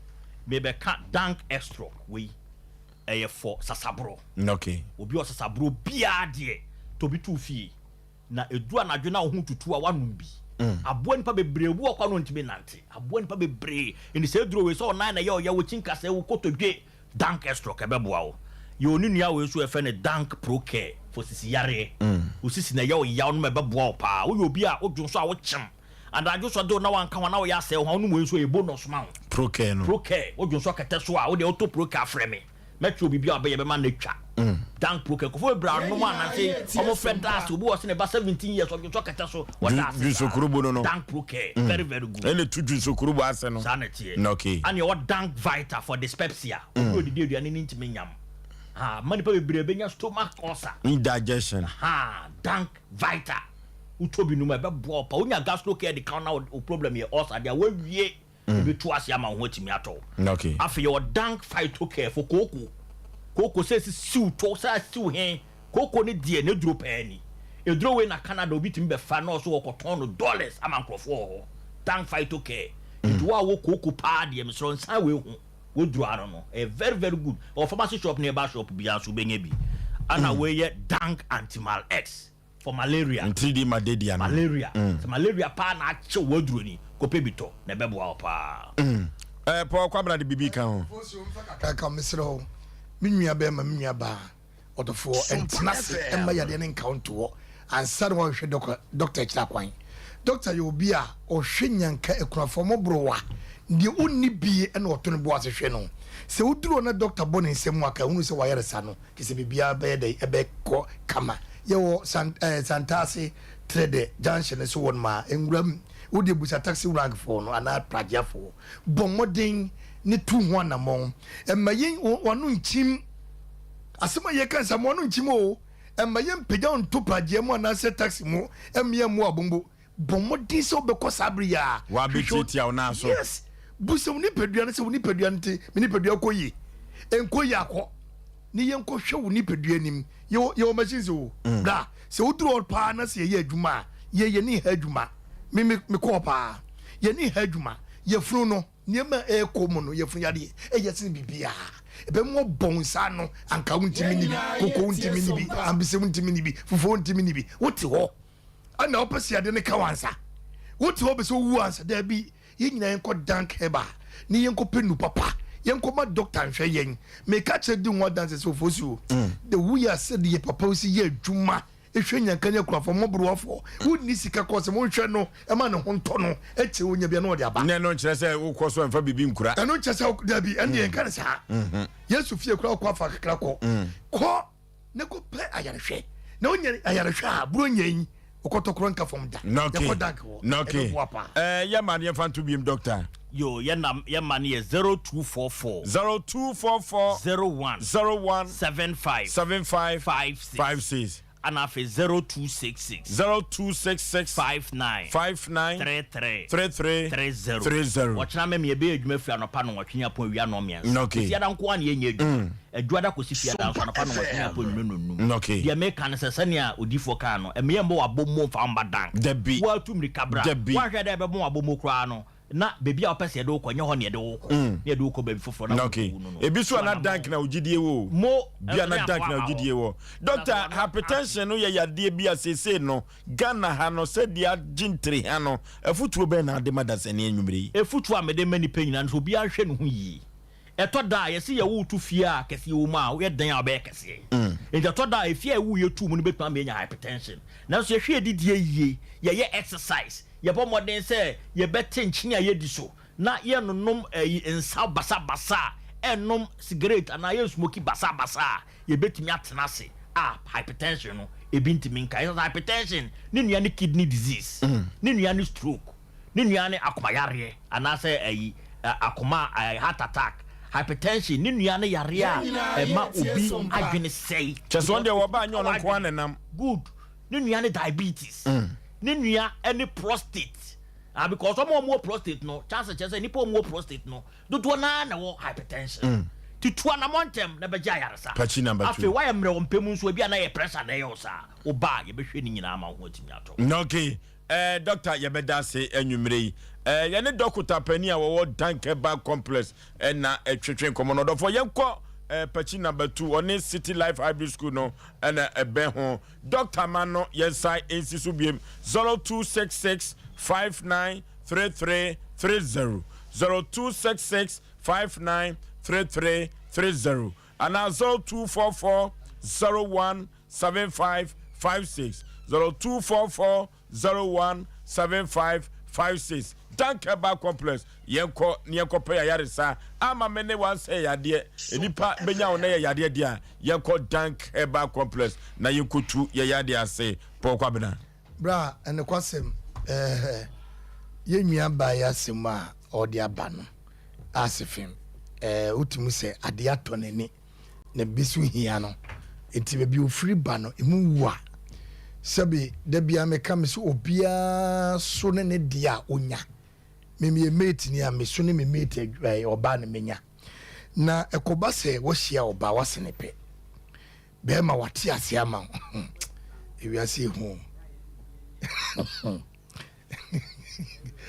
S19: mebɛka Dank Extra wei, ɛyɛ for sasaborɔ.
S1: Okay.
S19: Obi a ɔsasaborɔ biara deɛ, tɔ bi to wo fie, na ɛduru anadwo na wo ho tutu a, woanom bi. Aboa nnipa bebree, obi wɔ hɔ koraa na ɔntumi nnante, aboa nnipa bebree. Nti saa aduro wei, sɛ ɔnan na ɛyɛ ɔya, wo kyi nkasɛɛ, wo kotodwe, Dank Estroc ɛbɛboa wo. Yɛwɔ ne nua wei nso yɛfrɛ no Dank Pro Care for sisi yareɛ. Wo sisi na ɛyɛ wo yaw nom ɛbɛboa wo paa. Woyɛ obi a wodwo nso a wokyem. Anadwo sɔ de wo na wanka ho a na woyɛ asɛe wo ho a wonom wei nso ɛyɛ bonus ma wo.
S1: Pro Care no.
S19: Pro Care, wodwo nso kɛtɛ so a wodeɛ wotɔ Pro Care frɛ me. Mɛkyerɛ wo biribi a wobɛyɛ bɛma no atwa. Dank Pro Care nkurɔfoɔ bebree anom a nansa yi wɔn frɛ da ase obi wɔ hɔ sɛ ne ba 17 years ɔdwo nso kɛtɛ so ɔda ase saa.
S1: Dwonsokurubo no no.
S19: Dank Pro Care very very good.
S1: Ɛna ɛtu dwonsokurubo ase no.
S19: Saa na ɛteɛ.
S1: Okay.
S19: Ɛna ɛwɔ Dank Vita for dyspepsia. Obi a odidi aduane no ntumi nyam. Ha ma nipa bebree bɛnya stomach ulcer.
S1: Indigestion.
S19: Ha Dank Vita wotɔ bi nom a ɛbɛboa wo pa. Wonya gastro care de ka ho na wo problem yɛ ulcer deɛ a woawie. Ebetu ase ama wo ho atumi atɔ wo.
S1: Okay.
S19: Afei yɛwɔ Dank Phyto Care for kooko. Kooko sɛ esisiw to, sɛ asiw he, kooko no deɛ n'aduro paa ni. Aduro wei na Canada obi tumi bɛfa na ɔso ɔkɔtɔn no dollars ama nkurɔfoɔ wɔ hɔ. Dank Phyto Care. Nti wo a wowɔ kooko paa deɛ mesrɛ wo nsan wei ho. W'aduro ano no, ɛyɛ very very good. Ɛwɔ pharmacy shop ne herbal shop biara nso wobɛnya bi. Ɛna wei yɛ Dank Antimal X. for malaria.
S1: Ntiridi ma dadi ano.
S19: Malaria. Sɛ malaria paa na akye wo aduro ni, kɔpɛ bi tɔ na ɛbɛboa wo paa.
S1: Eh, Paul Kwabena de biribi ka ho.
S2: Fosuo mfa kakra ka ho mesrɛ wo me nua bɛɛma me nua baa ɔdɔfoɔ ɛntena ase ɛmma yadeɛ no nka wo nto hɔ ansa na woahwehwɛ dɔkta akyiri akwan. Dɔkta yɛ obi a ɔhwɛ nyanka akunafoɔ mmɔborowa. Deɛ ɔnni bie na ɔto ne bo ase hwɛ no. Sɛ woduru hɔ na dɔkta bɔ ne nsa mu a, ka hunu sɛ w'ayaresa no, kyerɛ sɛ biribiara bɛyɛ dɛn? Ɛbɛkɔ kama. Yɛwɔ San ɛɛ Santase Trɛdɛ junction no so hɔ nom a, nwura mu. Wo deɛ busa taxi rank foɔ no anaa pragyafoɔ. Bɔ mmɔden ne tu ho anammɔn. Mma yɛn w'ano nkyim. Asɛm a yɛka no saa, ma w'ano nkyim o. Mma yɛmpagya wo nto pragyea mu anaasɛ taxi mu mmea mmu abombo. Bɔ mmɔden sɛ wobɛkɔ saa bere yi ara.
S1: Wabɛtiatia wo nan so.
S2: Yes. Busa wo nipadua no sɛ wo nipadua no te, me nipadua kɔ yie. Ɛnkɔ yie akɔ. Ne yɛnkɔhwɛ wo nipadua anim. Yɛwɔ yɛwɔ machines o. Mm. Bra, sɛ woduru hɔ paa na sɛ yɛyɛ adwuma a, yɛ yɛne ha adwuma. Me me mekɔ hɔ paa. Yɛne ha adwuma. Yɛfunu no. Nneɛma a ɛrekɔ mu no, yafunu yadeɛ ɛyɛ sene biribiara. Ɛbɛma wɔbɔ wo nsa ano, anka wontumi nni bi, koko wontumi nni bi, ambese wontumi nni bi, fufuo wontumi nni bi. Wote hɔ ɛna wopɛ sɛ yadeɛ no ka wo ansa. Wote hɔ pɛ sɛ wowu ansa. Daabi, yɛn nyinaa yɛnkɔ Dank Herbal ne yɛnkɔpɛ nu papa. Yɛnkɔma dɔkta nhwɛ yɛn. Meka kyerɛ di ho adanse sɛ Ofosuo, the way a sɛdeɛ papa si yɛ adwuma Ehwɛ nyanka ne akunafoɔ, mmɔborɔwafoɔ, wonni sika kɔ sɛ monhwɛ no ma ne ho ntɔ no, akyire ɔnya bi a na ɔde aba.
S1: Nnɛ no nkyerɛ sɛ wokɔ so mfa biribi nkura.
S2: Ɛno nkyerɛ sɛ dabi, ɛno deɛ yɛnka no saa. Yesu fie koraa wokɔ afa kakra kɔ. Kɔ na kɔpɛ ayarehwɛ. Na wonya ayarehwɛ a, buronya yi, wokɔtɔ korɔ nka fam da. Yɛkɔ dank hɔ, ɛbɛboa paa.
S1: Ɛɛ yɛ ma no yɛmfa nto biem doctor.
S19: Yo, yɛ nam yɛ ma no yɛ 0244.
S1: 0244.
S19: 01.
S1: 01.
S19: 75.
S1: 75.
S19: 56.
S1: 56.
S19: Ana afei 0266.
S1: 0266.
S19: 59.
S1: 59.
S19: 33.
S1: 33.
S19: 30.
S1: 30.
S19: Ɔkyena mɛmi yɛbɛyɛ adwuma firi anɔpa nnɔnwɔtwe ne apɔn awia nnɔnmiɛnsa.
S1: Okay.
S19: Fiada nko ara na yɛnyɛ adwuma. Adwuada kɔsi Fiada nso anɔpa nnɔnwɔtwe ne apɔn anwummerɛ nnɔnnum.
S1: Okay.
S19: Deɛ meka ne sɛ sɛnea odiyifoɔ kaa no, ɛmma yɛmmɔ w'abɔmmɔ mfa mma dan.
S1: Dabi.
S19: Woatu mmirika bra.
S1: Dabi.
S19: Woanhwɛ dɛ ɛbɛbɔ w'abɔmmɔ koraa no, na baabi a wopɛ sɛ yɛde wo kɔ, ɛnyɛ hɔ na yɛde wo kɔ. Na yɛde wo kɔ baabi foforɔ na
S1: Okay.
S19: wowu no no.
S1: Ebi so
S19: Tu
S1: a na
S19: anammɔn.
S1: dank na wo gyidie wɔ o.
S19: Mo
S1: Bi a
S19: nso
S1: na
S19: ne
S1: dank
S19: amboa
S1: na wo
S19: aba hɔ.
S1: gyidie wɔ. Doctor, hypertension no yɛ yadeɛ bi a seesei no, Ghana ha no, sɛdeɛ agye ntiri ha no, afutuo bɛn na wode ma dasani anwumerɛ yi?
S19: Afutuo a mede ma nnipa nyinaa ne sɛ obiara nhwɛ ne ho yie. Ɛtɔ da a, yɛse yɛwo wo to fie a kɛseɛ wɔ mu a, woyɛ dɛn a wobɛyɛ kɛseɛ. Enti ɛtɔ da a, efie a yɛwo yɛ too mu no bɛtumi ama yɛanya hypertension. Nanso yɛhwɛ yɛn didie yie, yɛyɛ exercise, yɛbɔ mmɔden sɛ yɛbɛte nkyene a yɛdi so, na yɛnnonom ɛyi nsa basabasa, ɛnnom sigaret anaa yɛnsmoki basabasa a, yɛbɛtumi atena ase a hypertension no ebi ntumi nka. Ɛsɛ sɛ hypertension ne nua ne kidney disease, ne nua ne stroke. Ne nua ne akoma yareɛ anaasɛ ayi akoma heart attack, hypertension, ne nua ne yareɛ a ɛma obi adwene sɛe.
S1: Kyɛ sɛ ɔno deɛ wɔba anyɛ ɔno nko ara na ɛnam.
S19: Good. Ne nua ne diabetes. Ne nua ne prostate. Ah, because wɔn a wɔwɔ prostate no, chances kyerɛ sɛ nnipa a wɔwɔ prostate no, dodoɔ no ara na ɛwɔ hypertension. Ti tu anamɔ ntɛm na bɛgye ayaresa.
S1: Pakyi number two.
S19: Afei woayɛ mmerɛ wɔ mpɛ mu nso, ebi a na yɛ pressure na ɛyɛ wo saa. Woba a, yɛbɛhwɛ ne nyinaa ama wo ho atumi atɔ wo.
S1: Okay. Eh, Doctor, yɛbɛda ase anwummere yi. Eh, yɛne dɔkota panin a wɔwɔ Dankeba Complex eh, na ɛtwetwe nkɔmmɔ no. Ɔdɔfoɔ, yɛnkɔ eh, Pakyi number 2, ɔne City Life Hybrid School no ɛna ɛbɛn ho. Doctor ma no yɛnsan nsi so biem 0266 593330 0266 593330 anaa 0244 01 7556 0244 01 7556 Dank Herbal Complex yɛnkɔ ne yɛnkɔpɛ yɛ ayaresa ama me ne wansɛ yadeɛ nnipa bɛnya wo na yɛ yadeɛ deɛ a yɛnkɔ Dank Herbal Complex na yɛnkɔtu yɛ yadeɛ ase Paul Kwabena.
S2: Bra, nokwasɛm, eh, yɛn nua baa yi asɛm a ɔde aba no, asefem, eh, wotumi sɛ adeɛ atɔ n'ani. na bi so hia no nti baabi ofiri ba no emu wu a sɛbi da bia meka me sɛ obiara so ne ne deɛ a onya me meyɛ mate ni a me so ne me mate ɔbaa na menya na ɛkɔba sɛ wahyia ɔbaa wasene pɛ bɛrima wate ase ama wo ewiase ehu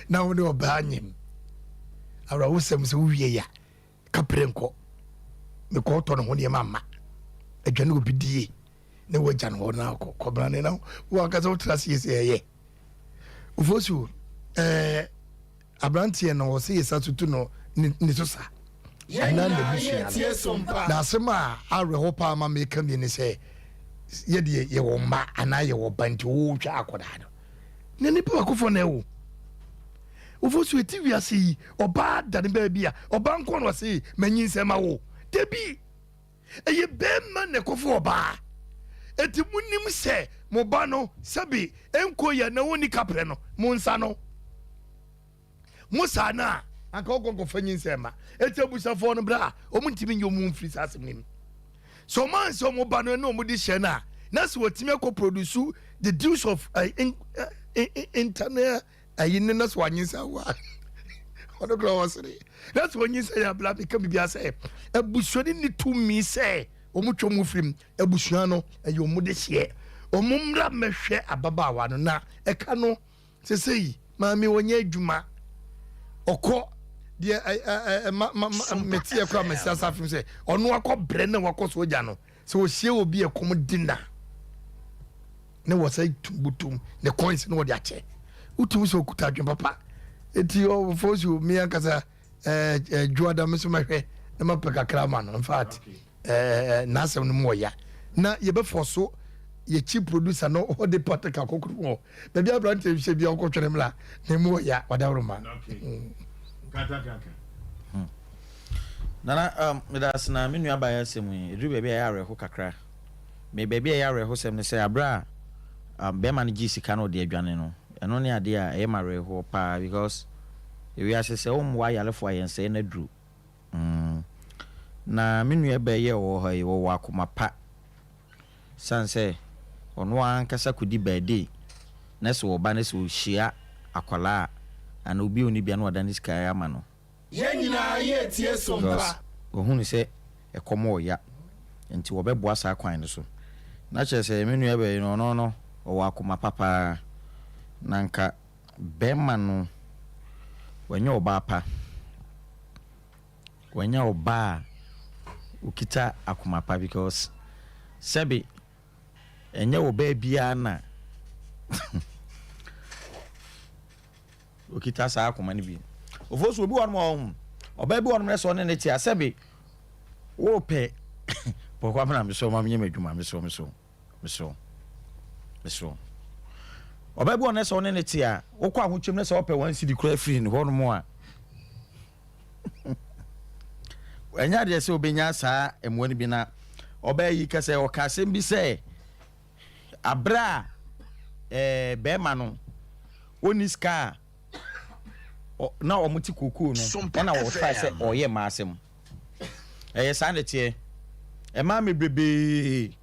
S2: na wo ne ɔbaa nyem awerɛhosɛm sɛ wowie ya Kaprɛ nkɔ mekɔ tɔ ne ho nneɛma mma aduane obi die ne wagya no hɔ na akɔ kɔbena ne na wankasa wotena ase yɛ sɛ ɛyɛ ofosu ɛɛ aberanteɛ no ɔsɛ yɛ sa tutu no ne so sa anaa n'abusua no na asɛm a awerɛho paa ma meka mi ne sɛ yɛdeɛ yɛwɔ mma anaa yɛwɔ ba nti wotwa akɔdaa no na nipa bakofoɔ na ɛwo. Wofo so eti wiase yi ɔbaa dane baabi a ɔbaa nko na ɔse manyinsɛn ma wo. Dabi! Ɛyɛ bɛɛma na ɛkɔfo ɔbaa. Eti monim sɛ mo ba no sɛbe ɛnkɔ yie anaa ɔnni kaprɛ no, monsa no. Mo saa no a, anka ɔkɔ nkɔfa nyinsɛn ma. Eti abusuafoɔ no berɛ a wɔn ntumi nyɛ wɔn mfiri saa asɛm no mu. Sɛ wɔn ansɛ wɔn ba no ɛne wɔn de hyɛ no a, na sɛ wɔtumi akɔ produce the deuce of uh, in, uh, internal ayi ne na sɛ wanyinsɛn wo a ɔno kora wɔsere na sɛ wɔnyinsɛn yɛ abla meka biribia sɛ abusua no ni tumi sɛ wɔn twɛ mu firim abusua no ɛyɛ wɔn de hyeɛ wɔn mmra mmɛhwɛ ababaawa no na ɛka no sesei maame wɔnyɛ adwuma ɔkɔ deɛ ɛ ɛ ma ma ma mɛte ɛkora mɛsi asafo sɛ ɔno akɔ brɛ na wakɔ so ogya no Sɛ ɔhyia obi a ɛkɔm de no a, ne wɔ sɛ tum ne coins ne wɔde akyɛ. Wotumi sɛ ɔkuta adwene papa. Eti ɔfo si mi ankasa ɛɛ dwoada mi nso mɛhwɛ na mapɛ kakra ama no. In fact, ɛɛ n'asɛm no mu ɔya. Na yɛbɛfɔ so yɛ chief producer no ɔde pata ka kokoro mu hɔ. Baabi aberanteɛ hyɛ bi a ɔkɔtwɛne mmra na emu ɔya ɔdaworo
S3: Hmm. Nana, um, meda ase na me nua baeɛ asɛm yi, ɛduru baabi a ɛyɛ awerɛho kakra. Me baabi a ɛyɛ awerɛhosɛm ne sɛ, aberɛ a um, bɛrima no gyee sika na ɔde adwane no, ɛno ne adeɛ a ɛyɛ me awerɛhoɔ paa because ewiase sɛ wommoa ayarefoɔ a yɛnsɛe no aduru. Mm. Na me nua baa yi a ɔwɔ ha yi, ɔwɔ akoma pa. Esiane sɛ ɔno ankasa kɔdi birthday na sɛ ɔba na sɛ ɔhyia akwadaa a anaa obi a ɔnni bi a na wadane sika ama no.
S5: Yɛn nyinaa yɛretie
S3: Because
S5: Sompa.
S3: wahunu sɛ ɛkɔm ɔɔya nti wɔbɛboa saa kwan no so. Na kyerɛ sɛ me nua baa yi no ɔno no ɔwɔ akoma pa paa na nka bɛɛma no wanya ɔbaa pa. Wanya ɔbaa a okita akoma pa because sɛbe ɛnyɛ ɔbaa biara na okita saa akoma no bi. Ofo so obi wɔ nom a ɔho ɔbaa bi wɔ nom na sɛ ɔne ne te a sɛbe wopɛ pɔkɔ amena mesɛ ma menyɛ m'adwuma mesɛ mesɛ mesɛ mesɛ ɔbaa bi wɔ nom na sɛ ɔne ne te a wokɔ ahokyɛm na sɛ ɔpɛ wɔn sidi kora firi ne hɔ nom a Ɛnyɛ adeɛ sɛ ɔbɛnya saa mmoa no bi na ɔbaa yi ka sɛ ɔka asɛm bi sɛ aberɛ a ɛɛ bɛrima no ɔnni sika a na wɔn te kookoo no ɛna ɔtrae sɛ ɔyɛ mmaa asɛm ɛyɛ saa na ɛteɛ ɛmaa mebrebee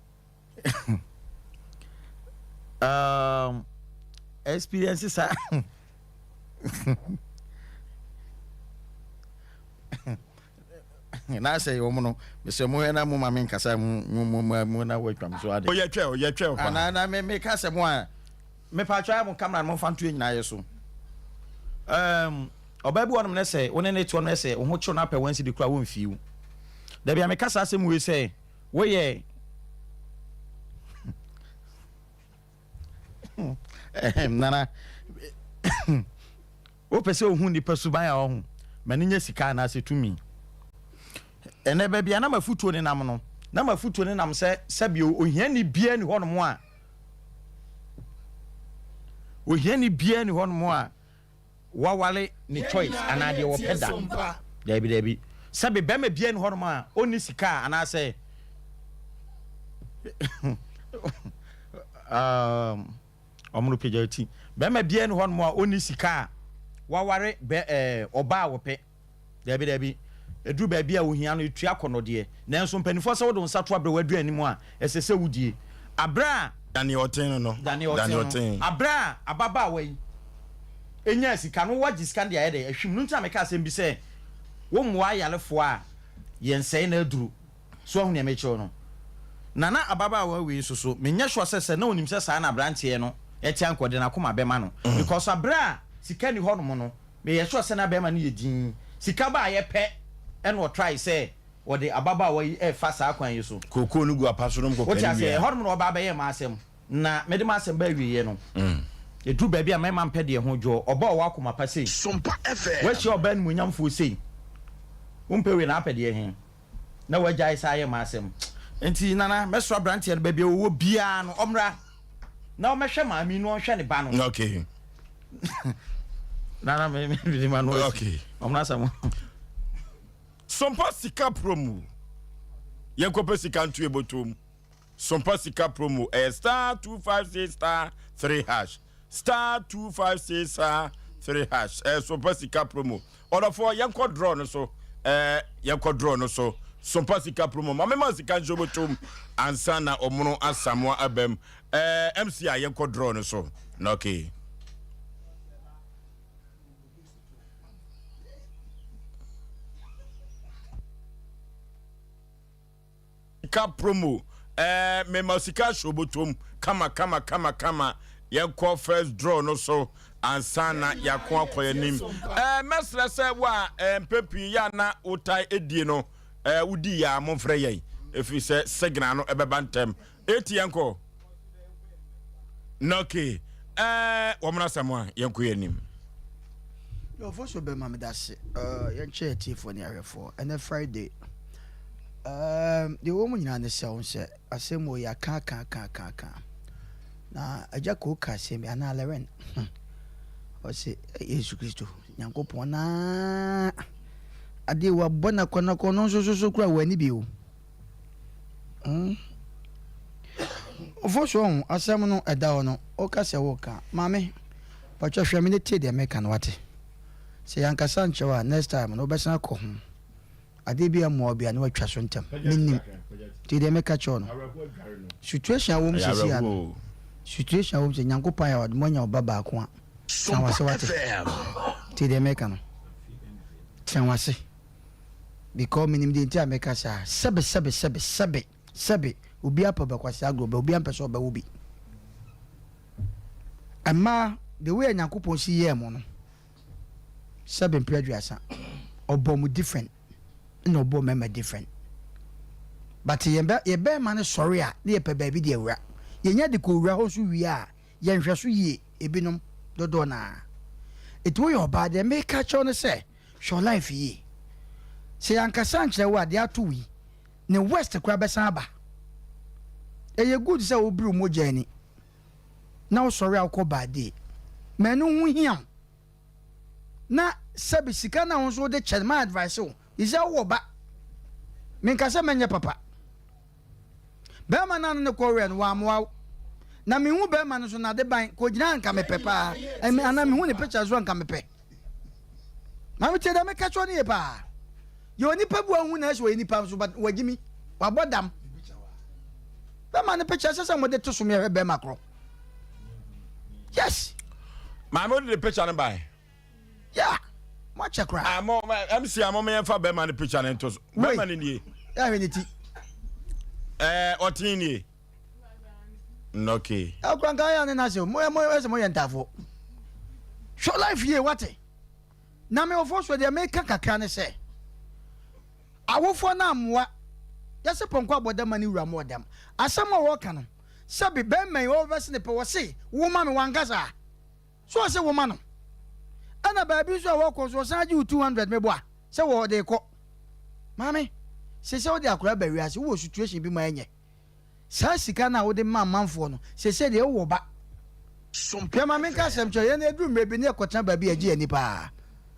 S3: um, experience saa na sɛ wɔn no mesɛ mo hwɛ na mo ma me nkasa mo mo mo mo na wɔatwa me so ade.
S1: Oyɛ twɛ oyɛ twɛ ɔfa.
S3: Ana na me me ka sɛ mo a me pa atwa mo kamera no mo fa nto yɛ nyinaa yɛ so. Um, ɔbaa bi wɔ nom ne sɛ wo ne ne toɔ no sɛ wo ho kyew na apɛ wɔn si de kura wɔn mfiw. Dabi a meka saa asɛm wei sɛ Woyɛ Nana, wopɛ sɛ ohu nipa suban a ɔho ma ne nya sika anaasɛ tumi. Ɛnɛ baabi a na mafutuo ne nam no, na mafutuo ne nam sɛ sɛbi ohiani biara ni hɔnom a ohiani biara ni hɔnom a waware ne choice anaa deɛ wɔpɛ da. Daabi daabi. Sɛbe bɛrima biara ni hɔnom a ɔnni sika a anaasɛ um, ɔmo no pagya ti. Bɛrima biara ni hɔnom a ɔnni sika a waware bɛ ɛɛ ɔbaa a wɔpɛ. Dabi, dabi. Ɛduru baabi a ohia no, etua akɔnnɔdeɛ. Nanso mpanimfoɔ sɛ wode wo nsa to aberewa aduane mu a, ɛsɛ sɛ wodie. Aberɛ a.
S1: Dane ɔten no no.
S3: Dane ɔten no. Aberɛ a ababaawa yi nyaa sika no, wagye sika no de ayɛ dɛn? Ahwim. No nti na meka asɛm bi sɛ, wommoa ayarefoɔ a, yɛnsɛe no aduro. So wahu nea mekyerɛ wo no? Na na ababaawa wei nso so, menyɛ sure sɛ sɛ na onim sɛ saa na aberanteɛ no te a, anka ɔde n'akoma bɛma no. Because aberɛ a sika nni hɔnom no, Meyɛ sure sɛ na bɛɛma no yɛ dinn. Sika baayɛ pɛ ɛna ɔtrae sɛ ɔde ababaawa yi ɛɛfa saa kwan yi so.
S1: Kookoo no gu apa so nom kɔpɛ
S3: Wote
S1: no
S3: aseɛ?
S1: wie a.
S3: Ɛhɔnom na ɔba abɛyɛɛ m'asɛm. Na mede m'asɛm ba awieɛ no, ɛduru baabi a mmarima mpɛ deɛ ho dwoɔ. Ɔbaa ɔwɔ akoma pa sei. Woahyia ɔbaa animuonyamfoɔ sei. Wompɛ wei na apɛ deɛ he? Na woagyae saa ayɛ m'asɛm. Nti Nana, mɛsrɛ aberanteɛ no baabi a ɔwɔ biara no, ɔmmra na ɔmmɛhwɛ maame yi na ɔnhwɛ ne ba no.
S1: Okay.
S3: Nana me me me ma no.
S1: Okay.
S3: Ɔmo asɛm.
S1: Sompa sika promo. Yɛnkɔpɛ sika nto yɛbɔtɔ mu. Sompa sika promo ɛyɛ star 256 star 3 hash. Star 256 star 3 hash. Ɛyɛ Sompa sika promo. Ɔdɔfoɔ yɛnkɔ draw no so. Ɛɛ yɛnkɔ draw no so. Sompa sika promo. Ma mema sika nhyɛ bɔtɔ mu ansa na ɔmono asamoa abam. Ɛɛ MC a yɛnkɔ draw no so. Na okay. Sika promo ɛɛ mema sika ahyɛ obotom kama kama kama kama yɛnkɔ first draw no so ansa na yɛako akɔ yɛn anim ɛɛ mɛsrɛ sɛ wo a ɛɛ mpɛ pii yɛ a na wotae edie no ɛɛ wodi yɛ a momfrɛ yɛn ɛfiri sɛ signal no ɛbɛba ntɛm eti yɛnkɔ nɔke ɛɛ wɔn asɛm a yɛnkɔ yɛn anim.
S4: Yɔfo so bɛma meda ase yɛnkyɛ atiefoɔ ne ahwɛfoɔ ɛnɛ Friday deɛ ɛwɔ mu nyinaa ne sɛ wo sɛ asɛm wɔ yɛ aka aka aka aka aka na agya koo ka asɛm bi anaa lɛrɛn ɔse Yesu Kristo Nyankopɔn naa adeɛ wabɔ nakɔnakɔ no nso so so kura wɔ ani bi o Hmm. Ofosu ɔho asɛm no ɛda hɔ no woka sɛ woka maame patwa hwɛ me ne tie deɛ meka no wate sɛ yɛankasa nkyerɛ wo a next time no wobɛsan akɔ ho adeɛ bi a mmoa bi a na watwa so ntɛm menim tie deɛ meka kyerɛ no situation a wɔm sisi a no situation a wɔm sɛ nyankopɔn ayɛ wadom anya ɔba baako a tena wase wate tie deɛ meka no tena wase Because menim deɛ nti a meka saa. Sɛbe sɛbe sɛbe sɛbe sɛbe obiara pɛ ɔbɛkwasea agorɔ but obiara mpɛ sɛ ɔbɛwo bi. Mmaa the way a Nyankopɔn si yɛɛ mo no sɛbe mpere aduasa ɔbɔɔ mo different ɛna ɔbɔɔ mmarima different. But yɛn bɛ yɛ bɛrima no sɔre a na yɛpɛ baabi de awura. Yɛnya de kɔ wura hɔ nso wie a yɛnhwɛ so yie ebinom dodoɔ no ara. Eti woyɛ ɔbaa deɛ meka kyerɛ wo ne sɛ Hwɛ wo life yie. Sɛ yɛankasa ankyerɛ wo a deɛ ato wo yi, ne worst koraa bɛsan aba. Ɛyɛ good sɛ wobiri wo mogya ani na wosɔre a wokɔ birthday. Ma ɛno ho hia wo. Na sɛbe sika no a wo nso wode kyɛ no, ma advice wo. Ɛfiri sɛ wowɔ ba. Menka sɛ mɛnyɛ papa. Bɛrima no a ne ne kɔweɛ no, wammoa wo. Na mehu bɛrima no nso n'adeban, kɔgyina a nka mepɛ paa. Anaa mehu ne picture nso a nka mepɛ. Maame tie dɛ meka kyerɛ no yie paa. Yɛ onipa bi wahu na ɛsɛ ɔyɛ nipa nso but wagyi mi. Wabɔ dam. Bɛrima no picture ɛsɛ sɛ mode to so mehwɛ bɛrima korɔ. Yes.
S1: Maame wode de picture no bae.
S4: Yeah. Mo akyɛ koraa.
S1: Ah, mo MC a mo yɛmfa bɛrima no picture no nto so. Bɛrima no nie.
S4: Yɛ ahwɛ ne ti.
S1: Ɛɛ ɔten nie. Okay.
S4: Akura nka yɛ ne na se mo mo ɛsɛ mo yɛ ntafo. Hwɛ life yie wate. Na me ofo so deɛ meka kakra ne sɛ awofoɔ no ammoa yɛse pɔnkɔ abɔ dam ma ne wura mo ɔdam. Asɛm a wɔka no sɛbe bɛrima yi ɔbɛse ne pɛ wɔse wo ma me wankasa. So ɔse wo ma no. Ɛna baabi nso a wɔkɔ nso ɔsan gye wo 200 meboa sɛ wɔde kɔ. Maame sese wode akwadaa ba wiase wowɔ situation bi mu a ɛnyɛ. Saa sika no a wode ma amanfoɔ no, seesei deɛ wowɔ ba. Hwɛ ma menka asɛm kyerɛ wo, yɛn ɛduru mmerɛ bi ne yɛkɔtena baabi a ɛgye yɛn ani paa.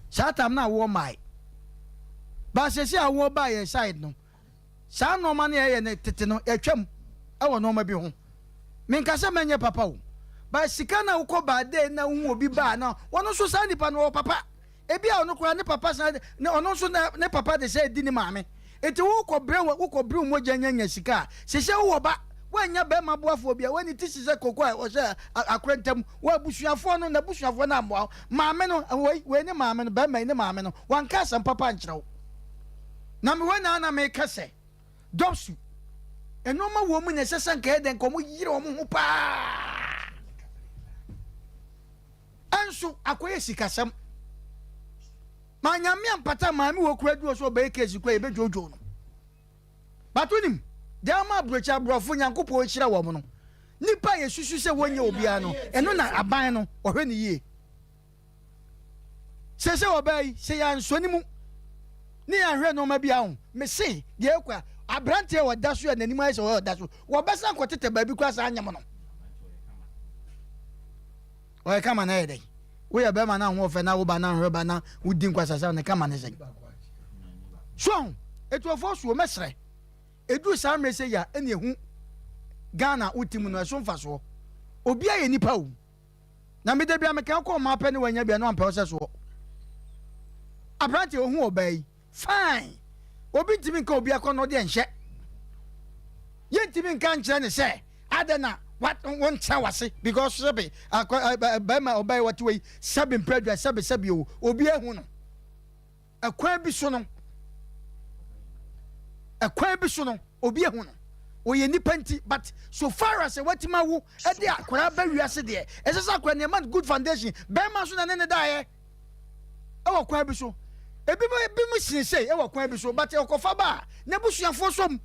S4: Saa tam no awoɔ mmae. But seesei a awoɔ baa yɛn side no, saa nnoɔma no a yɛyɛ no tete no, yɛatwam wɔ nnoɔma bi ho. Menka sɛ mɛnyɛ papa o, but sika no a wokɔ baa day na wohu obi baa na ɔno nso saa nipa no ɔwɔ papa. Ebia ɔno koraa ne papa san de, ne ɔno nso na ne papa de sɛ di ne maame. Enti wokɔ brɛ wo wokɔ bere wo mogya nya nya sika a, sesɛ wowɔ ba, woannya barima boafoɔ bia, woani ti sesɛ koko a ɔhyɛ akora ntam, wɔ abusuafoɔ no, n'abusuafoɔ no ammoa wo, maame no, wei, wei ne maame no, barima yi ne maame no, wanka asɛm papa ankyerɛ wo. Na me wei na na meka sɛ, dɔpsu, nnoɔma wɔ mu na ɛsɛ sɛ nka ɛyɛ dɛn nka wɔn yere wɔn ho paa. Nso akɔyɛ sikasɛm. Ma Nyame ampata maame wɔ kura duro sɛ ɔbɛyɛ case kura yɛbɛdwodwo no. But wonim, deɛ ama aburokyi aborɔfo Nyankopɔn ahyira wɔn no, nipa a yɛsusu sɛ wɔnyɛ obiara no, ɛno na aban no ɔhwɛ no yie. Sɛ sɛ ɔbaa yi, sɛ yɛansɔ ne mu ne yɛanhwɛ nneɛma bi aho, mese deɛ ɛkɔ a, aberanteɛ a ɔda so a n'anim ayɛ sɛ ɔda so, wɔbɛsan kɔtetɛ baabi koraa saa anyem no. Ɔyɛ kama na ɛyɛ dɛn? Woyɛ bɛrima na ho ɔfɛ na wo ba na nhwɛ ba na wodi nkwasasɛm ne kama ne sɛn? So ahu? Etuofoɔ suo mɛsrɛ. Ɛduru saa mmerɛ sei a ɛna ɛhu Ghana wote mu no ɛso mfasoɔ. Obiara yɛ nipa o. Na me da bia meka wokɔ ɔmaa pɛ ne wanya bia na wampɛ wo sɛ soɔ. Aberanteɛ ohu ɔbaa yi fine. Obi ntumi nka obi akɔnnɔ deɛ nhyɛ. Yɛntumi nka nkyerɛ ne sɛ adɛn na wontra wase because sɛbe akɔ bɛrima ɔbaa yi wɔte wɔ yi sɛbe mprɛdwa sɛbe sɛbe o obi ahu no. Ɛkwan bi so no, ɛkwan bi so no, obi ahu no. Ɔyɛ nipa nti, but so far as watumi awo ɛde akwadaa ba wiase deɛ, ɛsɛ sɛ akwadaa no yɛma no good foundation. Bɛrima nso na ne ne daeɛ ɛwɔ kwan bi so. Ebi mo ebi mo sini sei ɛwɔ kwan bi so, but ɔkɔfa ba a n'abusuafoɔ som.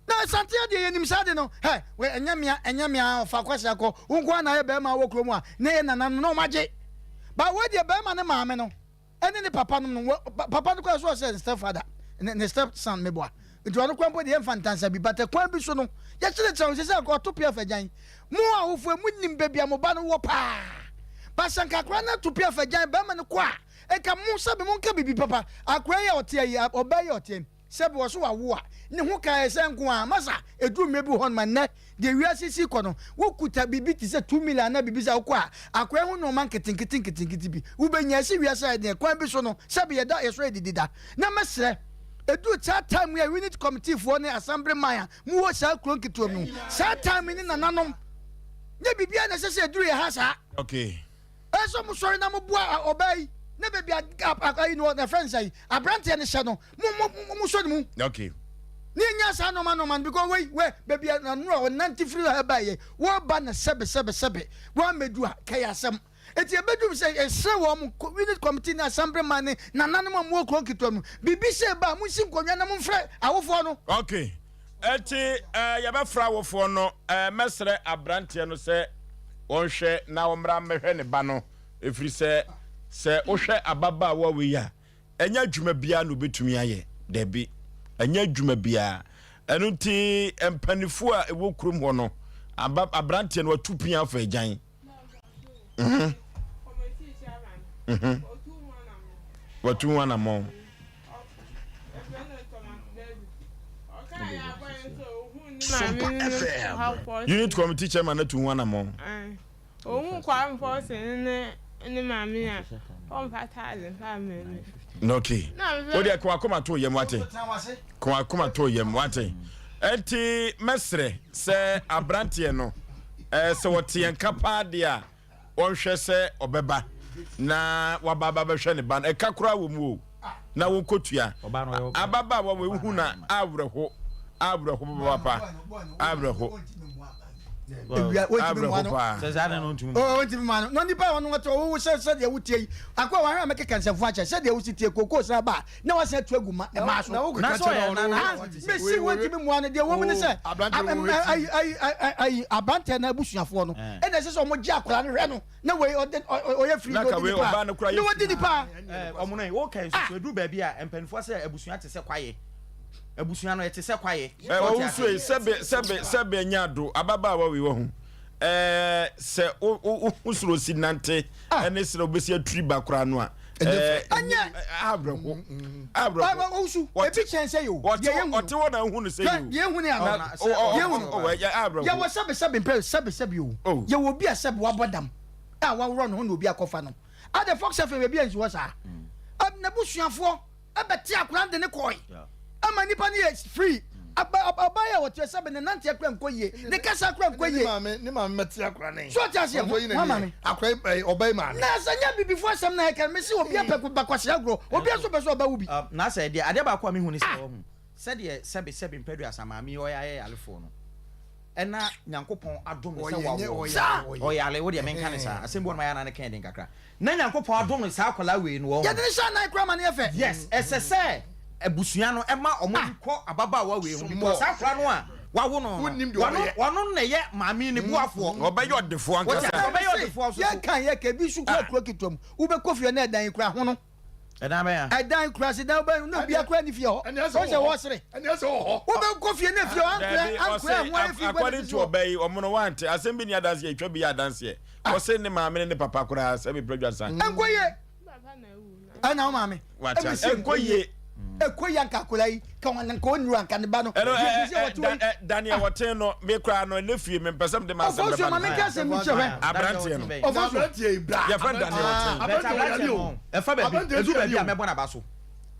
S4: Na Asante deɛ yɛnim saa de no hɛ wɛ ɛnyɛ mea ɛnyɛ mea ɔfa kwasi akɔ wo nko ara na ayɛ bɛrima wɔ kurom a na yɛ nana no na wɔn agye ba wei deɛ bɛrima ne maame no ɛne ne papa nom no papa no kora so ɔsɛ ne step father ne ne step son meboa nti ɔno kora mpo deɛ yɛmfa ntansa bi but kwan bi so no yɛkyerɛkyerɛ wo sɛ sɛ ɔto pia fa gyan mo awofoɔ mu nim baabi a mo ba no wɔ paa ba sɛ nka akora no ato pia fa gyan bɛrima no kɔ a nka mo sɛbe mo nka biribi papa akora yi a ɔteɛ yi ɔbaa yi a ɔteɛ yi Sɛ bi wɔ so wawo a, ne ho ka yɛ sɛ nko ara. Masa, ɛduru mmerɛ bi wɔ hɔnom a, nnɛ, deɛ wiase si kɔ no, wokuta biribi te sɛ 2 million anaa biribi saa, wokɔ a, akoa ho nnoɔma nketenkete nketenkete bi, wobɛnya. Ɛsɛ wiase ayɛ den, kwan bi so no, sɛbe yɛda, yɛsɔre adidi da. Na mɛsrɛ, ɛduru saa time yi a unit committee foɔ ne assembly man a mowɔ saa kuro nketewa mu no, saa time yi ne nananom, nyɛ biribiara na ɛsɛ sɛ ɛduru yɛ ha saa.
S1: Okay.
S4: Ɛsɛ sɛ mosɔre na moboa ɔbaa yi na baabi a ayi no ɛfrɛ no sɛ aberanteɛ no hyɛ no mo mo mo sɔ ne mu.
S1: Okay.
S4: Ne nya saa nɔɔma nɔɔma no because wei wɛ baabi a nanu a ɔnante firi ha ba yɛ wɔba na sɛbe sɛbe sɛbe wɔamɛdu a kɛyɛ asɛm eti ebedum sɛ ɛsrɛ wɔn unit committee ne assembly man ne nananom a wɔwɔ kuro nketewa mu biribi sɛ ba a mo nsi nkonnwa na mo mfrɛ awofoɔ no.
S1: Okay. Enti yɛbɛfrɛ awofoɔ no. Mɛsrɛ aberanteɛ no sɛ ɔnhwɛ na ɔmmra mmɛhwɛ ne ba no, ɛfiri sɛ, sɛ wohwɛ ababaawa wei a, ɛnyɛ adwuma biara na ɔbɛtumi ayɛ. Dabi, ɛnyɛ adwuma biara. Ɛno nti mpanimfoɔ a ɛwɔ kurom hɔ no, aberanteɛ no watu pia afa agyan. Mhm. Mhm. Watu ho anammɔn. Unit committee chairman atu ho anammɔn.
S17: Ohun Kwame Forson ne ne maame a ɔmfa taade mfa mmɛmi.
S1: Okay. O deɛ kɔ akoma to yam wate. Kɔ akoma to yam wate. Enti mɛsrɛ sɛ aberanteɛ no eh, sɛ wɔte yɛn ka paa deɛ a wɔnhwɛ sɛ ɔbɛba na waba aba bɛhwɛ ne ba no ɛka koraa wɔ mu o na wɔnkɔtua ababaawa wɔ ehu na awerɛho awerɛho papa awerɛho awerɛho paa
S4: ɔntumi mu ano na nipa a ɔno ɔte ɔwo sɛ sɛdeɛ wotie yi akɔ a wahwɛ a mɛkeka nsɛmfo akyɛ sɛdeɛ wosi tie kookoo san ba a na wasan atu agu ma ɛmaa so
S3: Na sɛ ɔyɛ na na
S4: mesi wɔntumi mmoa no deɛ wɔm ne sɛ ayi aberanteɛ no abusuafoɔ no ɛna ɛsɛ sɛ ɔmo gye akwadaa no hwɛ no na wei ɔde ɔyɛ firi na ɔdi nipa na wɔdi nipa.
S3: Ɔmo no wɔka nsusu edu baabi a mpanimfoɔ sɛ abusua te sɛ kwaeɛ abusua no ɛte sɛ kwaeɛ.
S1: Ɔwusu yi sɛbe sɛbe sɛbe anya ado ababaawa wei wɔ ho ɛɛ sɛ wo wo wo soro si nante ɛne sɛ wobɛsi aturi ba koraa no a
S4: ɛnyɛ
S1: awerɛho awerɛho
S4: owusu ebi kyɛn sɛ yo
S1: ɔte ɔte hɔ na ehu no sɛ yo
S4: deɛ ehu ne ano deɛ ehu no yɛwɔ sɛbe sɛbe mpɛ sɛbe sɛbe o yɛwɔ obi a sɛbe wabɔ dam a waworɔ ne ho na obi akɔfa no ade fox fm ebi ansi hɔ saa n'abusuafoɔ ɛbɛte akora no de ne kɔe ama nipa no yɛ free ɔbaa yɛ ɔteɛ sɛbe ne nanteɛ kora nkɔ yie ne kasa kora nkɔ yie
S2: ne maame mɛte akora ne
S4: so ɔte aseɛ ho maame
S2: akora ɔbaa yi maame
S4: na sɛ nyɛ bibifoɔ asɛm na ɛka mesi obi apɛ bakwasi agorɔ obi nso pɛ sɛ ɔba wo bi
S3: na sɛ deɛ adeɛ baako a mehu ne sɛ ɔhu sɛdeɛ sɛbe sɛbe mpɛduasa maame yi ɔyɛ ayɛ yarefoɔ no ɛna Nyankopɔn adom no sɛ wawo ɔyare wo deɛ menka ne saa asɛm bi wɔ no ma yɛ ana ne kɛn den kakra Na Nyankopɔn adom no saa akwadaa wei no wɔho.
S4: Yɛde no hyɛ anan koraa ma no yɛ fɛ.
S3: Yes, ɛsɛ sɛ abusua no ɛma wɔn ani kɔ ababaawa wei ho because saa akwadaa no a wawo no no, wɔno wɔno na ɛyɛ maame no boafoɔ.
S1: Ɔbɛyɛ ɔdefoɔ
S3: Wote
S1: ankasa.
S3: aseɛ? Ɔbɛyɛ ɔdefoɔ nso so.
S4: Yɛka yɛka ebi nso kura kuro ketewa mu wobɛkɔ fie na ɛdan yi kura ho no.
S3: Ɛdan bɛn a?
S4: Ɛdan kurase dan bɛn na obi akura ne fie hɔ. Wɔn sɛ wɔsere. Wobɛkɔ fie na fie hɔ ankorɛ ankorɛ ho ayɛ fi
S1: According to ɔbɛ yi, ɔmo no wante asɛm bi ni adanseɛ, etwa bi yɛ adanseɛ. Ɔse ne maame ne ne papa koraa sɛ me pere dwasa.
S4: Ɛnkɔ yie. Ɛna wo maame.
S1: Wate ase. Ɛnkɔ yie.
S4: Ɛkɔ yie anka akwadaa yi ka wɔn anka ɔnuru anka ne ba no.
S1: Ɛno ɛ ɛ Daniel wɔte no me koraa no ne fie me mpɛ sɛ mede m'asɛm
S4: bɛba no. Ɔfɔsuo
S1: Aberanteɛ no.
S4: Ɔfɔsuo.
S1: Yɛfrɛ no Daniel wɔte.
S3: Aberanteɛ no ɛfa baabi ɛdu baabi a mɛbɔ n'aba so.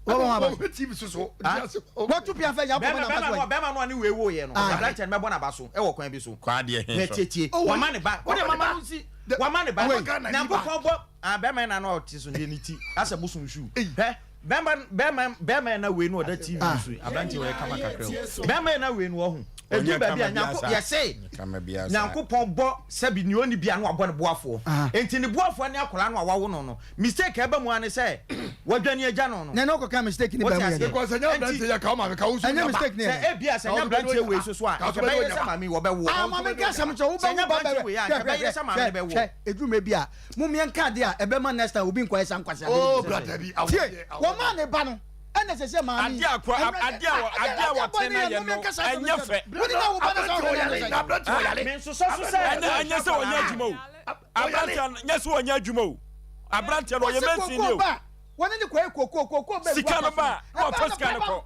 S4: Wɔto pia fɛ yɛ akɔbɔ n'aba so.
S3: Bɛrima no a ne wei wo yɛ no aberanteɛ no mɛbɔ n'aba so ɛwɔ kwan bi so.
S1: Kwadeɛ he so.
S3: Tietie wama ne ba wode mama no nsi wama ne ba Nyankopɔn bɔ ah bɛrima yi na na ɔte so deɛ ne ti asɛ bosom shoe hwɛ bɛrima bɛrima bɛrima yi na wei no ɔda tv ah. so aberante ɔyɛ kama kakra o bɛrima yi na wei no ɔho edu baabi a nyanko yɛse nyankopɔn bɔ sɛbi nea ɔni bia no wabɔ ne boafoɔ ah. nti ne boafoɔ ne akwadaa no a wawo no no mistake ɛba mu ane sɛ wadwane agya no no
S4: na ɛna ɔkɔka mistake ne ba mu yɛ
S2: because ɛnyɛ aberante yɛ ka ɔma ka wo so
S4: ɛnyɛ mistake ne
S3: sɛ ebia sɛ ɛnyɛ aberante wei so so a ɛbɛyɛ sɛ maame wɔbɛwo
S4: ah maame nka asɛm kyɛ
S3: wobɛwo ba bɛwɛ hwɛ hwɛ hwɛ
S4: hwɛ edwuma bi a Mom yɛn ka adeɛ a ɛbɛma next time obi nkɔyɛ saa nkwasi adeɛ
S2: Oh bra dabi awo
S4: tie wɔn maa ne ba no ɛna ɛsɛ sɛ maame
S1: adeɛ akɔ adeɛ a adeɛ a wɔte na yɛ no ɛnyɛ fɛ
S4: wọ́n ní náà wọ́n bá náà sọ ɔyɛ
S2: na aberante ɔyale
S1: ɛnyɛ ɛnyɛ sɛ ɔnyɛ adwuma o aberante nyɛ sɛ ɔnyɛ adwuma o aberante no ɔyɛ mɛnsin ni o
S4: wɔn ne kɔɛ koko koko bɛ
S1: sika no ba na ɔfa sika no kɔ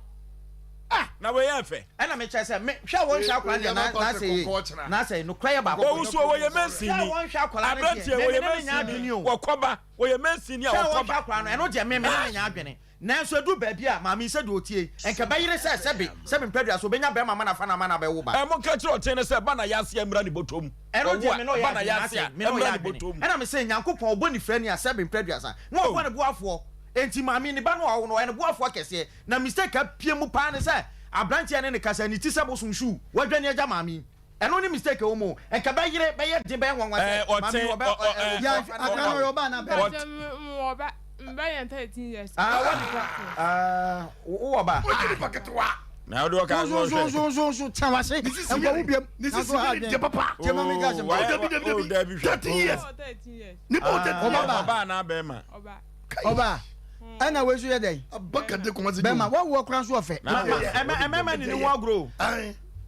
S4: ah
S1: na wei yɛ fɛ.
S3: Ɛna me kyerɛ sɛ me hwɛ a wɔn hwɛ akwadaa deɛ na n'asɛ yie n'asɛ yie nokora yɛ baako.
S1: Wɔn nso wɔyɛ mɛnsini aberanteɛ wɔyɛ mɛnsini wɔkɔba wɔyɛ mɛnsini a wɔkɔba.
S3: Hwɛ a wɔn hwɛ akwadaa no ɛno deɛ me me ne ne nya adwene nanso edu baabi a maame yi sɛ deɛ otie nka bɛyere sɛ sɛbe sɛbe mpɛdua so obenya bɛrima ama nafa na ama na bɛwo ba.
S1: Ɛ mo nka kyerɛ ɔten no sɛ ba na yase mmra ne bɔtɔ mu.
S3: Ɛno deɛ me ne ɔyɛ adwene n'asɛ me ne ɔyɛ adwene ɛna me sɛ Nyankopɔn ɔbɔ nifrani a sɛbe mpɛduasa na ɔbɔ ne boafoɔ enti maame ne ba no a ɔwo no ɔyɛ ne boafoɔ kɛseɛ Na mistake apue mu paa ne sɛ abranteɛ ne ne kasa ne ti sɛ bosom shoe wadwane agya maame yi ɛno ne mistake ɛwɔ mu o nka bɛyere bɛyɛ den bɛyɛ nwanwa sɛ maame yi ɔbɛ ɔ ɛ
S4: ɔ ɔfa ne ɔba anaa bɛrima.
S17: Mpakyɛ me me wɔ ba me ba yɛ 13 years.
S3: Ah wɔ nipa ah wo wɔ ba.
S2: Wogye nipa ketewa.
S1: Na wode ɔka so ɔhwɛ.
S4: Nso nso nso tena wase nkɔ wo biam.
S2: Ne sisi yɛ ne papa.
S4: Tie ma mi ka asɛm.
S2: Oh dabi dabi dabi 13 years. Nipa o 13 years.
S1: Ɔba anaa bɛrima.
S4: Ɔba. Ɛna wei nso yɛ dɛn? Bɛma wawoɔ kora nso ɔfɛ.
S3: Ɛmɛma nini ho agorɔ.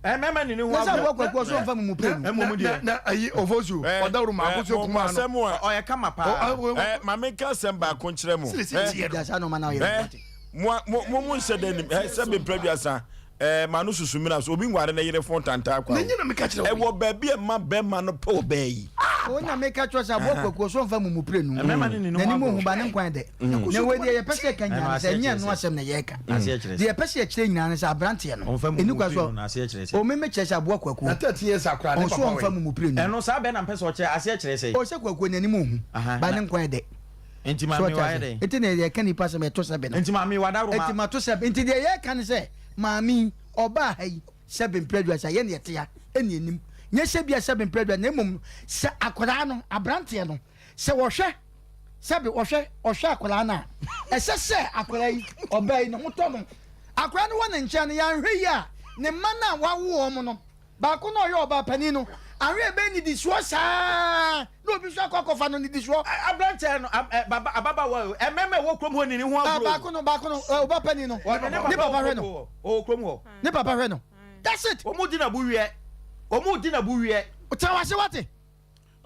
S3: Ɛmɛma nini ho agorɔ.
S4: Nsa wɔ kwaku ɔso nfa mumu pɛ
S3: mu.
S2: Na na ayi ofosu ɔdawuro ma akoso kuma
S1: no.
S3: Ɔyɛ kama paa.
S1: Ɛ maame nka asɛm baako nkyerɛ mo. Ɛ mo mo mo nhyɛ dɛ nim ɛ sɛ mepɛ duasa. Ɛɛ ma no susu mina so obi nware ne yere fon tantaa kwa o. Ɛwɔ baabi a ɛma bɛrima no pɛ ɔbaa yi.
S4: O na meka kyerɛ sɛ aboa kwakuo so mfa mumu pire no n'anim ohu ba ne nkwan dɛ. Na wei deɛ yɛpɛ sɛ yɛka nyinaa ne sɛ ɛnyɛ ɛno asɛm na yɛreka. Deɛ yɛpɛ sɛ yɛkyerɛ nyinaa ne sɛ aberanteɛ no ɛni kwa so o me mekyerɛ sɛ aboa kwakuo ɔso ɔmfa mumu pire no.
S3: Ɛno saa bɛ na mpɛ sɛ ɔkyerɛ aseɛ kyerɛ sɛ.
S4: O sɛ kwakuo n'anim ohu ba ne nkwan dɛ.
S3: Nti maame wayɛ dɛn?
S4: Nti na yɛka nipa asɛm yɛto sɛbe no.
S3: Nti maame wadaworo ma.
S4: Nti mato sɛbe nti deɛ yɛka ne sɛ maame yi ɔbaa ha yi sɛbe mpere aduasa yɛne yɛte ha ɛne anim nyɛ sɛ bia sɛbe mpere aduasa na mmom sɛ akwadaa no aberanteɛ no sɛ wɔhwɛ sɛbe ɔhwɛ ɔhwɛ akwadaa no a ɛsɛ sɛ akwadaa yi ɔbaa yi ne ho tɔ no akwadaa no wɔ ne nkyɛn no yɛanhwɛ yi a ne mma no a wawo wɔn no Baako no a ɔyɛ ɔbaa panin no, awe a ɛbɛyɛ nnidisoɔ saa na obi nso akɔ akɔfa no nnidisoɔ.
S3: Aberanteɛ no, ababaawa o, mmarima a ɛwɔ kurom hɔ nni ne ho agorɔ o.
S4: Baako no, baako no, ɔbaa panin no, ne papa hwɛ no.
S3: Ɔwɔ kurom hɔ.
S4: Ne papa hwɛ no. That's it.
S3: Wɔn di na bu wiɛ. Wɔn di na bu wiɛ.
S4: Tena wase wate.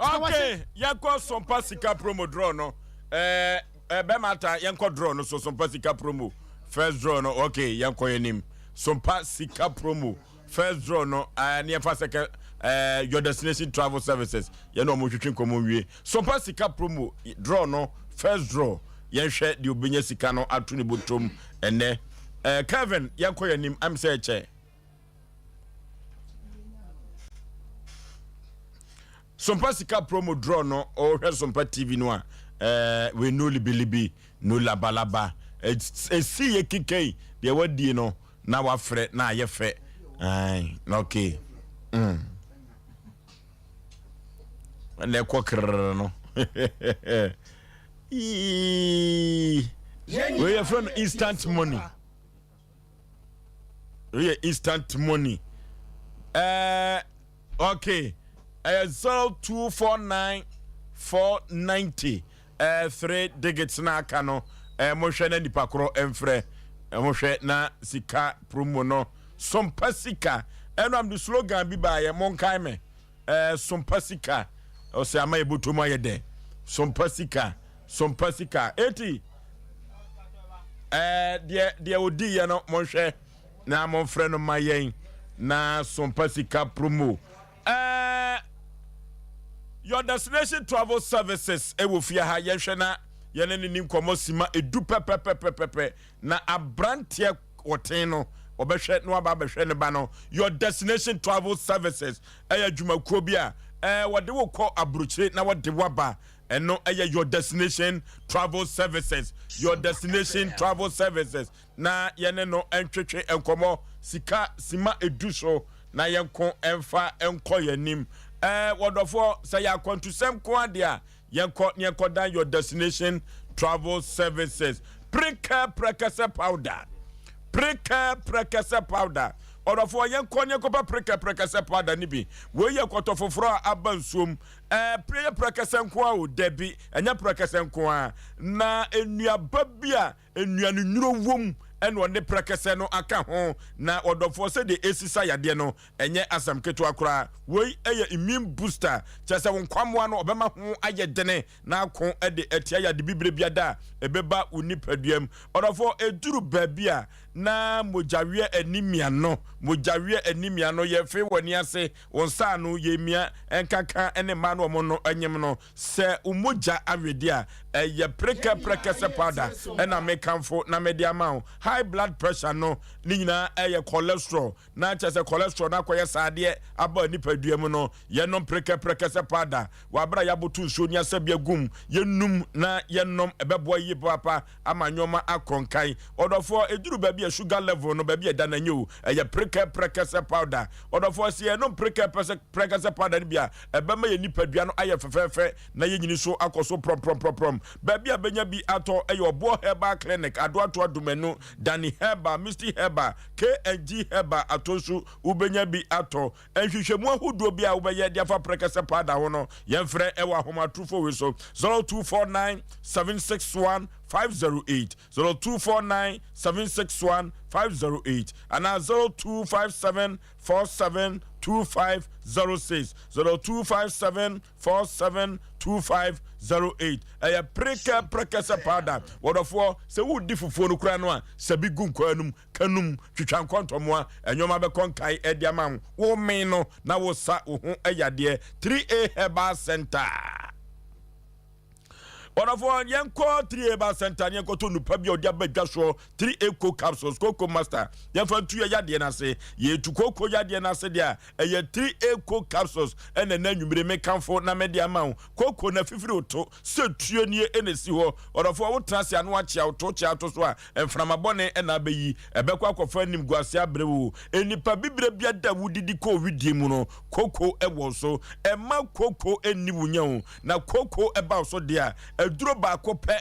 S1: Okay, yɛnkɔ Sompa Sika promo draw no. Eh, eh, bɛma ata yɛnkɔ draw no so Sompa Sika promo first draw no. Okay, yɛnkɔ yɛnim. Sompa Sika promo first draw no. Eh, ne yɛmfa second eh, your destination travel services. Yɛne ɔmo twetwe nkɔmmɔ nwie. Sompa Sika promo draw no first draw. Yɛnhwɛ deɛ obenya sika no ato ne bɔtɔm ɛnɛ. Eh, Kevin, yɛnkɔ yɛnim. Am sɛ ɛkyɛ. Sompa sika promo draw no ɔhwɛ Sompa TV no a ɛɛ we no libilibi no labalaba esi yɛ kikɛyi deɛ wadie no na wafrɛ na ayɛ fɛ ɛɛ na okay mm ɛna ɛkɔ krrr no yii wei yɛ frɛ no instant money. Wei yɛ instant money. Ɛɛ okay ɛyɛ 0249 490 ɛɛ 3 digits na aka no. Ɛɛ monhwɛ na nipa korɔ mfrɛ. Monhwɛ na sika promo no. Sompa sika. Ɛno am de slogan bi baayɛ monkae me. Ɛɛ sompa sika. Ɔsɛ ama yɛ bɔtɔ mu ayɛ dɛ. Sompa sika. Sompa sika. Eti ɛɛ deɛ deɛ odi yɛ no monhwɛ na monfrɛ no ma yɛn na sompa sika promo. Ɛɛ Your Destination Travel Services wɔ fie ha. Yɛhwɛ na yɛne ne ni nkɔmmɔ sima edu pɛpɛpɛpɛpɛ na aberanteɛ wɔten no wɔbɛhwɛ na waba abɛhwɛ ne ba no. Your Destination Travel Services ɛyɛ adwumakuo bi a ɛɛ wɔde wo kɔ aburokyire na wɔde wo aba. Ɛno ɛyɛ Your Destination Travel Services. Your Destination Travel Services na yɛne no ntwetwe nkɔmmɔ sika sima edu so na yɛnko mfa nkɔ yɛn anim. Ɛɛ, wɔdɔfoɔ, sɛ yɛ akwantusɛm nko ara deɛ a, yɛnkɔ na yɛnkɔdan Your Destination Travel Services. Prekɛ prɛkɛsɛ powder. Prekɛ prɛkɛsɛ powder. Ɔdɔfoɔ, yɛnkɔ na yɛnkɔpɛ prekɛ prɛkɛsɛ powder no bi. Wei yɛ kɔtɔ foforɔ a aba nsuom. Ɛɛ, yɛ prɛkɛsɛ nko ara o, dabi, ɛnyɛ prɛkɛsɛ nko ara. Na nnuaba bi a Nnuane nnuro wom na ɔde prɛkɛsɛ no aka ho. Na ɔdɔfoɔ sɛdeɛ ɛsisa yadeɛ no ɛnyɛ asɛm ketewa koraa. Wei yɛ immune booster, kyerɛ sɛ wo nkwammoa no ɔbɛma ho ayɛ dene na ako de atia yade bibire biada a ɛbɛba wo nipadua mu. Ɔdɔfoɔ ɛduru baabi a na mogyaweɛ anemia no, mogyaweɛ anemia no yɛfe w'ani ase, wo nsa ano yɛmia nkaka ne mmaa no wɔn no nyem no, Sɛ wo mogya awe de a, ɛyɛ prekɛprɛkɛsɛ powder na mekamfo na mede ama wo. High blood pressure no ne nyinaa ɛyɛ cholesterol, na kyerɛ sɛ cholesterol no akɔyɛ saa adeɛ aba nipadua mu no, yɛnom prekɛprɛkɛsɛ powder wɔ abere a yɛaboto nsuo ne asa bi agu mu, yɛnum na yɛnom, ɛbɛboa yie papaapa ama nneɛma akɔ nkan. Ɔdɔfoɔ, ɛduru baabi a sugar level no baabi a ɛda no anyɛ o, ɛyɛ prekɛprɛkɛsɛ powder. Ɔdɔfoɔ, sɛ yɛnom prekɛprɛkɛsɛ powder no bi a, Ɛbɛma yɛn nipadua no ayɛ fɛfɛɛfɛ na yɛn nyini so akɔ so prɔmprɔmprɔmprɔm. Baabi a bɛnya bi atɔ yɛ Ɔboɔ Herbal Clinic, Adoatoa Dumenu, Danny Herbal, Misty Herbal, K&G Herbal, Atonsu, wobɛnya bi atɔ. Nhwehwɛmu ahodoɔ bi a wobɛyɛ de afa prɛkɛsɛ powder ho no, yɛmfrɛ wɔ ahomatorofo wei so, 0249 761 508, 0249 761 508 anaa 0257 47 25 06 0257 47 25 08 ɛyɛ prekɛ prɛkɛsɛ powder wɔdɔfoɔ sɛ wodi fufuo no koraa no a sɛ bi gu nkwaa no mu ka num twitwa nkɔntɔmmoa ɛnwoma bɛkɔ nkae ɛde ama wo wo no na wosa wo ho yadeɛ 3A Herbal Center. Ɔdɔfoɔ, yɛnkɔ 3A Herbal Center ne yɛnkɔtɔ nnupa bi a ɔde aba dwa soɔ 3A Co Capsules, Coco Master. Yɛmfa ntu yɛ yadeɛ no ase. Yɛtu kooko yadeɛ no ase deɛ a, ɛyɛ 3A Co Capsules ɛna ɛna anwummere mekamfo na mede ama wo. Kooko no afifiri wo to sɛ tuo nie ɛna ɛsi hɔ. Ɔdɔfoɔ, wotena ase ano akyea wo to kyea to so a, mframa bɔne ɛna abɛyi. Ɛbɛkɔ akɔfa animguaseɛ abrɛ wo. Nnipa bibire biada a wodidi kɔ owidie mu no, kooko ɛwɔ so. Ɛmma kooko ɛnni wo nya o. Na kooko ba wo so deɛ a, aduro baako pɛ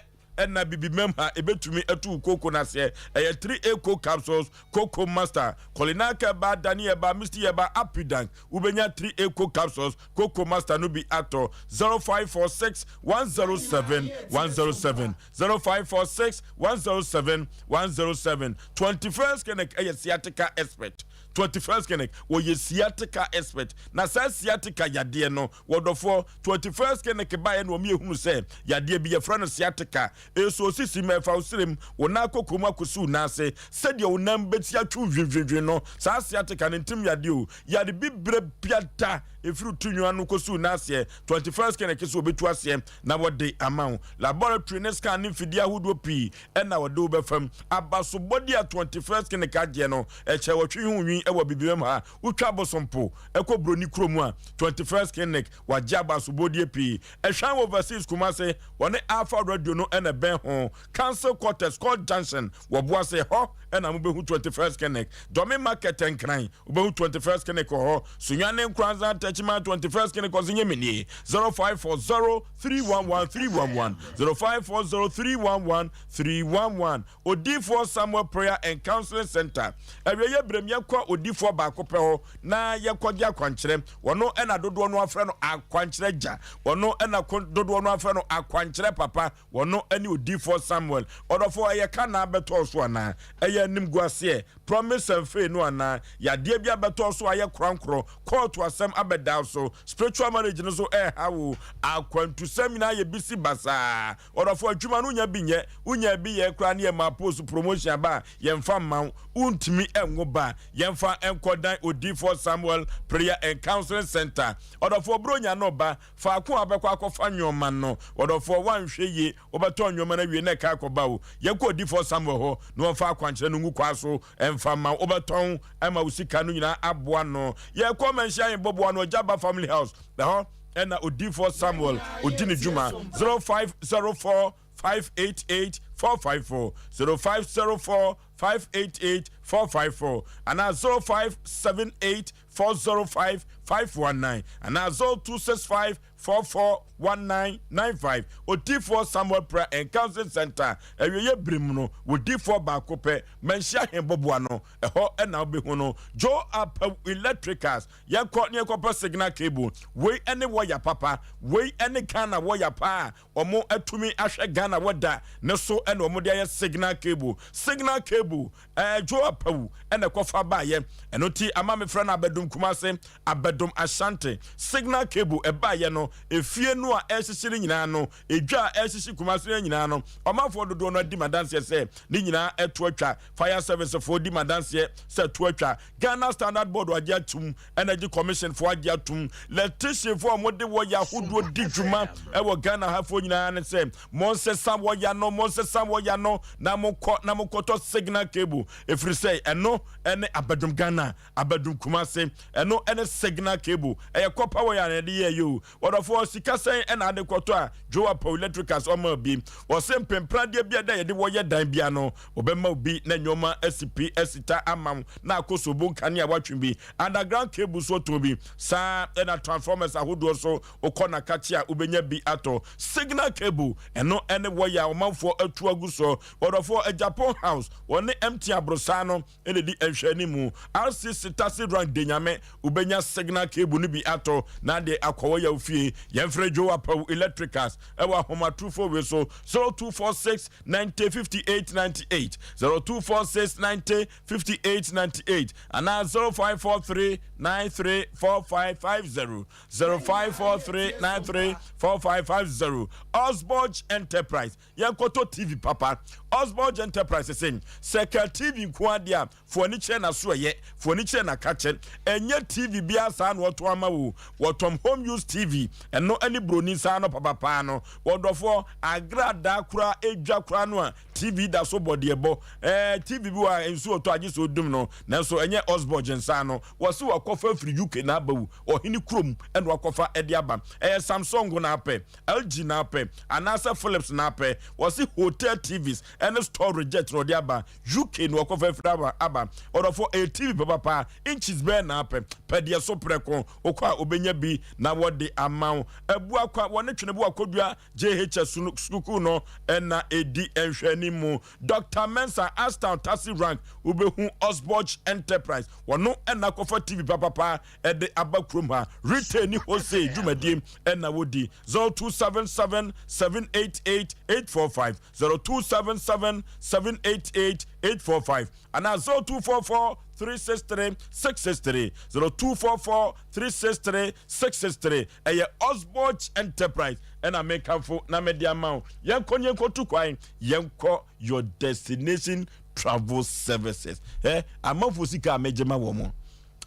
S1: na bibimam ha ɛbɛtumi atu wo kooko no aseɛ. Ɛyɛ 3A Coke Capsules, Coco Master, Colinark Herbal, Dani Herbal, Misty Herbal, Apidank. Wobɛnya 3A Coke Capsules, Coco Master no bi atɔ. 0546 107 107, 0546 107 107. 21st Clinic ɛyɛ sciatica expert. 21st Clinic wɔyɛ sciatica expert. Na saa sciatica yadeɛ no, Wɔdɔfoɔ, 21st Clinic baeɛ na wɔn yɛhunu sɛ yadeɛ bi yɛfrɛ no sciatica ɛso osisi ma ɛfa wo serem, wo nan koko mu akɔsi wo nan ase sɛdeɛ wo nan bɛsi atwe hwinhwinhwin no, saa sciatica no ntim yadeɛ o, yare bibire biada ɛfiri wo ti nwi ano kɔsi wo nan aseɛ, 21st Clinic so wɔbɛtu aseɛ na wɔde ama wo. Laboratory ne scan ne mfidie ahodoɔ pii ɛna wɔde wo bɛfam. Abasobɔdeɛ a 21st Clinic agyeɛ no ɛkyɛ wɔtwe ho nwi wɔ Abibirem ha. Wotwa Abosompo kɔ Broni kurom a, 21st Clinic wagye abasobɔdie pii. Ɛhwan wɔ Overseas Kumasi, wɔne Alpha Radio no na ɛbɛn ho. Council Quarters, Court Junction wɔ Boase, ɛhɔ ɛna mobɛhu 21st Clinic. Dɔme Market Nkran, wobɛhu 21st Clinic wɔ hɔ. Sunyani Nkoranza Techiman 21st Clinic ɔse nyɛ me nie. 0540 311 311 0540 311 311 Odiyifoɔ Samuel Prayer and Counseling Center. Awieeɛ berɛm yɛkɔ odiyifoɔ baako pɛ hɔ na yɛkɔgye akwankyerɛ. Ɔno na dodoɔ no afrɛ no akwankyerɛ gya. Ɔno na dodoɔ no afrɛ no akwankyerɛ papa. Ɔno ne odiyifoɔ Samuel. Ɔdɔfoɔ, ɛyɛ ka na abɛtɔɔ so anaa? Ɛyɛ animguaseɛ, promise and fail no anaa? Yadeɛ bi abɛtɔɔ so ayɛ korankorɔ, kɔɔto asɛm abɛda wo so, spiritual marriage no so ɛreha wo, akwantusɛm nyinaa ayɛ bisi basaa. Ɔdɔfoɔ, adwuma no wonya bi nyɛ, wonyaa bi yɛɛ koraa ne yɛmaa post promotion aba a, yɛmfa mma wo. Wontumi nwo ba a, yɛmfa nkɔdan Odiyifoɔ Samuel Prayer and Counseling Center. Ɔdɔfoɔ, Buronya no reba, Faako a wobɛkɔ akɔfa nneɛma no, ɔdɔfoɔ, woanhwɛ yie, wobɛtɔn nneɛma no awie na ɛka akɔba o. Yɛnkɔ Odiyifoɔ Samuel hɔ na ɔmfa akwankyerɛ no ngu kwa so mfa mma wo. Wobɛtɔn ma wo sika no nyinaa aboa no. Yɛkɔ Manhyia Ahemboboa no, Agya Ba Family House. Ɛhɔ na Odiyifoɔ Samuel ɔdi ne dwuma. 0504 588 454, 0504 588 454 anaa 0578 405 519 anaa 0265 44 1995. Odiyifoɔ Samuel Prayer and Counseling Center, Awieeɛ berɛ mu no, wodiyifoɔ baako pɛ, Manhyia Ahemboboa no, ɛhɔ na wobɛhu no. Joe Apawu Electricals, Yɛnkɔ na yɛnkɔpɛ signal cable. Wei ne wɔya papa. Wei ne Ghana wɔya paa a wɔatumi ahwɛ Ghana wɔda ne so na wɔde ayɛ signal cable. Signal cable, ɛɛ Joe Apawu na ɛkɔfa baayɛ. Ɛno nti ama mefrɛ no Abɛdom Kumase, Abɛdom Ashanti. Signal cable ɛbaayɛ no, efie no a ɛrehyehye no nyinaa no, edwa a ɛrehyehye Kumase no nyinaa no, ɔmanfoɔ dodoɔ no adi m'adanseɛ sɛ ne nyinaa ɛto atwa. Fire service foɔ di m'adanseɛ sɛ ɛto atwa. Ghana Standard Board agye atum, Energy Commission foɔ agye atum, Electrician foɔ a wɔde wɔya ahodoɔ di dwuma wɔ Ghana ha foɔ nyinaa ne sɛ monsesa wɔya no, monsesa wɔya no na mokɔ na mokɔtɔ signal cable ɛfiri sɛ ɛno ne abadum Ghana, abadum Kumase, ɛno ne signal cable, ɛyɛ copper wire na yɛde yɛɛyɛ o. Ɔdɔfoɔ, sika sɛn na ade kɔtɔ a Joe Apawu Electricals ɔma obi? Ɔse mpempradeɛ bi a da yɛde wɔyɛ dan bia no, wɔbɛma obi na nnoɔma asi pi asi ta ama wo na akɔ so bo nkanea watwe bi, underground cable nso ɔtɔn bi, saa na transformers ahodoɔ nso wokɔ Nakakye a wobɛnya bi atɔ. Signal cable, ɛno ne wɔyɛ a ɔmanfoɔ atu agu soɔ. Ɔdɔfoɔ, Agyapong House, wɔne MTN Aborosaa no na ɛdi nhwɛanimu. RCC Taxi Rank Denyame, wobɛnya signal cable no bi atɔ na de akɔ wɔ yaw fie. Yɛmfrɛ Joe Apawu Electricals ɛwɔ ahomatorofo wei so 0246 90 58 98, 0246 90 58 98 anaa 0543 93 4550, 0543 93 4550. Osborge Enterprise, Yɛnkɔtɔ TV papa. Osborge Enterprise se, sɛ ka TV nko ara deɛ a, fa w'ani kyerɛ n'asoɛeɛ, fa w'ani kyerɛ n'akakyɛ. Ɛnyɛ TV biara saa na wɔtɔn ama wo o. Wɔtɔn home use TV, ɛno ne buroni nsa ano papa paa no. Ɔdɔfoɔ, agradaa koraa, edwa koraa no a, TV da so bɔ deɛ ɛbɔ. Ɛɛ, TV bi wɔ a nsuo tɔ a gye sɛ ɔdum no, nanso ɛnyɛ Osborge nsa ano. Wɔse wɔakɔfa afiri UK na aba o, ɔhene kurom na wɔakɔfa de aba. Ɛyɛ Samsung na apɛ. LG na apɛ anaasɛ Philips na apɛ. Wɔse hotel TVs ɛne store reject na ɔde aba. UK na wɔkɔfa afiri aba aba. Ɔdɔfoɔ ɛyɛ TV papapa inches bɛn na apɛ? Pɛ deɛ so prɛko. Wokɔ a wobɛnya bi na wɔde ama wo. Abuakwa wɔne Twenebo Akodua JHS sukuu no na ɛdi nhwɛanimu. Doctor Mensah Ashtown Taxi Rank wobɛhu Osborge Enterprise wɔno na akɔfa TV papapa de aba kurom ha. Retail ne wholesale dwumadie na wɔdi. 0277 788 845, 0277 788 845 anaa 0244 363 663, 0244 363 663. Ɛyɛ Osborge Enterprise ɛna mekamfo na mede ama wo. Yɛnkɔ ne yɛnkɔtu kwan, yɛnkɔ your destination travel services. Eh, amanfoɔ sika a megye ma wɔn.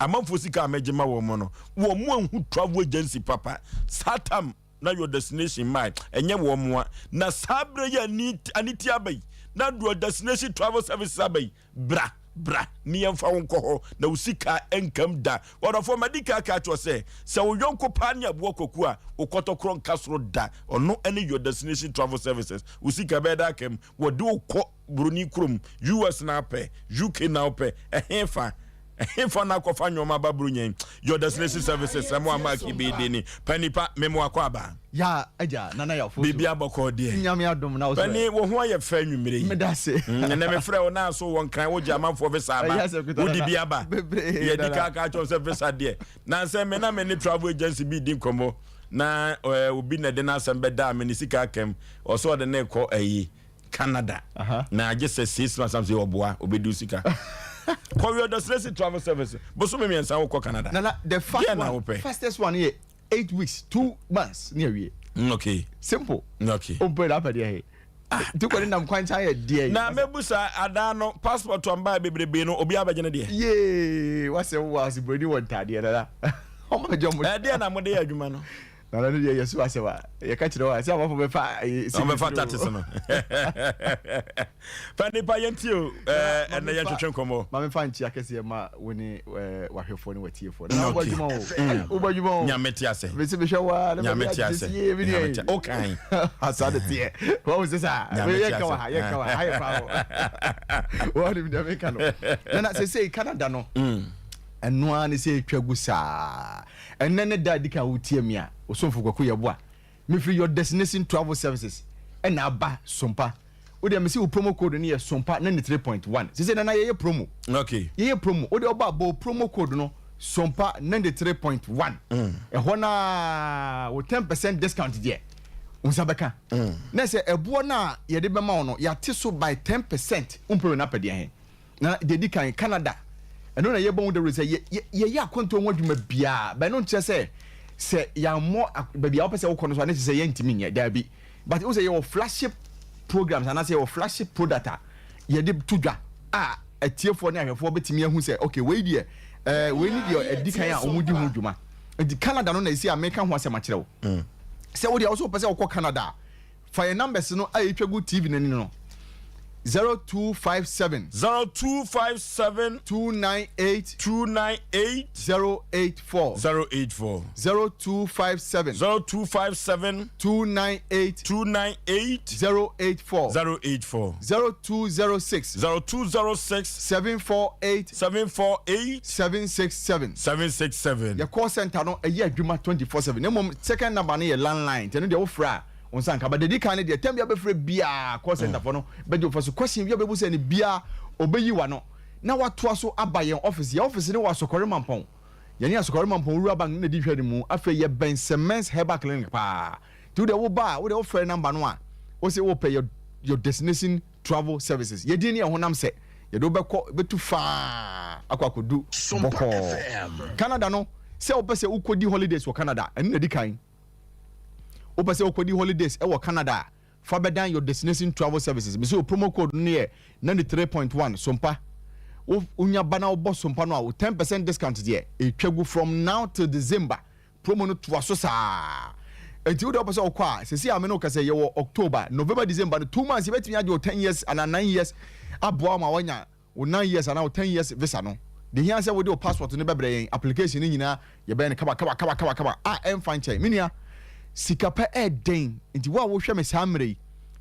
S1: Amanfoɔ sika a megye ma wɔn no, wɔn anhu travel agency papa. Saa tam na your destination mae, ɛnyɛ wɔn mmoa. Na saa berɛ yi a ani ti aba yi, na your destination travel services aba yi, bra, Bra ne yɛmfa wo nkɔ hɔ na wo sika nkam da. Ɔdɔfoɔ, madi kan aka akyerɛ wo sɛ, sɛ wo yɔnko paa ne aboa kwaku a, wo kɔtɔkorɔ nka soro da. Ɔno ne Your Destination Travel Services. Wo sika bɛyɛ dɛ aka mu. Wɔde wo kɔ buroni kurom, US na wopɛ, UK na wopɛ, ɛhefa? Ɛhefa na akɔfa nneɛma aba Buronya yi? Your Destination Services, ɛmo a Mark Ibede ni. Panipa, memo akɔ aba.
S15: Ya agya, Nana Yaw Fosu.
S1: Biribi abɔkɔ deɛ.
S15: Nyame adom na wo so ɛ.
S1: Pani, wo ho ayɛ fɛ anwummere yi.
S15: Meda ase.
S1: Ɛnɛ mefrɛ wo na so wɔ Nkran, wogye amanfoɔ visa aba.
S15: Ɛyɛ asɛm ketewa
S1: Wode
S15: Nana.
S1: bi aba.
S15: Bebree
S1: Yɛdi
S15: Nana.
S1: ka ka kyerɛ wo sɛ visa deɛ. Nansɛ me na me ne travel agency bi di nkɔmmɔ na eh, obi na ɛde n'asɛm bɛdaa me ne sika akam. Ɔsɛ ɔde ne kɔ ayi. Canada na agye sɛ 6 months am sɛ ɔboa obɛdi sika kɔ Your Destination Travel Service bosome 3 wokɔ Canada.
S15: Nana, the fast
S1: Deɛ na
S15: one,
S1: wopɛ?
S15: fastest one yɛ 8 weeks, 2 months ne awie. Simple. Ompɛ na apɛ deɛ he. Nti kɔ ne nam kwan kyan yɛ deɛ yi.
S1: Na mɛbusa adaa no, passport ɔmbaa bebrebe no, obi abɛgye ne deɛ?
S15: Yee, wasɛ wo ase buroni wɔ ntaadeɛ nana. Ɔmo bɛgye ɔmo.
S1: Ɛdeɛ na mode yɛ adwuma no?
S15: Nana no deɛ yɛ so asɛm a yɛka kyerɛ wo a sɛ amafo bɛfa
S1: Wɔn bɛfa tactics no. Fa nipa yɛn ti o, ɛnɛ yɛn twetwe nkɔmɔ.
S15: Maame fa nkyia kɛseɛ ma wo ne wahwɛfoɔ ne watiefoɔ. Nana wobɔ adwuma o. Wobɔ adwuma o.
S1: Nyame te ase.
S15: Mesi mehwɛ wo a na
S1: Nyame te ase.
S15: Yie mi
S1: Nyame
S15: deɛ.
S1: te o kan.
S15: Asa de teɛ. Wɔn wo sisa.
S1: Nyame te
S15: Yɛn ka wɔ ha
S1: ase.
S15: yɛn ka wɔ ha ha yɛ fa hɔ. Wɔn nim deɛ meka no. Nana sesei Canada no. Ɛno ara ne sɛ etwa gu saa. Ɛnnɛ ne da a edi kan a wotie me a, Osomfo Kwaku Yeboah. Mefiri Your Destination Travel Services ɛna aba Sompa. Wo deɛ mese wo promo code no yɛ Sompa 93.1. Sese nana yɛyɛ promo.
S1: Okay.
S15: Yɛyɛ promo. Wo deɛ ɔba a bɔ wo promo code no Sompa 93.1. Ɛhɔ no ara wo 10% discount deɛ wo nsa bɛka. Na sɛ ɛboɔ no a yɛde bɛma wo no yɛate so by 10%. Wompɛ wei na apɛ deɛ he? Na deɛ ɛdi kan, Canada, ɛno na yɛbɔ ho dawuro sɛ yɛ, yɛ, yɛyɛ akwantuo ho adwuma biara, but ɛno nkyerɛ sɛ sɛ yɛammɔ baabi a wopɛ sɛ wokɔ no so a, na kyerɛ sɛ yɛntumi nyɛ. Daabi. But wohu sɛ yɛwɔ flagship programs anaasɛ yɛwɔ flagship product a yɛde to dwa a atiefoɔ ne ahwɛfoɔ bɛtumi ahu sɛ okay, wei deɛ, eh, wei ne deɛ ɛdi kan a wɔdi ho dwuma. Nti Canada no na ɛsi a meka ho asɛm akyerɛ wo. Sɛ wo deɛ wo sɛ wopɛ sɛ wokɔ Canada a, Fa yɛn numbers no a etwa gu TV no ani no, 0257.
S1: 0257.
S15: 298.
S1: 298.
S15: 084.
S1: 084.
S15: 0257.
S1: 0257.
S15: 298.
S1: 298.
S15: 084.
S1: 084.
S15: 0206.
S1: 0206.
S15: 748.
S1: 748.
S15: 767.
S1: 767.
S15: Yɛ call center no ɛyɛ adwuma 24/7. Na mmom second number no yɛ landline. Nti ɛno deɛ wofrɛ a. Wo nsa nka but deɛ ɛdi kan no deɛ time biara bɛfrɛ biara call center foɔ no bɛgye wo fa so question bi a wobɛbu sɛ no biara ɔbɛyi w'ano na watoa so aba yɛn office. Yɛn office no wɔ Asokɔre Mampɔn. Yɛne Asokɔre Mampɔn Rural Bank no na ɛdi nhwɛanimu. Afei yɛbɛn Semens Herbal Clinic paa. Nti wodeɛ woba a wodeɛ wofrɛ number no a wose wopɛ your, your destination travel services. Yɛn din ne yɛn honam sɛ yɛde wo bɛkɔ bɛtu faa akɔ akɔdu bɔkɔɔ. Canada no sɛ wopɛ sɛ wokɔdi holidays wɔ Canada ɛno na ɛdi kan. Wopɛ sɛ wokɔdi holidays wɔ Canada a, fa bɛdan your destination travel services. Mese wo promo code no yɛ 93.1 SOMPA. Wo wonya ba na wobɔ SOMPA no a, wo 10% discount deɛ ɛtwa gu from now till December. Promo no toa so saa. Enti wo deɛ wopɛ sɛ wokɔ a, seesei a me ne wo kasa yi, yɛwɔ October, November, December no, 2 months yɛbɛtumi agye wo 10 years anaa 9 years aboa wo ma woanya wo 9 years anaa wo 10 years visa no. Deɛ ehia sɛ wode wo passport no bɛbrɛ yɛn, application no nyinaa yɛbɛyɛ no kama kama kama kama kama a ɛmfa nkyɛn. Me nua, sika pɛ ɛɛden nti wo a wohwɛ me saa mmerɛ yi,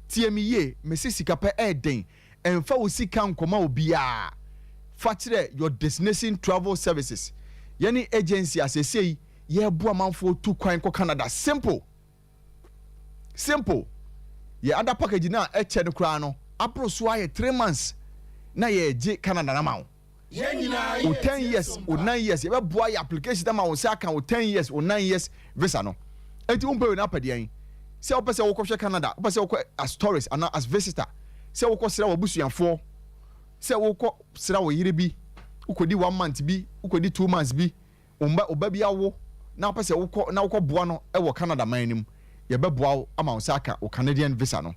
S15: tie me yie, mese sika pɛ ɛɛden, ɛmfa wo sika nkɔma obiara, fa kyerɛ your destination travel services. Yɛne agency a seesei yɛreboa amanfoɔ tu kwan kɔ Canada. Simple. Simple. Yɛ ada package no a ɛkyɛ no koraa no aboro so ayɛ 3 months na yɛregye Canada no ama wo. Wo 10 years, wo 9 years, yɛbɛboa yɛ application ama wo nsa aka wo 10 years, wo 9 years visa no. Enti wompɛ wei no apɛ deɛn? Sɛ wopɛ sɛ wokɔhwɛ Canada, wopɛ sɛ wokɔ as tourist anaa as visitor, sɛ wokɔsra w'abusuafoɔ, sɛ wokɔ sra wo yere bi, wokɔdi one month bi, wokɔdi 2 months bi, wo mma, wo ba bi awo na wopɛ sɛ wokɔ na wokɔboa no wɔ Canada man no mu, yɛbɛboa wo ama wo nsa aka wo Canadian visa no.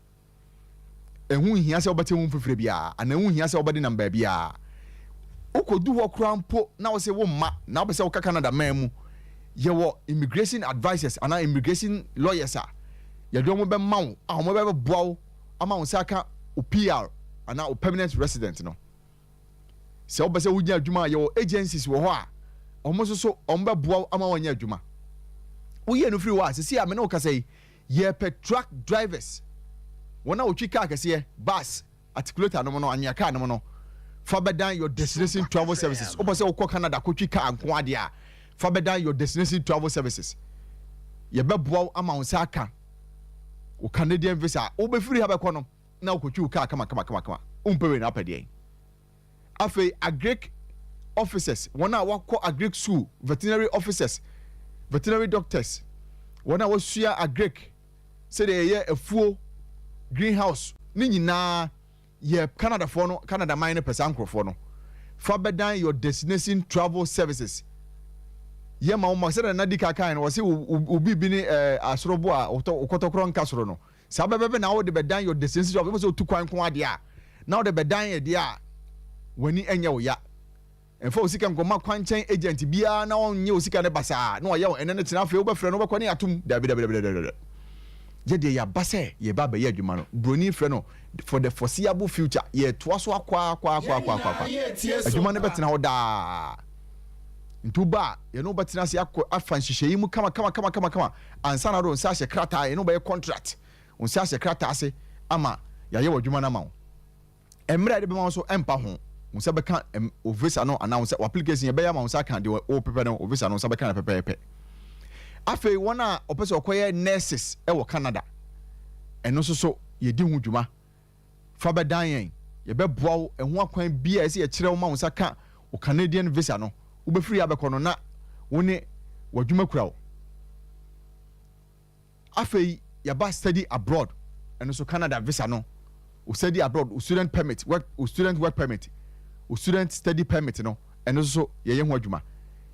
S15: Ɛho nhia sɛ wobɛte ho mfifire biara anaa ɛho nhia sɛ wobɛdenam baabiara. Wokɔdu hɔ koraa mpo na wose womma na wopɛ sɛ woka Canada man mu, yɛwɔ immigration advisors anaa immigration lawyers a yɛde wɔn bɛma wo a wɔbɛboa wo ama wo nsa aka wo PR anaa wo permanent resident no. Sɛ wopɛ sɛ wonya adwuma a, yɛwɔ agencies wɔ hɔ a wɔn nso so wɔbɛboa wo ama woanya adwuma. Woyɛ no firi hɔ a, seesei a me ne wo kasa yi, yɛrepɛ truck drivers, wɔn a wɔtwi kaa kɛseɛ, bus, articulator nom no, anwea kaa nom no, fa bɛdan your destination travel services. Wopɛ sɛ wokɔ Canada kɔtwi kaa nko adeɛ a, fa bɛdan your destination travel services. Yɛbɛboa wo ama wo nsa aka wo Canadian visa a wobɛfiri ha bɛkɔ no na wokɔtwi wo kaa kama kama kama kama. Wompɛ wei na wopɛ deɛn? Afei agric officers, wɔn a wɔakɔ agric school, veterinary officers, veterinary doctors, wɔn a wɔasua agric, sɛdeɛ yɛyɛ afuo, greenhouse, ne nyinaa yɛ Canadafoɔ no, Canada man no pɛ saa nkorɔfoɔ no. Fa bɛdan your destination travel services. Yɛ ma wo ma sɛdeɛ Nana di ka kae no, wɔse wo biribi ne eh, asorobo a wokɔtɔkorɔ nka soro no. Saa bɛbɛbɛ na wode bɛdan your destination travel, wopɛ sɛ wotu kwan nko adeɛ a, na wode bɛdan yɛ deɛ a w'ani nyɛ wo ya. Mfa wo sika nkɔma kwankyɛn agent biara na ɔnnye wo sika no basaa na wayɛ wo ɛnnɛ no kyena afei wobɛfrɛ no wobɛkɔ ne yɛatom. Dabi dabi dabi dabi dabi. Yɛ deɛ yɛaba sɛ yɛreba abɛyɛ adwuma no, broni frɛ no for the foreseeable future, yɛretoa so akɔ ara akɔ ara akɔ ara akɔ ara akɔ ara. Adwuma no bɛtena hɔ daa. Nti woba a, yɛne wo bɛtena ase akɔ afa nhyehyɛe yi mu kama kama kama kama kama ansa na wode wo nsa ahyɛ krataa, yɛne wo bɛyɛ contract, wo nsa ahyɛ krataa ase ama yɛayɛ w'adwuma no ama wo. Mmerɛ a yɛde bɛma wo nso ɛmpa ho, wo nsa bɛka wo visa no anaa wo nsa w'application yɛbɛyɛ ama wo nsa aka deɛ wopɛpɛ no, wo visa no wo nsa bɛka no pɛpɛɛpɛ. Afei wɔn a wɔpɛ sɛ wɔkɔyɛ nurses wɔ Canada, ɛno nso so yɛdi ho dwuma. Fa bɛdan yɛn, yɛbɛboa wo ɛho akwan bi a ɛsɛ yɛkyerɛ wo ma wo nsa ka wo Canadian visa no, wobɛfiri ha bɛkɔ no na wo ne w'adwuma kura wo. Afei yɛba study abroad, ɛno nso Canada visa no, wo study abroad, wo student permit, work, wo student work permit, wo student study permit no, ɛno nso so yɛyɛ ho adwuma.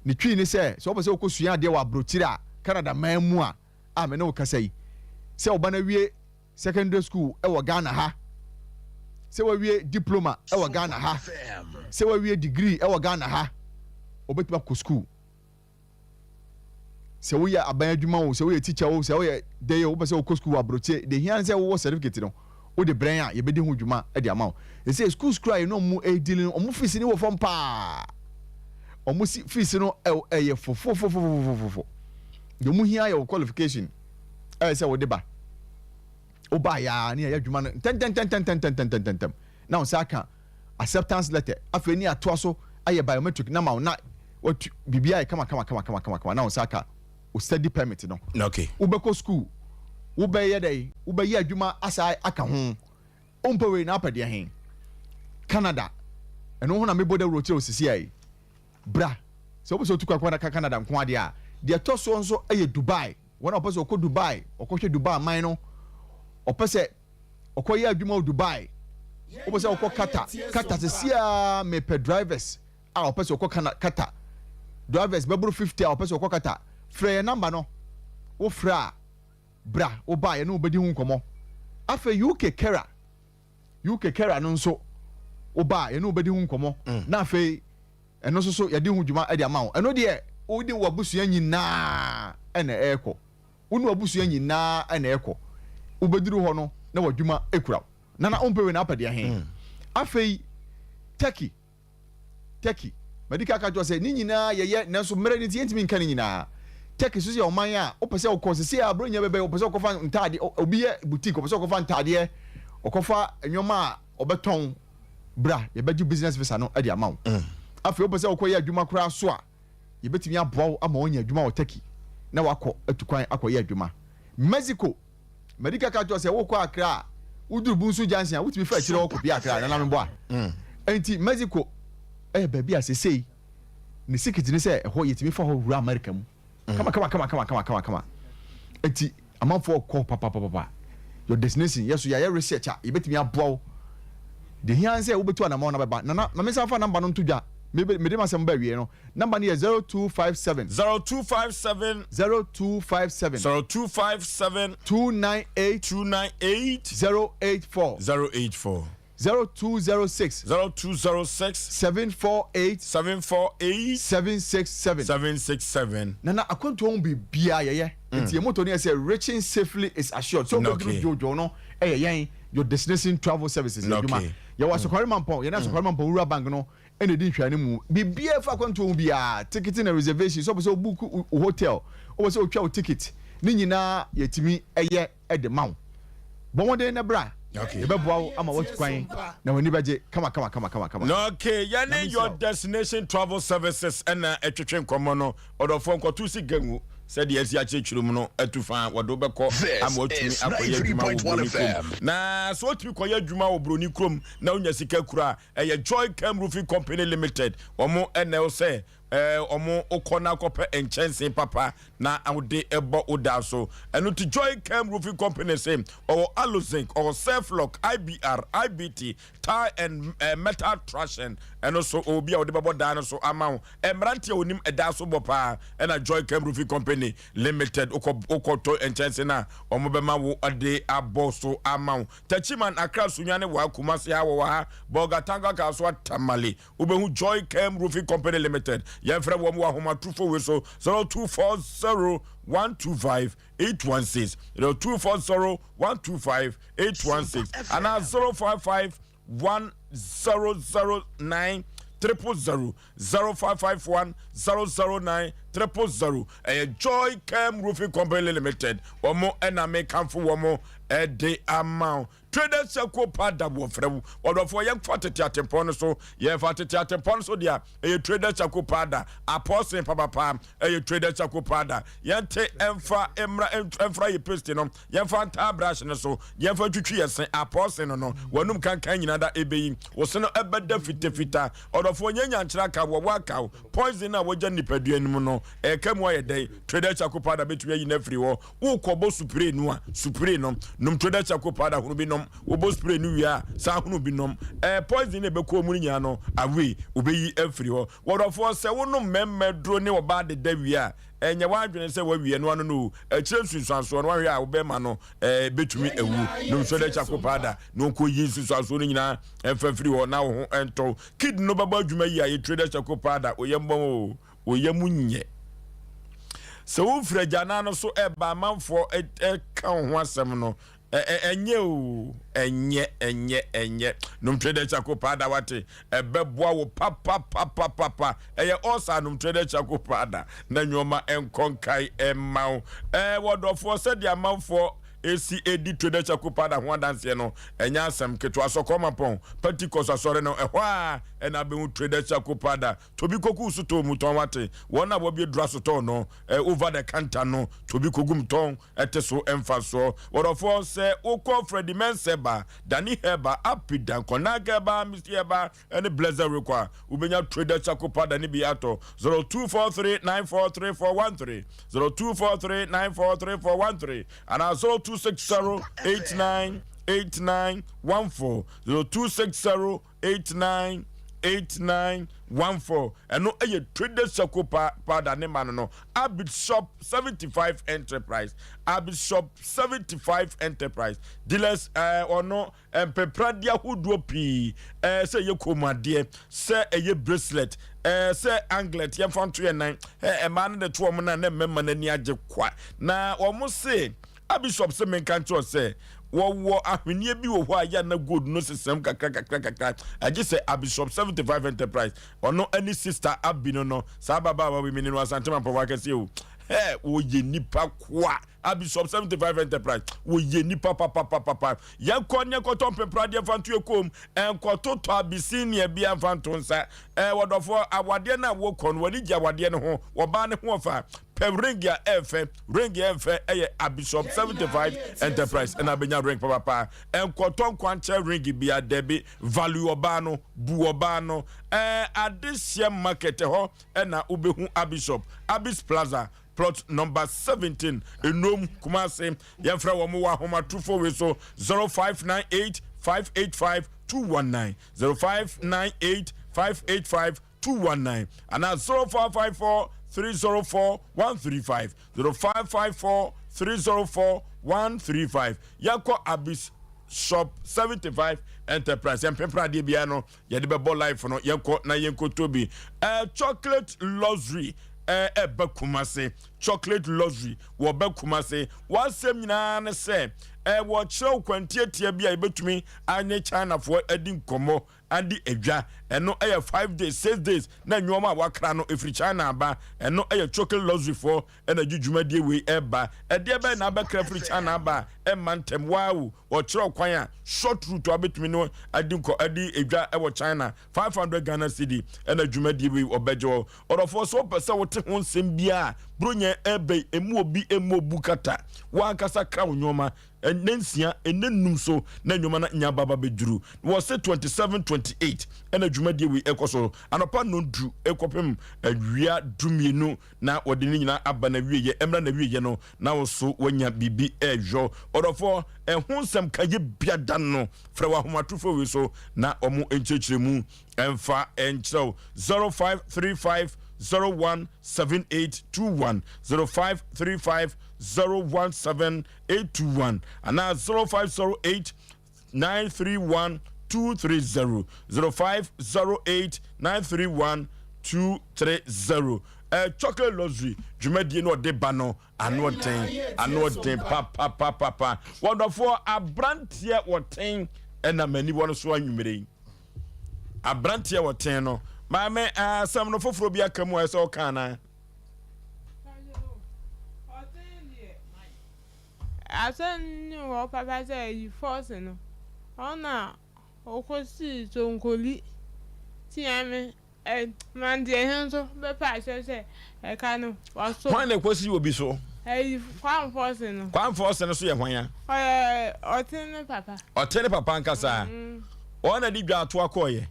S15: Ne twi ne sɛ, sɛ wopɛ sɛ wokɔ sua adeɛ wɔ aburokyire a, Canada man mu a, a me ne wo kasa yi, sɛ wo ba no awie secondary school wɔ Ghana ha, sɛ wawie diploma wɔ Ghana ha, sɛ wawie degree wɔ Ghana ha, obetumi akɔ school. Sɛ woyɛ aban adwuma o, sɛ woyɛ teacher o, sɛ woyɛ dɛn o, wopɛ sɛ wokɔ sukuu wɔ aburokyire, deɛ ehia ne sɛ wowɔ certificate no, wode brɛ yɛn a, yɛbɛdi ho dwuma de ama wo. Ɛsɛ schools koraa a yɛne wɔn redili no, wɔn fees no wɔ fam paa. Wɔn si fees no ɛyɛ fofofofofofofo. Deɛ wɔn hia yɛ wo qualification ɛyɛ sɛ wode ba. Wobaa yɛ a ne yɛyɛ adwuma no ntɛntɛntɛntɛntɛntɛntɛntɛm na wo nsa aka acceptance letter afei ne atoa so ayɛ biometric na ma wo na watu biribi ayɛ kama kama kama kama kama kama na wo nsa aka wo study permit no.
S1: Okay.
S15: Wobɛkɔ school, wobɛyɛ dɛ, wobɛyɛ adwuma asa aka ho. Wompɛ wei na apɛ deɛ he? Canada, ɛno ho na mebɔ dawuro kyerɛ wo sisi yi. Bra, sɛ wopɛ sɛ wotu kwan kɔ Canada nko adeɛ a, deɛ ɛtɔ soɔ nso yɛ Dubai. Wɔn a wɔpɛ sɛ wɔkɔ Dubai, wɔkɔhwɛ Dubai man no, wɔpɛ sɛ ɔkɔ yɛ adwuma wɔ Dubai, wopɛ sɛ wokɔ Qatar, Qatar sɛsi a mepɛ drivers a wɔpɛ sɛ wɔkɔ Kana Qatar, drivers bɛboro 50 a wɔpɛ sɛ wɔkɔ Qatar, frɛ yɛn number no, wofrɛ a bra, woba a yɛne wo bɛdi ho nkɔmmɔ. Afei UK Kera, UK Kera no nso woba a yɛne wo bɛdi ho nkɔmmɔ, na afei ɛno nso so yɛde ho dwuma de ama wo. Ɛno deɛ wode w'abusua nyinaa na ɛrekɔ. Wo ne w'abusua nyinaa na ɛkɔ. Wobɛduru hɔ no na w'adwuma kura wo. Nana wompɛ wei na wopɛ deɛ he? Afei Turkey, Turkey, madi kan aka akyerɛ wo sɛ ne nyinaa yɛyɛ nanso mmerɛ no nti yɛntumi nka ne nyinaa. Turkey nso yɛ ɔman a wopɛ sɛ wokɔ seesei a Buronya bɛbɛ yi wopɛ sɛ wokɔfa ntaadeɛ, obi yɛ boutique ɔpɛ sɛ ɔkɔfa ntaadeɛ, ɔkɔfa nneɛma a ɔbɛtɔn, bra yɛbɛgye business visa no de ama wo. Afei wopɛ sɛ wokɔyɛ adwuma koraa so a, yɛbɛtumi aboa wo ama woanya adwuma wɔ Turkey na woakɔ atu kwan akɔyɛ adwuma. Mexico, madi ka ka kyerɛ wo sɛ wokɔ Accra a, woduru Bunsu Junction a, wotumi fa akyire hɔ kɔpie Accra, nana meboa. Enti Mexico yɛ baabi a seesei ne sikiti ne sɛ ɛhɔ yɛtumi fa hɔ wura America mu. Kama kama kama kama kama kama kama. Enti amanfoɔ kɔ papapapapa. Your destination yɛ so yɛayɛ research a yɛbɛtumi aboa wo. Deɛ hia ne sɛ wobɛtu anamɔn na bɛba. Nana ma mensan fa number no nto dwa. Mebe mede m'asɛm ba awie no. Number no yɛ 0257.
S1: 0257.
S15: 0257.
S1: 0257.
S15: 298.
S1: 298.
S15: 084.
S1: 084.
S15: 0206.
S1: 0206.
S15: 748.
S1: 748.
S15: 767.
S1: 767.
S15: Nana akwantuo ho biribiara yɛyɛ nti yɛn motto no yɛ sɛ reaching safely is assured sɛ wobɛduru dwoodwoo no yɛ yɛn your destination travel services yɛ adwuma yɛwɔ Asɔkware Mampɔn yɛne Asɔkware Mampɔn Rural Bank no. na ɛdi nhwɛanimu. Biribiara ɛfa akwantuo ho biara, ticketing and reservation, sɛ wopɛ sɛ wo book wo hotel, wopɛ sɛ wotwa wo ticket, ne nyinaa yɛtumi yɛ de ma wo. Bɔ mmɔden na bra, yɛbɛboa wo ama woatu kwan na w'ani bɛgye kama kama kama kama kama.
S1: Okay, yɛne
S15: Nyame
S1: Your
S15: nhyira wo.
S1: Destination Travel Services na ɛtwetwe nkɔmmɔ no. Ɔdɔfoɔ, nkɔto sika ngu sɛdeɛ asi akyerɛkyerɛ mu no atu fa a wɔde wo bɛkɔ
S20: This
S1: ama woatumi
S20: is
S1: akɔyɛ adwuma wɔ
S20: 93.1
S1: buroni kurom.
S20: FM.
S1: Na sɛ wotumi kɔyɛ adwuma wɔ buroni kurom na wonya sika kura a, ɛyɛ Joy Chem Roofing Company Limited. Wɔn na ɛwɔ sɛ ɛɛ wɔn wokɔ na akɔpɛ nkyɛnsee papa na wode bɔ wo dan so. Ɛno nti Joy Chem Roofing Company se ɔwɔ Aluzinc, ɔwɔ Selflock, IBR, IBT, Tile and eh, Metal Trashing. Ɛno so ɔwɔ bi a wɔde bɛbɔ dan no so ama wo. Mmeranteɛ a wɔnim ɛdan so bɔ paa ɛna Joy Chem Roofing Company Limited. Wokɔ wokɔtɔ nkyɛnsee no a wɔbɛma wo de abɔ so ama wo. Techiman, Accra, Sunyani, Wa, Kumasi ha wɔwɔ ha, Bolgatanga, Kasoa, Tamale. Wobɛhu Joy Chem Roofing Company Limited. Yɛmfrɛ wɔn wɔ ahomatorofo wei so 0240 125 816, 0240 125 816 anaa 055 1009 000, 0551 009 000. Ɛyɛ Joy Chem Roofing Company Limited. Wɔn ɛna mekamfo wɔn ɛde ama wo. Traders Circle pa da wɔfrɛ wo ɔdɔfoɔ. Yɛmfa tete atempɔn no so, yɛmfa tete atempɔn no so deɛ ɛyɛ Traders Circle pa da apɔsen papapa. Ɛyɛ Traders Circle pa da. Yɛnte ɛmfa mmra ɛmfra yɛ paste no, yɛmfa ntaa brush no so, yɛmfa twitwi yɛ se apɔsen no wɔnum kankan nyinaa da ɛbɛyi wo se no ɛbɛda fitafita. Ɔdɔfoɔ, nyɛ nyankyerɛ aka wɔwɔ akaw poison a wɔgya nipadua no mu no ɛka mu ayɛ dɛn. Traders Circle pa da bɛtumi ayi no afiri hɔ. Wokɔbɔ supire no a, supire no, nom Trader Charcoal powder hono bi nom. Wobɔ spray no wie a, san hono bi nom. Ɛɛ poison no a ɛbɛkɔ mu no nyinaa no, away, wobɛyi afiri hɔ. Wɔdɔfoɔ, sɛ wonom mmarima aduro ne ɔbaa deda wie a, ɛnyɛ w'adwene sɛ woawie ɛno ano no o. Akyire nsunsuansoɔ no, woanhwɛ a wo bɛrima no ɛɛ bɛtumi awu. Nom Trader Charcoal powder na ɔnkɔyi nsunsuansoɔ no nyinaa mfa mfiri hɔ na wo ho ntɔ wo. Kidney no bɛbɔ adwuma yie a, yɛ Trader Charcoal powder, wo yam bɔn o. Wo yam nyɛ. Sɛ wofiri agyanan no so ɛba amanfoɔ ɛka wo ho asɛm no, ɛnyɛ o, ɛnyɛ, ɛnyɛ, ɛnyɛ. Nom Trader Charcoal Powder wate, ɛbɛboa wo papapapapapa. Ɛyɛ ɔsa nom Trader Charcoal Powder na nneɛma nkɔ nkae ɛma wo. Ɛɛ wɔdɔfoɔ, sɛdeɛ amanfoɔ esi edi Trader Charcoal Powder ho adanseɛ no, ɛnyɛ asɛm ketewa. Sɔkɔɔmapɔn, Pentecost asɔre no, ɛhɔ a ɛna abɛhu Trader Charcoal Powder. Tobi kogu sotɔɔ mu tɔn wate. Wɔn a wɔabue dura sotɔɔ no, over the counter no, tobi kogu mu tɔn ɛte so mfasoɔ. Wɔdɔfoɔ, sɛ wokɔ Freddie Mensah ba, Danny Herbal, Apidan, Konag Herbal, Misty Herbal ɛne Blessed Rekɔ a, wobɛnya Trader Charcoal Powder no bi atɔ. 0243943413, 0243943413 anaa 0260898914, 0260 898914. Ɛno yɛ Traders Circle pa powder ne ma no no Abid Shop 75 Enterprise, Abid Shop 75 Enterprise dealers. Ɔno mpepradeɛ ahodoɔ pii, sɛ ɛyɛ kɔnmuadeɛ, sɛ ɛyɛ bracelet, sɛ anglet, yɛmfa nto yɛn nan. Mmaa no de to wɔn nan na mmarima no ani agye kwa na wɔn se Abishop se menka nkyerɛ wo sɛ wɔwɔ ahweneɛ bi wɔ hɔ a yɛ a na gold no sesam kakra kakra kakra, agye sɛ Abishop 75 Enterprise. Ɔno ne sister Abby no no saa ababaawa wei mene no Asante Mampɔfo akɛseɛ o. Hɛ, wɔyɛ nipa koa. Abishop 75 Enterprise wɔyɛ nipa papapapapa. Yɛnkɔ ne yɛnkɔtɔ mpepradeɛ mfa nto yɛ kom, ɛnkɔtotɔ Abyssinia bia mfa nto nsa. Ɛɛ wɔdɔfoɔ, awadeɛ no a wokɔ no w'ani gye awadeɛ no ho, wɔbaa ne ho ɔfa. Pɛ ring a ɛɛfɛ, ring a ɛɛfɛ ɛyɛ Abishop 75 Enterprise ɛna abɛnya ring papapa. Ɛnkɔtɔ nkwankyɛ ring bia dabi, value ɔbaa no, bu ɔbaa no. Ɛɛ adehyeɛ market ɛhɔ ɛna wobɛhu Abishop, Abis Plaza, plot number 17, Enom, Kumasi. Yɛmfrɛ wɔn wɔ ahomatrofo wei so 0598 585 219, 0598 585 219 anaa 0554 304 135, 0554 304 135. Yɛnkɔ Abis Shop 75 Enterprise. Yɛmpempra adeɛ biara no yɛde bɛbɔ life no, yɛnkɔ na yɛnkɔtɔ bi. Chocolate Luxury ɛba Kumase. Chocolate Luxury wɔba Kumase. W'asɛm nyinaa ne sɛ Wɔkyerɛ wo kwan tiatia bi a yɛbɛtumi ane Chinafoɔ adi nkɔmmɔ adi adwa. Ɛno yɛ 5 days, 6 days na nnoɔma a wɔakra no ɛfiri China aba. Ɛno yɛ Chocolate Luxury foɔ na ɛgye dwumadie wei ɛba. Ɛdeɛ bɛn na abɛkra firi China aba a ɛmma ntɛm? Wow! Wɔkyerɛ wo kwan a short route a wobɛtumi ne adi nkɔ adi adwa wɔ China. 500 Ghana cedi ɛna dwumadie wei wɔbɛgye wɔ. Ɔdɔfoɔ sɛ wopɛ sɛ wote ho nsɛm biara a Buronya ɛreba yi, ɛmu obi ɛmu obu kata. Wo ankasa kra wo nnoɔma ɛnɛ nsia, ɛnɛ num so na nnoɔma no nya baba bɛduru. Wɔse 27, 28 ɛna dwumadie wei ɛkɔ so. Anɔpa nnɔndu ɛkɔpem awia dumienu na wɔde ne nyinaa aba n'awieɛ. Ɛmmra n'awieɛ no na wo so woanya biribi ɛyɔ. Ɔdɔfoɔ ɛho nsɛm ka yɛ biada no frɛ wɔ ahomatorofoɔ wei so na wɔn nkyerɛkyerɛ mu ɛmfa nkyerɛ wo 0535 017821 0535 017821 anaa 0508 931 230 0508 931 230 eh, chocolate luxury dwumadie no ɔde ba no ano ɔden ano ɔden papapapapa wɔdɔfoɔ aberanteɛ wɔten ɛna m'ani wɔ no so anwummere yi Aberanteɛ wɔten no. Maame, asɛm no foforɔ bi aka mu a ɛsɛ ɔka anaa?
S17: Asɛm no wɔ papa sɛ ayi fɔɔse no ɔna ɔkɔsii sonkoli tia me ɛ mandeɛ he nso bɛpɛ akyerɛ sɛ ɛka no wasɔ.
S1: Hwan na ɛkɔsii obi so?
S17: Ayi Kwame Fɔɔse no.
S1: Kwame Fɔɔse no so yɛ hwan a?
S17: Ɔyɛ ɔten ne papa.
S1: Ɔten ne papa ankasa? Mm. Ɔno na de dwa atoa kɔɔyɛ?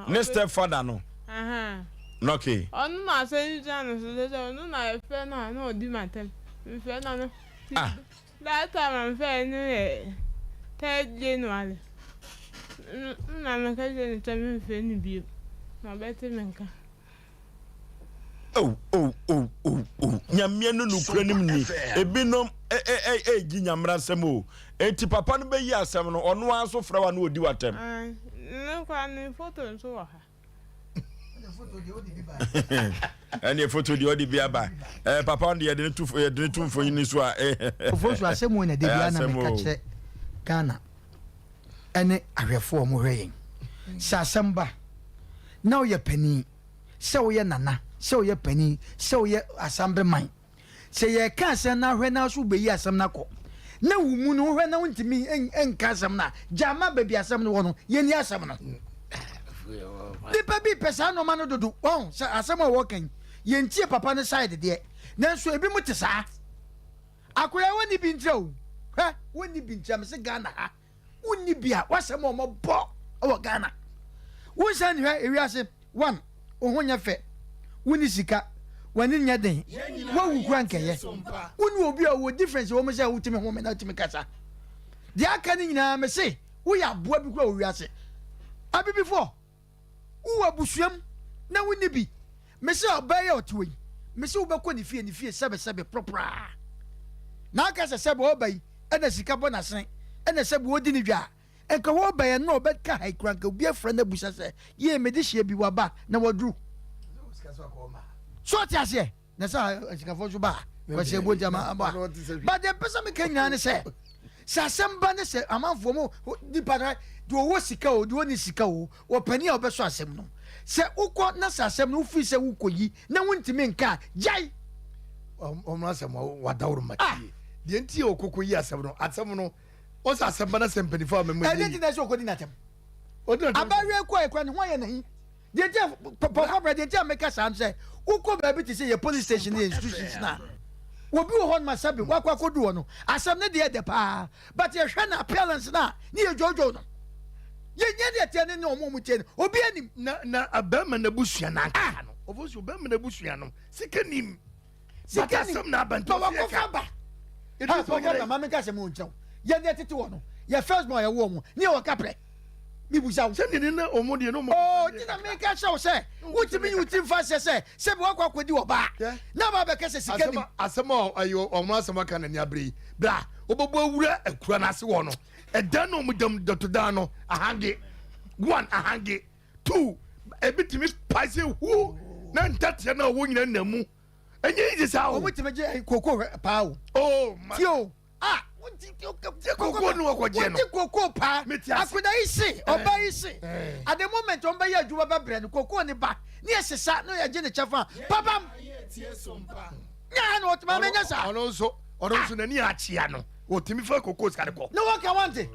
S1: Ne step father no? Okay.
S17: Ɔno na asɛm gyina no so sɛ ɔno na yɛfrɛ no a na ɔdi m'atɛm. Mefrɛ no no.
S1: Ah.
S17: That time a mefrɛ no yɛ third January. Na meka kyerɛ no sɛ memfrɛ no bio na ɔbɛte me nka.
S1: Oh, oh, oh, oh, oh. Nyame no nokura nim ni. Ebinom ɛɛgye nyamera asɛm o. Enti papa no bɛyi asɛm no, ɔno ara nso frɛ wa na ɔdi w'atɛm.
S17: Ne kora ne foto nso wɔ ha.
S1: Ɛne foto deɛ ɔde bi aba. Ɛɛ papa no deɛ yɛde ne to yɛde ne to mfonyin so a.
S4: Ofosu asɛm wei na da biara na meka kyerɛ Ghana ɛne ahwɛfoɔ a wɔhwɛ yɛn. Sɛ asɛm ba na woyɛ panin, sɛ woyɛ nana, sɛ woyɛ panin, sɛ woyɛ asambeman, sɛ yɛreka asɛm na ahwɛ na so wobɛyi asɛm no akɔ na wo mu no wohwɛ na wontumi nka asɛm no a, gya ma baabi asɛm no wɔ no, yɛnni asɛm no. Nipa bi pɛ saa nneɛma no dodo. Wɔn sɛ asɛm a wɔka yi, yɛntie papa no side deɛ, nanso ebi mo te saa. Akoya wɔnni bi nkyerɛ o. Hwɛ, wɔnni bi nkyerɛ me se Ghana ha. Wonni bi a w'asɛm a wɔbɔ wɔ Ghana. Wonsan nni hwɛ ewiase one wo ho nyɛ fɛ, wonni sika, w'ani nyɛ den, woawu kura nkɛyɛ. Wonni obi a ɔwɔ difference wɔ mu sɛ wotumi home na wotumi kasa. Deɛ aka no nyinaa mese woyɛ aboa bi kura wɔ wiase. Abibifoɔ. Wowɔ abusua mu na wonni bi. Mese ɔbaa yi a ɔte hɔ yi, mese wobɛkɔ ne fie, ne fie sɛbesɛbe propraa. Na aka sɛ sɛbe ɔba yi na sika bɔ n'asene, ɛna sɛbe ɔdi ne dwa a, nka ɔba yi ɛno a ɔbɛka ha yi koraa nka obi afrɛ no abusa sɛ, yee mede hyeɛ bi waba na waduru. So ɔte aseɛ? Na sɛ asikafoɔ nso ba a, kwasi abuo nti ama aba. But deɛ mpɛ sɛ meka nyinaa ne sɛ, sɛ asɛm ba ne sɛ amanfoɔ mo nipa no deɛ ɔwɔ sika o deɛ ɔnni sika o ɔpanin a ɔbɛsɔ asɛm no sɛ wokɔ na sɛ asɛm no wofiri sɛ wokɔyi na wontumi nka a gyae.
S2: Ɔmo asɛm wadaworo ma tie deɛ nti a ɔkɔkɔ yi asɛm no asɛm no ɔsɛ asɛm ba na sɛ mpanimfoɔ a mɛmɔ
S4: ɛdeɛ nti na ɛsɛ ɔkɔdi n'atɛm abayewa kɔ ekura ne ho ayɛ n'ahi. Deɛ nti a papa kwabra deɛ nti a meka saa no sɛ wokɔ baabi te sɛ yɛ police station ne yɛ institutions no a obi wɔ hɔ nom a sɛbe wakɔ akɔdu hɔ no asɛm no deɛ ɛdɛ paa but yɛhwɛ no appearance no a ne yɛ dwoodwoo no yɛnyɛ deɛ teɛ ne ne ɔmo ɔmo tie no obi anim.
S2: Na na abɛɛma n'abusua no ankasa no ɔfo so ɔbɛɛma n'abusua no sika nim
S4: sika ni ma wakɔfa ba ha pɔnkɔ na maame nka sɛ mo nkyɛw yɛn deɛ tete wɔ no yɛ first born yɛwɔ wɔn ne yɛ wɔ kaprɛ mibusa wo.
S2: Sɛ ne ne ɔmo deɛ no ɔmo.
S4: Oo ti na meka kyerɛ wo sɛ wotumi yi wo ti nfa sɛ sɛ sɛbi wakɔ akɔdi wɔ baa na ba bɛka sɛ sika nim.
S2: Asɛm a ɛyɛ ɔmo asɛm aka n'ani abere yi bra wobɛbɔ awura akura n'ase wɔ no ɛdan na ɔmo dam dɔtodan no ahange one ahange two ebi tumi pae sɛ hu na ntateɛ na ɔwɔ nyina nna mu ɛnyɛ easy saa o.
S4: Ɔmo tumi gye koko paa o.
S2: Oh ma.
S4: Ti o ah.
S2: Koko no wɔkɔgyeɛ no.
S4: Wɔgye koko paa.
S2: Mete ase.
S4: Akwadaa yi se, ɔbaa yi se, at the moment wɔn bɛyɛ adwuma bɛbrɛ no, koko ne ba, ne yɛ sesa, ne yɛgye ne kyɛfa a, papam. Nyɛ ha na ɔtuma mɛnyɛ saa.
S2: Ɔno nso, ɔno nso n'ani akyea no, ɔtumi fa koko sika de kɔ.
S4: Ne wɔka wante.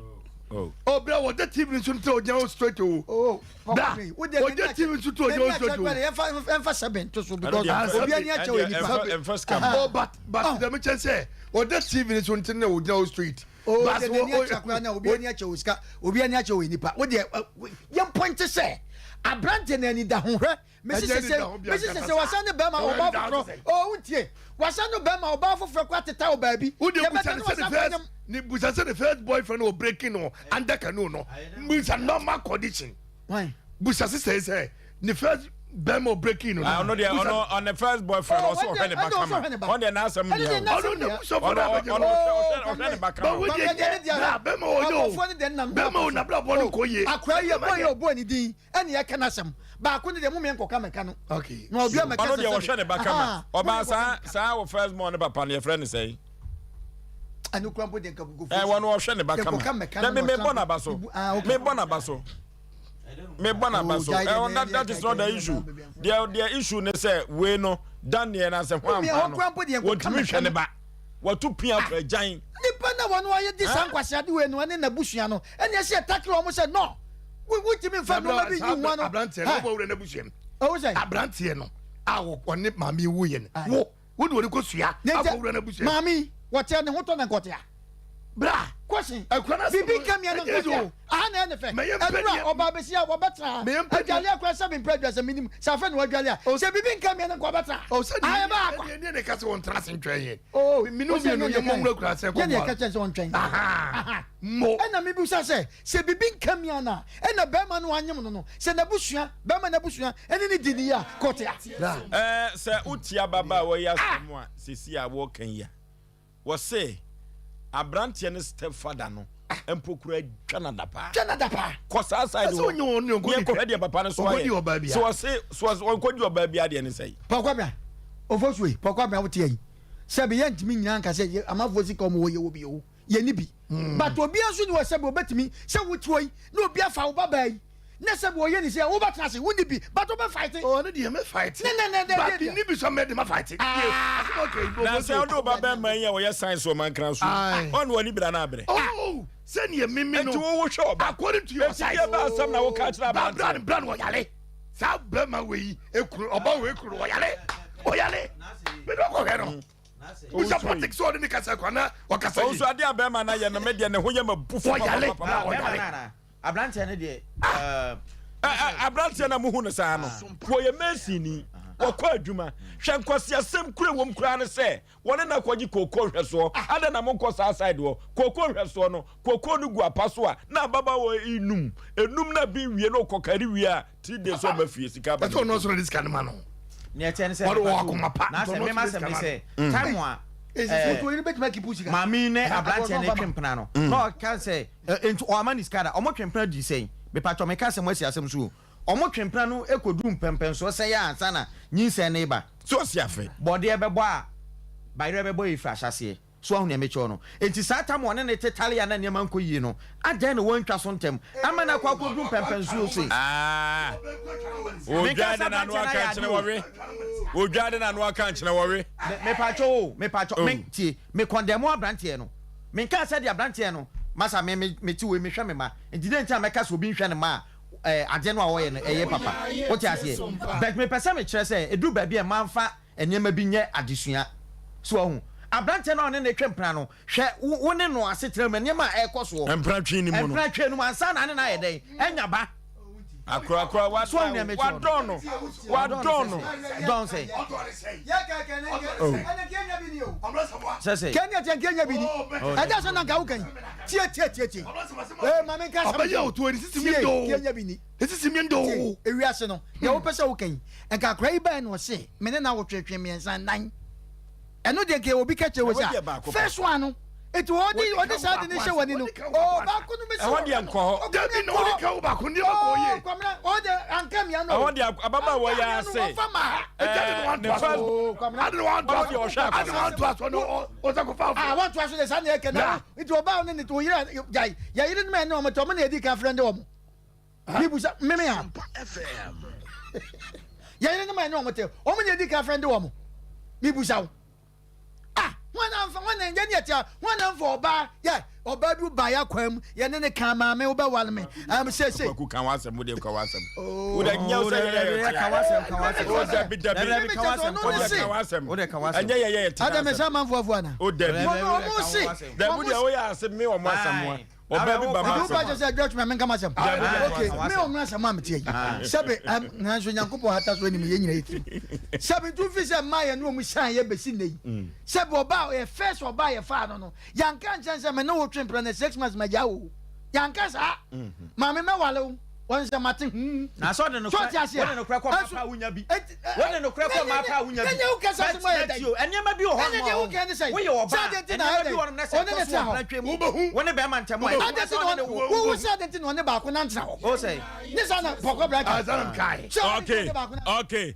S2: Oh. Oh, bra wɔde TV nso nti ɔgyina hɔ straight o.
S4: Oh,
S2: Bra wɔde TV nso ti ɔgyina hɔ straight o.
S4: Yɛnfa yɛnfa sɛbɛn to so because obi ani akyɛ wɔ nipa.
S2: Oh, but but dɛm kyɛn sɛ wɔde TV nso nti na ɔgyina hɔ straight.
S4: Oh, de n'ani akyɛ koraa na obi ani akyɛ wɔ sika obi ani akyɛ wɔ nipa. Wo deɛ yɛn pɔnte sɛ aberante na ani da ho hwɛ. Mesi sese mesi sese wasan ne bɛrima ɔbaa foforɔ oh wontie wasan ne bɛrima ɔbaa foforɔ kɔ ateta wɔ baabi.
S2: Wo deɛ busa ne sɛ ne first ne busa sɛ ne first boyfriend wɔ breaking no under canoe no busa normal condition. Busa sese sɛ ne first bɛrima wɔ breaking no.
S1: Ɔno deɛ ɔno ɔne first boyfriend ɔsɛ ɔhwɛ ne ba kama ɔno deɛ n'asɛm deɛ
S2: ɔno na busa fɔ na abɛgye
S1: ɔno ɔhwɛ ne ba kama.
S2: Bawo deɛ na bɛrima wɔ yɛ o bɛrima wɔ n'abrabɔ no kɔ yie.
S4: Akora yi ɛbɔ yɛ ɔbɔ ne din. Ɛne yɛka n'asɛm baako ne deɛ mo mmea nkɔka mɛka no.
S2: Okay.
S4: Na obi a mɛka
S1: Ɔno deɛ wɔhwɛ ne ba kama. Ɔbaa saa saa wɔ first born ne papa no yɛfrɛ no sɛn?
S4: Ɛno kura mpo deɛ nka gugu
S1: Ɛ wɔn wɔhwɛ ne ba kama. Na me mebɔ n'aba so. Mebɔ n'aba so. Mebɔ n'aba so. Ɛ that that is not the issue. Deɛ deɛ issue ne sɛ wei no Daniel na sɛ ho ampa no wɔntumi nhwɛ ne ba. Wɔto pia kɔ agyan.
S4: Nipa na wɔn ayɛ di saa nkwaseade wei no ɛne n'abusua no ɛne ɛsɛ yɛ takere wɔn sɛ no. Wontumi nfa nneɛma bi nyi ho ano.
S2: Aberanteɛ no wobɔ wura n'abusua mu.
S4: Ɔwɔ sɛ.
S2: Aberanteɛ no a ɔne maame yi wuyɛ no wo wo de wɔde kɔ sua akɔ wura n'abusua mu.
S4: Maame wɔte ne ho tɔ na nkɔtea.
S2: Bra.
S4: Question.
S2: Akura n'asɛm
S4: Bibi nka mia na nkɔtea. Aha na ɛyɛ ne fɛ. Ɛnura ɔbaa bɛsi a wɔbɛtena ha. Adwale akora sɛ mempɛ adwa sɛ menim sɛ afɛ na wadwale a. Sɛ bibi nka mia na nkɔ ɔbɛtena ha. Aha yɛbɛ akwa.
S2: Ɛne ne ka sɛ wɔntena ase ntwɛn yɛn.
S4: Oh,
S2: Mene mmienu yɛ mmɔ nwura kura sɛ
S4: kɔ. Yɛne ɛka kyɛn sɛ ɔntwɛn.
S2: Aha. Mo.
S4: Ɛna mebisa sɛ, sɛ biribi nka me ana a, ɛna barima no anyem no no, sɛ n'abusua, barima no abusua ne no di no yie a, kɔte a.
S1: Ɛɛ, sɛ wotie ababaawa yi asɛm a seesei a wɔreka yi a, wɔse aberanteɛ no step father no mpo koraa twa no adapaa.
S4: Twa no adapaa.
S1: Kɔ saa side hɔ. Neɛ kɔhwɛ deɛ papa no so ayɛ. Sɛ wɔse, sɛ wɔse ɔnkɔdi ɔbaa bi adeɛ ne sɛe.
S4: Pɔkɔ abena, ofosue, pɔkɔ abena wote ayi. Sɛbi yɛntumi nyina nka sɛ amanfoɔ sika ɔmo wɔ yɛwɔ bi o. Yɛnni bi. But obiara nso ni hɔ sɛbi obetumi sɛ wote hɔ yi na obi afa wo ba baa yi na sɛbi ɔyɛ ne sɛ wobɛtena ase wonni bi but wobɛ fight.
S2: Oh ɛno deɛ mɛ fight.
S4: Ne ne ne ne
S2: But menni bi so mɛ de ma fight.
S1: Na sɛ wode wo ba bɛrima yi a ɔyɛ science wɔ mankra so yi ɔne w'ani bra no abrɛ.
S2: Oh sɛdeɛ mimi no
S1: Enti wo wo hwɛ ɔba.
S2: According to your size.
S1: Enti deɛ bɛ asɛm na woka kyerɛ
S2: Ba bra
S1: aberanteɛ.
S2: no bra no ɔyare saa bɛrima wei ekunu ɔba wei kunu ɔyare ɔyare mede ɔkɔhwɛ no. Busa Patrick sɛ ɔne ne kasa kwa na ɔkasa yi.
S1: Ɔnso adeɛ a bɛrima no ayɛ no me deɛ ne ho yɛ ma bufu papapapa.
S3: Aberanteɛ no deɛ.
S1: Aberanteɛ no a mohu no saa no wɔyɛ masonni wɔkɔ adwuma hwɛ nkwaseasɛm kura wɔm koraa ne sɛ wɔne no akɔgye kooko nhwɛsoɔ adɛn na monkɔ saa side hɔ kooko nhwɛsoɔ no kooko no gu apa so a na ababaawa yi num enum na bi wie na ɔkɔkari wie a Ti de sɛ ɔba fie sika aba.
S2: Ɛsɛ ɔno nso na de sika no ma no.
S3: Nea ɛkyɛ ne sɛ
S2: Ɔde wɔ akoma pa.
S3: Na sɛ mema sɛm ne sɛ
S2: mm.
S3: time a eh, maame ne aberanteɛ ne twe mpena no mm. na ɔka sɛ eh, nti ɔama ne sika da ɔmo twe mpena di sɛn mepatwɔ meka sɛ mo asi asɛm so o ɔmo twe mpena no ekodu mpɛmpɛnsoɔ sɛn yɛ ansa na nyinsɛn ne ba.
S1: So ɔsi afe.
S3: Bɔdeɛ bɛbɔ a bayerɛ bɛbɔ yɛ firi ahyɛseɛ. So wahu nea mekyerɛ wo no? Enti saa tam a ɔne no tetare a na nneɛma nkɔ yie no, adɛn na wantwa so ntɛm ama no akɔ akɔduru mpɛnpɛnsoɔ sei?
S1: Ah,
S3: Menka
S1: odwa
S3: sɛ
S1: de n'ano
S3: aberanteɛ no
S1: aka
S3: ayɛ
S1: nkyene
S3: adeɛ o.
S1: wɔwe. Odwa de n'ano aka nkyene wɔwe.
S3: Me, mepatwɔ o, mepatwɔ,
S1: Oh.
S3: me, tie, me kɔndɛmo aberanteɛ no. Menkaa sɛ deɛ aberanteɛ no, masa me, me, mete wei, mehwɛ me mma. Nti dɛn nti na mɛka sɛ obi nhwɛ ne mma a, eh, adeɛ no a ɔyɛ no, ɛyɛ papa? Wote aseɛ? But mepɛ sɛ mekyerɛ sɛ, ɛduru baabi a mma mfa nneɛma bi nyɛ adesua. So wahu? Aberanteɛ no a ɔne no retwe mpena no, hwɛ wo wo ne no asetena mu, nneɛma a ɛrekɔ soɔ.
S1: Mpena twe no mu no.
S3: Mpena twe no mu ansa na ne no ayɛ dɛn? Anya ba.
S1: Akorakora wa
S3: So wahu nea mekyerɛ wo no?
S1: wadɔn no wadɔn no.
S3: Dɔn sɛn?
S1: Oh.
S3: Sɛ sɛ.
S4: Kɛni ɛtiɛ nkɛ nya bi ni. Ɛdɛ sɛ nanka wo kan. Tie tie tie tie. Ee maame nka asɛm.
S2: Ɔbɛyɛ otu ɛni sisi mi
S4: Tie
S2: do.
S4: kɛ nya bi ni.
S2: Esisi mi do.
S4: Tie ewiase no deɛ wopɛ sɛ woka yi nka akora yi bae na ɔse me ne no awotwetwe mmiɛnsa nnan ɛno deɛ nka obi ka kyerɛ wo sɛ first one no. Eti wɔde wɔde saa de ne hyɛ w'ani no. Oo baako no bɛsi
S1: Ɛhɔ deɛ nkɔ hɔ.
S2: Dabi na wɔde ka wo baako nneɛma kɔ yie.
S4: Oo Kwamina wɔde anka mia no.
S1: Ɛhɔ deɛ ababaawa yi ara se.
S4: Wɔfa ma ha.
S2: Ɛgya de na wantoa so. Ade na wantoa so. Ade na wantoa so no ɔsɛ ko fa fo.
S4: Ah wantoa so de saa na ɛkɛ na nti ɔbaa ne ne oyere gyae yɛ yere no ma ɛne wɔn te wɔn na yɛdi kan frɛ de wɔn. Mibusa meme a. Yɛ yere no ma ɛne wɔn te wɔn na yɛdi kan frɛ de wɔn. Mibusa wo. Ah, hwan na nfa hwan na yɛn yɛ tia hwan na nfa ɔbaa yɛ ɔbaa bi ba yɛ kwan mu yɛ ne ne kan maame wobɛ wale me ɛm sɛ sɛ.
S1: Kwaku kan w'asɛm wo deɛ ka w'asɛm. Wo deɛ nyɛ sɛ yɛ yɛ tia.
S3: Ka w'asɛm ka w'asɛm.
S1: O dabi dabi.
S4: Wo
S1: deɛ ka w'asɛm.
S3: Wo deɛ ka w'asɛm.
S1: Ɛnyɛ yɛ yɛ tia.
S4: Adɛ mɛ sɛ amanfo afu ana.
S1: O dabi.
S4: Wɔn wɔn se.
S1: Dabi deɛ wo yɛ ase mi wɔn asɛm wa. Ɔbaa bi ba
S4: m'asɛm. Nti wopa kyɛ sɛ adwa twuma menka m'asɛm. Ok, me ɔno asɛm a meteɛ yi. Sɛbe nanso Nyankopɔn hata so anim yɛn nyina yɛ tirim. Sɛbe nti wofi sɛ mmaa yɛne wɔn san yɛ bɛsi nnɛ yi. Sɛbe ɔbaa ɔyɛ first ɔbaa yɛfaa no no, yɛanka nkyɛn sɛ me ne wo twe mpena na 6 months magyaa wo. Yɛanka saa. Maame mɛwale wo. Wɔn sɛ mate hmm.
S3: Na sɛ ɔde nokorɛ
S4: So ɔte aseɛ?
S3: wode nokorɛ kɔ mmaa paa wonya bi. Wode nokorɛ kɔ mmaa paa wonya bi.
S4: Ɛnyɛ wo kasa asɛm ayɛ dɛn?
S3: Nneɛma bi wɔ hɔ
S4: Ɛnyɛ deɛ woka ne sɛn?
S3: Woyɛ ɔbaa
S4: Sɛ adeɛ nti na
S3: nneɛma
S4: ayɛ
S3: bi
S4: dɛn?
S3: wɔ hɔ na sɛ
S4: Ɔne ne
S3: ɛkɔ so
S4: tena
S3: wɔ
S4: hɔ.
S3: mpena twam wo ne bɛrima ntɛm a
S4: Adeɛ nti na ɔne wo wo sɛ adeɛ nti na ɔne baako nantena hɔ.
S3: O sɛ.
S4: Ne saa na pɔkɔ bra ka. Sɛ ɔne
S1: Okay,
S4: ɔne baako na.
S1: okay.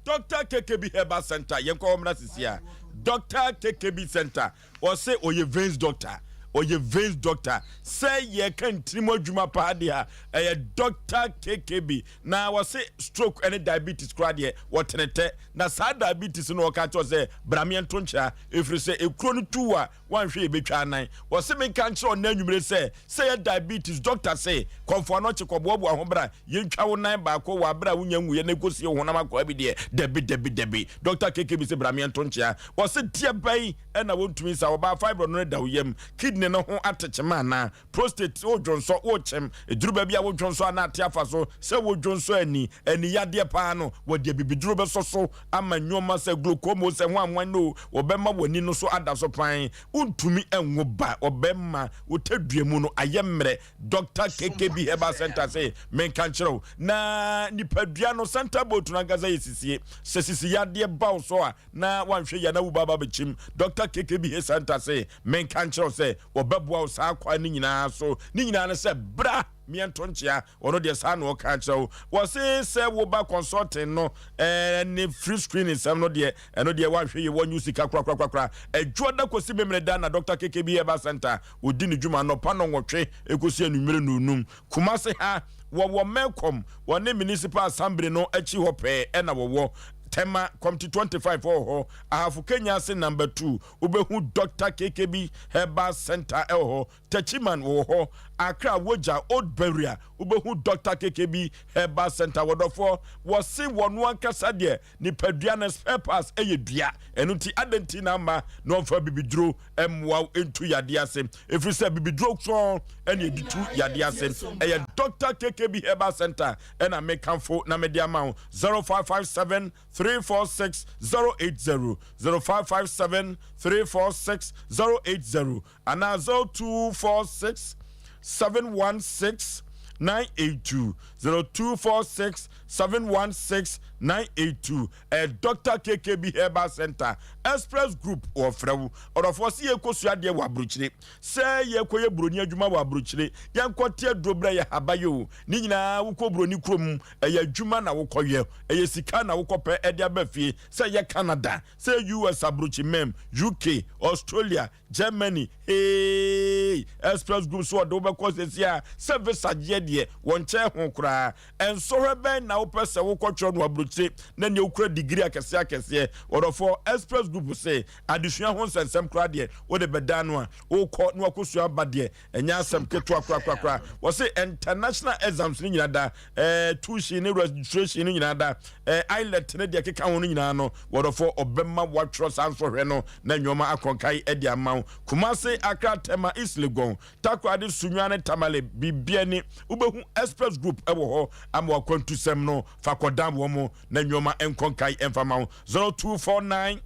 S1: Dr. KKB Herbal Center, yɛnkɔ hɔ mmra sisi a. Dr. KKB Center, Ɔse ɔyɛ veins doctor ɔyɛ veins doctor sɛ yɛka ntirim adwuma paa deɛ a ɛyɛ Doctor KKB na wɔse stroke ne diabetes koraa deɛ wɔtenetɛ na saa diabetes no ɔka kyerɛ sɛ bra meɛnto nkyea ɛfiri sɛ ekuro no tu a wanhwɛ yɛbɛtwa anan wɔse menka nkyerɛ ɔnɛ anwummere sɛ sɛ yɛ diabetes doctor se kɔmfo anɔkye kɔboaboa ho bra Yɛntwa wo nan baako wɔ aberɛ a wonya nwuiɛ na ɛkɔsie wo honam akwaa bi deɛ, dabi, dabi, dabi. Dɔkta KKB se bra meɛnto nkyea. Ɔse deɛ bɛn na wɔntumi nsa ɔbaa fibroid no da wo yam, kidney no ho atekyema anaa, prostate, wo dwonsɔ, wo kyem, ɛduru baabi a wo dwonsɔ a na ate afa so, sɛ wo dwonsɔ ani, ani yadeɛ paa no, wɔde abibiduro bɛsɔ so ama nnoɔma sɛ glaucoma o, sɛ hwan hwan o, wɔbɛma w'ani no so ada so pann, wontumi nwo ba, ɔbɛma wo tadua mu no ayɛ mmerɛ, Dɔkta KKB Herbal Center se menka nkyerɛ wo na nipadua no center boat no ankasa yɛ sisie. Sɛ sisi yadeɛ ba wo so a na wanhwɛ yie a na wo ba aba abɛkyim. Dɔkta KKB He Center se menka nkyerɛ wo sɛ wɔbɛboa wo saa kwan no nyinaa so. Ne nyinaa ne sɛ bra meɛnto nkyea. Ɔno deɛ saa na ɔka akyerɛ wo. Wɔse sɛ woba consulting no ne free screening sɛm no deɛ ɛno deɛ wanhwɛ yie wɔnye wo sika korakorakorakora. Adwoada kɔsi Memeneda na Dɔkta KKB Herbal Center Wɔdi ne dwuma anɔpa nnɔnwɔtwe kɔsi anwummere nnɔnnum. Kumase ha, wɔwɔ Melcom, wɔne Municipal Assembly no akyi hɔ pɛɛ na wɔwɔ. Tema, Comte 25 wɔ hɔ. Ahafo Kenya ase Number 2, wobɛhu Doctor KKB Herbal Centre wɔ hɔ. Techiman wɔwɔ hɔ. Accra, Wogya, Old Beria, wobɛhu Doctor KKB Herbal Centre. Wɔdɔfoɔ, wɔse wɔn ankasa deɛ nipadua no spare parts yɛ dua. Ɛno nti adɛn nti na amma na wɔmfa bibiduro mmoa wo ntu yadeɛ ase ɛfiri sɛ bibiduro korɔn ɛne ɛde tu yadeɛ ase. Ɛyɛ Dr. KKB Herbal Center ɛna mekamfo na mede ama wo 0557 346 080 0557 346 080 anaa 0246 716 982 0246 716 982 Ɛyɛ Dɔkta KKB Herbal Centre, Express Group wɔfrɛ wo. Ɔdɔfoɔ se yɛrekɔ sua adeɛ wɔ abrokyire, sɛ yɛrekɔ yɛ broni adwuma wɔ abrokyire, yɛnkɔ te aduro brɛ yɛ haba yɛ o, ne nyinaa wokɔ broni kurom, ɛyɛ adwuma na wokɔ yɛ, ɛyɛ sika na wokɔ pɛ ɛde aba fie, sɛ ɛyɛ Canada, sɛ ɛyɛ US abrokyi mɛm, UK, Australia, Germany, heeii, Express Group so wɔde wo bɛkɔ sɛsi a, sɛ visa gyeɛ deɛ wɔnkyɛɛ ho koraa. Nsɔhwɛ bɛn na wopɛ sɛ wokɔtwerɛ no aburokyire na nea wokura digiri akɛseɛ akɛseɛ? Ɔdɔfoɔ, Express Group se adesua ho nsɛnsɛm koraa deɛ wode bɛdan no a, wokɔ na wakɔsua aba deɛ ɛnyɛ asɛm ketewa korakorakora. Wɔse international exams no nyinaa da, eh, tuition ne registration no nyinaa da, eh, IELTS ne deɛ ɛkeka ho no nyinaa no, wɔdɔfoɔ ɔbɛma woatwerɛ saa nsɔhwɛ no na nneɛma akɔnkae de ama wo. Kumasi, Accra, Tema, East Legon, Takoradi, Sunyani ne Tamale, biribiara ni. Wobɛhu Express Group wɔ hɔ ama w'akwantusɛm no. Fa kɔdan wɔn na nneɛma nkɔ nkae mfa ma wo. 0249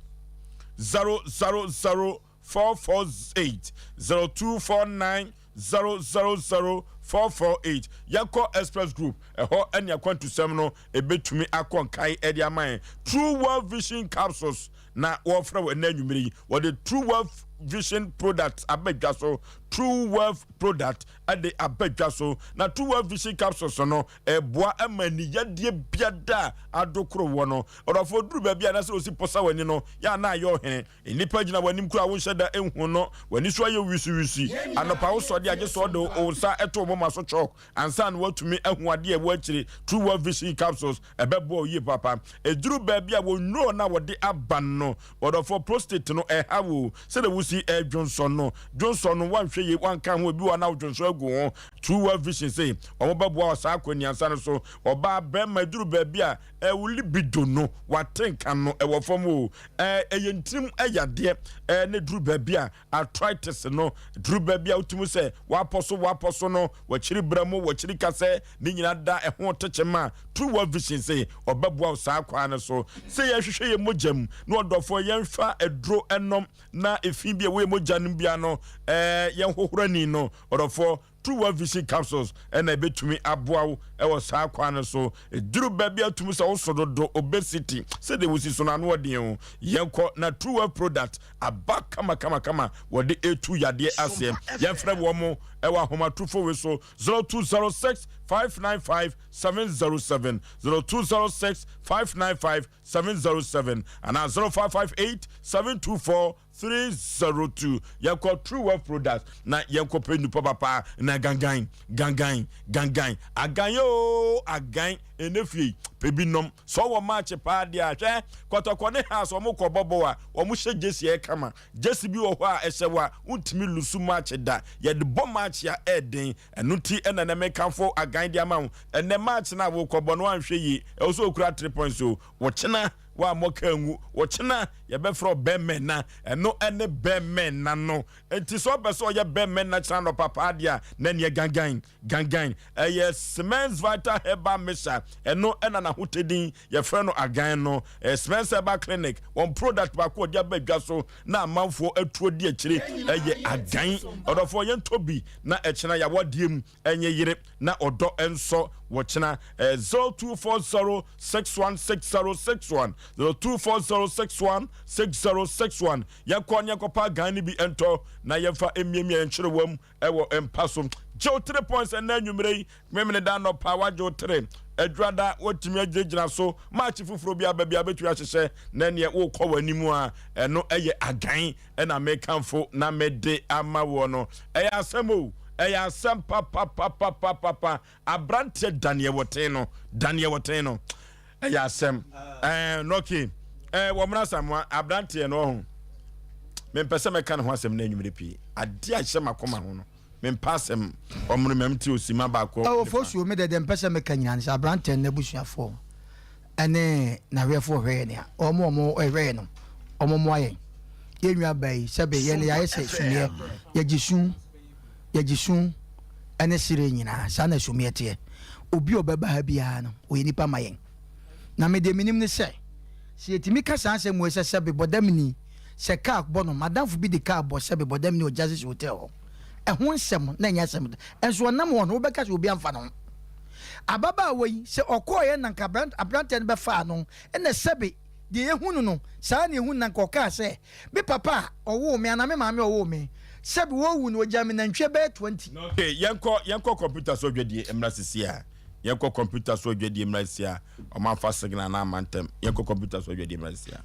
S1: 000 448 0249 000 448. Yɛnkɔ Express Group, ɛhɔ ne akwantusɛm no ɛbɛtumi akɔ nkae de ama yɛn. True World Vision Capsules na wɔfrɛ wo ɛnɛ anwummere yi. Wɔde True World. Vision Product aba dwa so, True Wealth Product de aba dwa so. Na True Wealth Vision Capsules no, ɛboa ma aniyadeɛ biada a adokoro wɔ no. Ɔdɔfoɔ duru baabi a na sɛ osi posa w'ani no, yɛ a na ayɛ ɔhene. Nnipa gyina w'anim koraa a wonhyɛ da nhu no, w'ani so ayɛ wisiwisi. Anɔpa wosɔre a gye sɛ ɔde wo nsa to wo moma so chalk ansa na woatumi ahu adeɛ a ɛwɔ akyire. True Wealth Vision Capsules, ɛbɛboa wo yie papa. Ɛduru baabi a wɔn nnuro no a wɔde aba no, ɔdɔfoɔ prostate no ɛha wo sɛdeɛ wosi dwonsɔ no. Dwonsɔ no woanhwɛ yie woanka ho, ebi wɔ hɔ a na wodwonsɔ agu ho. True Wealth Vision sei, wɔbɛboa wo saa akwannuansa no so. Ɔbaa, barima, ɛduru baabi a wo libido no, w'atenka no ɛwɔ fam o, ɛyɛ ntirim yadeɛ na ɛduru baabi a Arthritis no duru baabi a wotumi sɛ wapɔ so wapɔ so no, wakyiri berɛ mu, wakyiri kasɛ, ne nyinaa da ɛho tekyem a True World Vision se ɔbɛboa wo saa kwan no so. Sɛ yɛhwehwɛ yɛn mogya mu na ɔdɔfoɔ yɛnfa aduro nnom na efi bi a ɛwɔ yɛn mogya no mu biara no yɛnhohoro ani no, ɔdɔfoɔ True World Vision Capsules na ebetumi aboa wo wɔ saa kwan no so. Eduru baabi a tumi sɛ woso dodo, obesity, sɛdeɛ wosi so no ano ɔden o. Yɛnkɔ na True World product aba kamakamakama wɔde etu yadeɛ aseɛ. Yɛmfrɛ wɔn wɔ ahomatrofo wei so 0206 595 707, 0206 595 707 anaa 0558 724 302 yɛnkɔ True Wealth Products na yɛnkɔ pɛ nnipa papa na gangan gangan gangan agan yoo agan ɛnɛ fie pɛ bi nom sɛ ɔwɔ match paa deɛ a hwɛ kɔtɔkɔ ne house wɔn kɔ bɔbɔ a wɔn hyɛ gyesi ɛkama gyesi bi wɔ hɔ a ɛhyɛ wɔ a wontumi lusu match da yɛde bɔ match a ɛɛden ɛno ti ɛna na mekamfo agan de ama wo ɛnɛ match na wokɔ bɔ no anhwɛ yie ɛwɔ sɛ okura 3 points o wɔkyena Woammɔ ka angu. Ɔkyena yɛbɛfrɛ wo Bɛmɛna. Ɛno ne Bɛmɛna no. Enti sɛ ɔpɛ sɛ ɔyɛ Bɛmɛna kyena anɔpa paa deɛ a, na ɛneɛ gangan, gangan. Ɛyɛ Siemens Vital Herbal Mixture. Ɛno na n'ahotɛ yɛfrɛ no agan no. Ɛyɛ Siemens Herbal Clinic. Wɔn product baako a wɔde aba dwa so na amanfoɔ atuo di akyire ɛyɛ agan. Ɔdɔfoɔ yɛntɔ bi na ɛkyena yɛawadeɛ mu. Ɛnyɛ yere na ɔdɔ nsɔ wɔ kyena eh, 0240 616061 0240 616061 Yɛnkɔ ne yɛnkɔpa agan no bi ntɔ na yɛmfa mmiamia yɛn kyerewa mu wɔ mpa so. Gye wo tere points ɛnnɛ anwummere yi, Memeneda anɔpa wagye wo tere, Adwuada watumi agyinagyina so, March foforɔ bi aba bi a bɛtumi ahyehyɛ na ɛneɛ wokɔ w'anim a ɛno ɛyɛ agan. na mekamfo na mede ama woɔ no. Ɛyɛ asɛm o, ɛyɛ asɛm papapapapapa. Aberanteɛ Daniel Wɔten no, Daniel Wɔten no, ɛyɛ asɛm. Ɛɛ nɔke, ɛɛ wɔmena Asamoah, aberanteɛ no ɔho. Mempɛ sɛ mɛka ne ho asɛm no anwummere pii. Adeɛ a ɛhyɛ m'akoma ho no, mempɛ asɛm. Ɔmono mam ti osima baako.
S4: Ɛwɔ fosuo me dɛdɛ mpɛ sɛ meka nyinaa ne sɛ aberanteɛ no n'abusuafoɔ ne n'awɛfoɔ hwɛ yɛn a, wɔn a wɔhwɛ yɛn no, wɔmmoa yɛn. Yɛn nua baa yi, sɛbe yɛn yɛayɛ sɛ sumiiɛ, yɛgye su, yɛgye su ne sereɛ nyinaa. Saa na sumiiɛ teɛ. Obi a ɔbɛba ha biara no, ɔyɛ nipa ma yɛn. Na me deɛ menim ne sɛ, sɛ yɛtumi ka saa asɛm wei sɛ sɛbe bɔdamni, sɛ kaa bɔ no, m'adamfo bi de kaa bɔ sɛbe bɔdamni wɔ Justice Hotel hɔ. Ɛho nsɛm na ɛnyɛ asɛm. Nso ɔnam hɔ no, wobɛka sɛ obi amfa ne ho. Ababaawa yi, sɛ ɔkɔeɛ na nka aberanteɛ no bɛfaa no, ɛna sɛbe deɛ yɛhu no no, saa na yɛhu no, na nka ɔkaa sɛ, Me papa a ɔwoo me anaa me maame a ɔwoo me, sɛbe wɔrewu no, ɔgyaa me nantwie bɛyɛ 20.
S1: Okay, yɛnkɔ yɛnkɔ computer so adwadie mmra sisi a. Yɛnkɔ computer so adwadie mmra sisi a. Ɔmo amfa signal no amma ntɛm. Yɛnkɔ computer so adwadie mmra sisi a.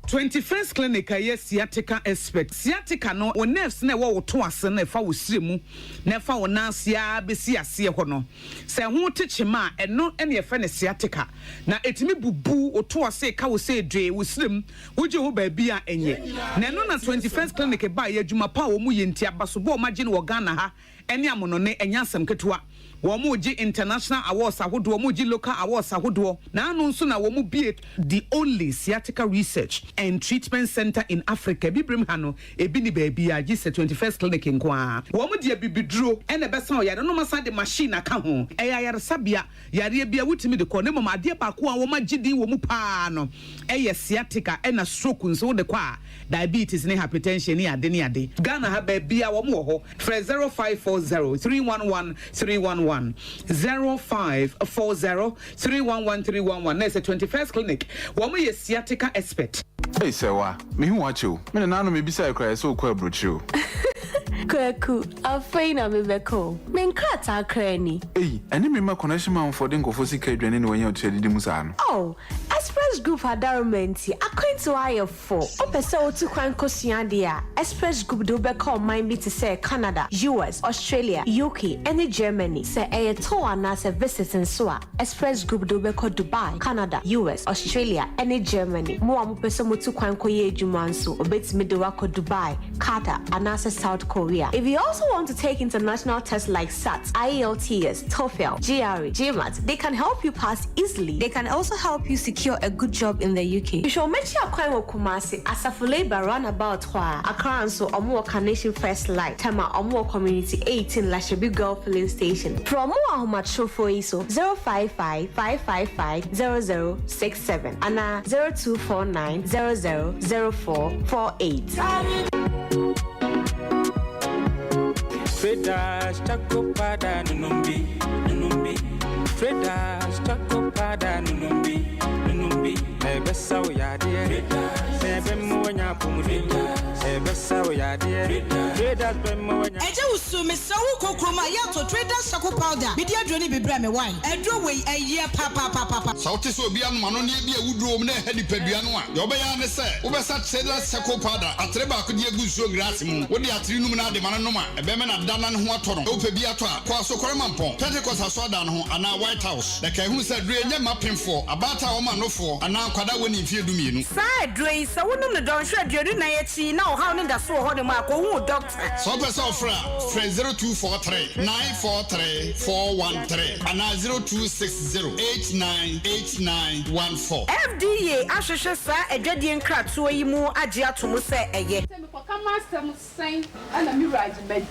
S16: 21st Clinic a ɛyɛ sciatica expert. Sciatica no, wo nerves no a ɛwɔ wo to ase no a ɛfa wo srɛ mu na ɛfa wo nan ase ara bɛsi aseɛ hɔ no, sɛ ɛho te kyema a, ɛno na yɛfrɛ no sciatica. Na ɛtumi bubu wo to ase, ka wo sɛ dwee, wo srɛ mu, wogye ho baabi a ɛnyɛ. Na ɛno na 21st Clinic baeɛ, adwuma pa a wɔyɛ nti, abasobɔ a wɔagye no wɔ Ghana ha ne amonone ɛnyɛ asɛm ketewa. Wɔregye international awards ahodoɔ, wɔregye local awards ahodoɔ. Na ano nso na wɔbue the only sciatica research and treatment centre in Africa. Abibirem ha no, ebi nni baabiara gye sɛ 21st Clinic nko ara. Wɔde abibiduro na ɛbɛsa ɔyare no na wɔasan de machine aka ho. Ɛyɛ ayaresabea. Yareɛ biara wotumi de kɔ na mmom adeɛ baako a wɔagye din wɔ mu pa ara no yɛ sciatica ɛna stroke nso wode kɔ a diabetes ne hypertension ne ade ne ade. Ghana ha baabiara wɔn wɔ hɔ. Frɛ 0540 311 311.
S20: 1 0540 311 311 Na ɛsɛ 21st Clinic wɔn yɛ sciatica expert.
S16: Ei Sɛwa, mehu wo akyɛ o. Me nananom mebisae koraa yɛsɛ wokɔ aburokyire o.
S21: Kwaku, afei na mebɛkɔ o. Me nkrataa koraa ni.
S16: Ei, ɛne me mma connection manfoɔ de nkurɔfoɔ sika adwane na wɔanya otua didi mu saa no.
S21: Oh, Express Group adaroma nti, akwantuo ayɛ fo. Wopɛ sɛ wotu kwan kɔsua adeɛ a, Express Group de wo bɛkɔ ɔman bi te sɛ Canada, US, Australia, UK, ne Germany. Sɛ ɛyɛ tour anaasɛ visit nso a, Express Group de wo bɛkɔ Dubai, Canada, US, Australia, ne Germany. Mo a mopɛ sɛ motu kwan kɔyɛ adwuma nso, wɔbɛtumi de wo akɔ Dubai, Qatar, anaasɛ South Korea. If you also want to take international tests like SAT, IELTS, TOEFL, GRE, GMAT, they can help you pass easily. They can also help you secure a good job in the UK. Hwehwɛ wɔn akyi akwan wɔ Kumasi, Asafo Labour Runabout hɔ a, Accra nso wɔn wɔ Carnation First Light, Tema wɔn wɔ Community 18 Lashibi Girl Filling Station. Frɛ wɔn wɔ ahomatrofoɔ yi so, 055 555 0067 anaa 0249 00 0448.
S22: Traders, choco powder, nunumbi, nunumbi. Traders, choco powder, nunumbi, nunumbi. Ebesa wo yadeɛ, ebe mu wanya apomuden. Ebesa wo yadeɛ, traders bɛ mu wanya.
S10: Agya Wusu, mesrɛ wo kɔ kurom a yɛ tɔ Traders Charcoal Powder mede aduro no bi brɛ me wai. Aduro wei ɛyɛ papaapapapa.
S23: Sɛ wote sɛ obi anom anonneɛ bi a awuduro wom na ɛha nipadua no a, deɛ wobɛyɛ ara ne sɛ wobɛsa Traders Charcoal Powder atere baako de agu nsuo glaase mu. Wode atere num na ade ma no nom a, ɛbɛma no ada na ne ho atɔ no. Sɛ wopɛ bi atɔ a, kɔ Asokore Mampɔn, Pentecost Asɔredan no ho anaa White House. Na kae hunu sɛ aduro yi nyɛ mma apemfoɔ, abaatan a wɔma nofoɔ, anaa nkwadaa a wɔnnii mfeɛ dumienu.
S24: Saa aduro yi, sɛ wonom no dɔnhwere 24 akyi na ɔhaw no da so wɔ hɔnom a, kɔhu wo dɔkta.
S23: Sɛ wopɛ sɛ wofrɛ a, frɛ 0243 943 413 anaa 0260 898914.
S24: FDA ahwehwɛ saa adwadie nkratoɔ yi mu agye ato mu sɛ ɛyɛ.
S25: Sɛ mekɔka m'asɛm sɛn na me wura agye madi.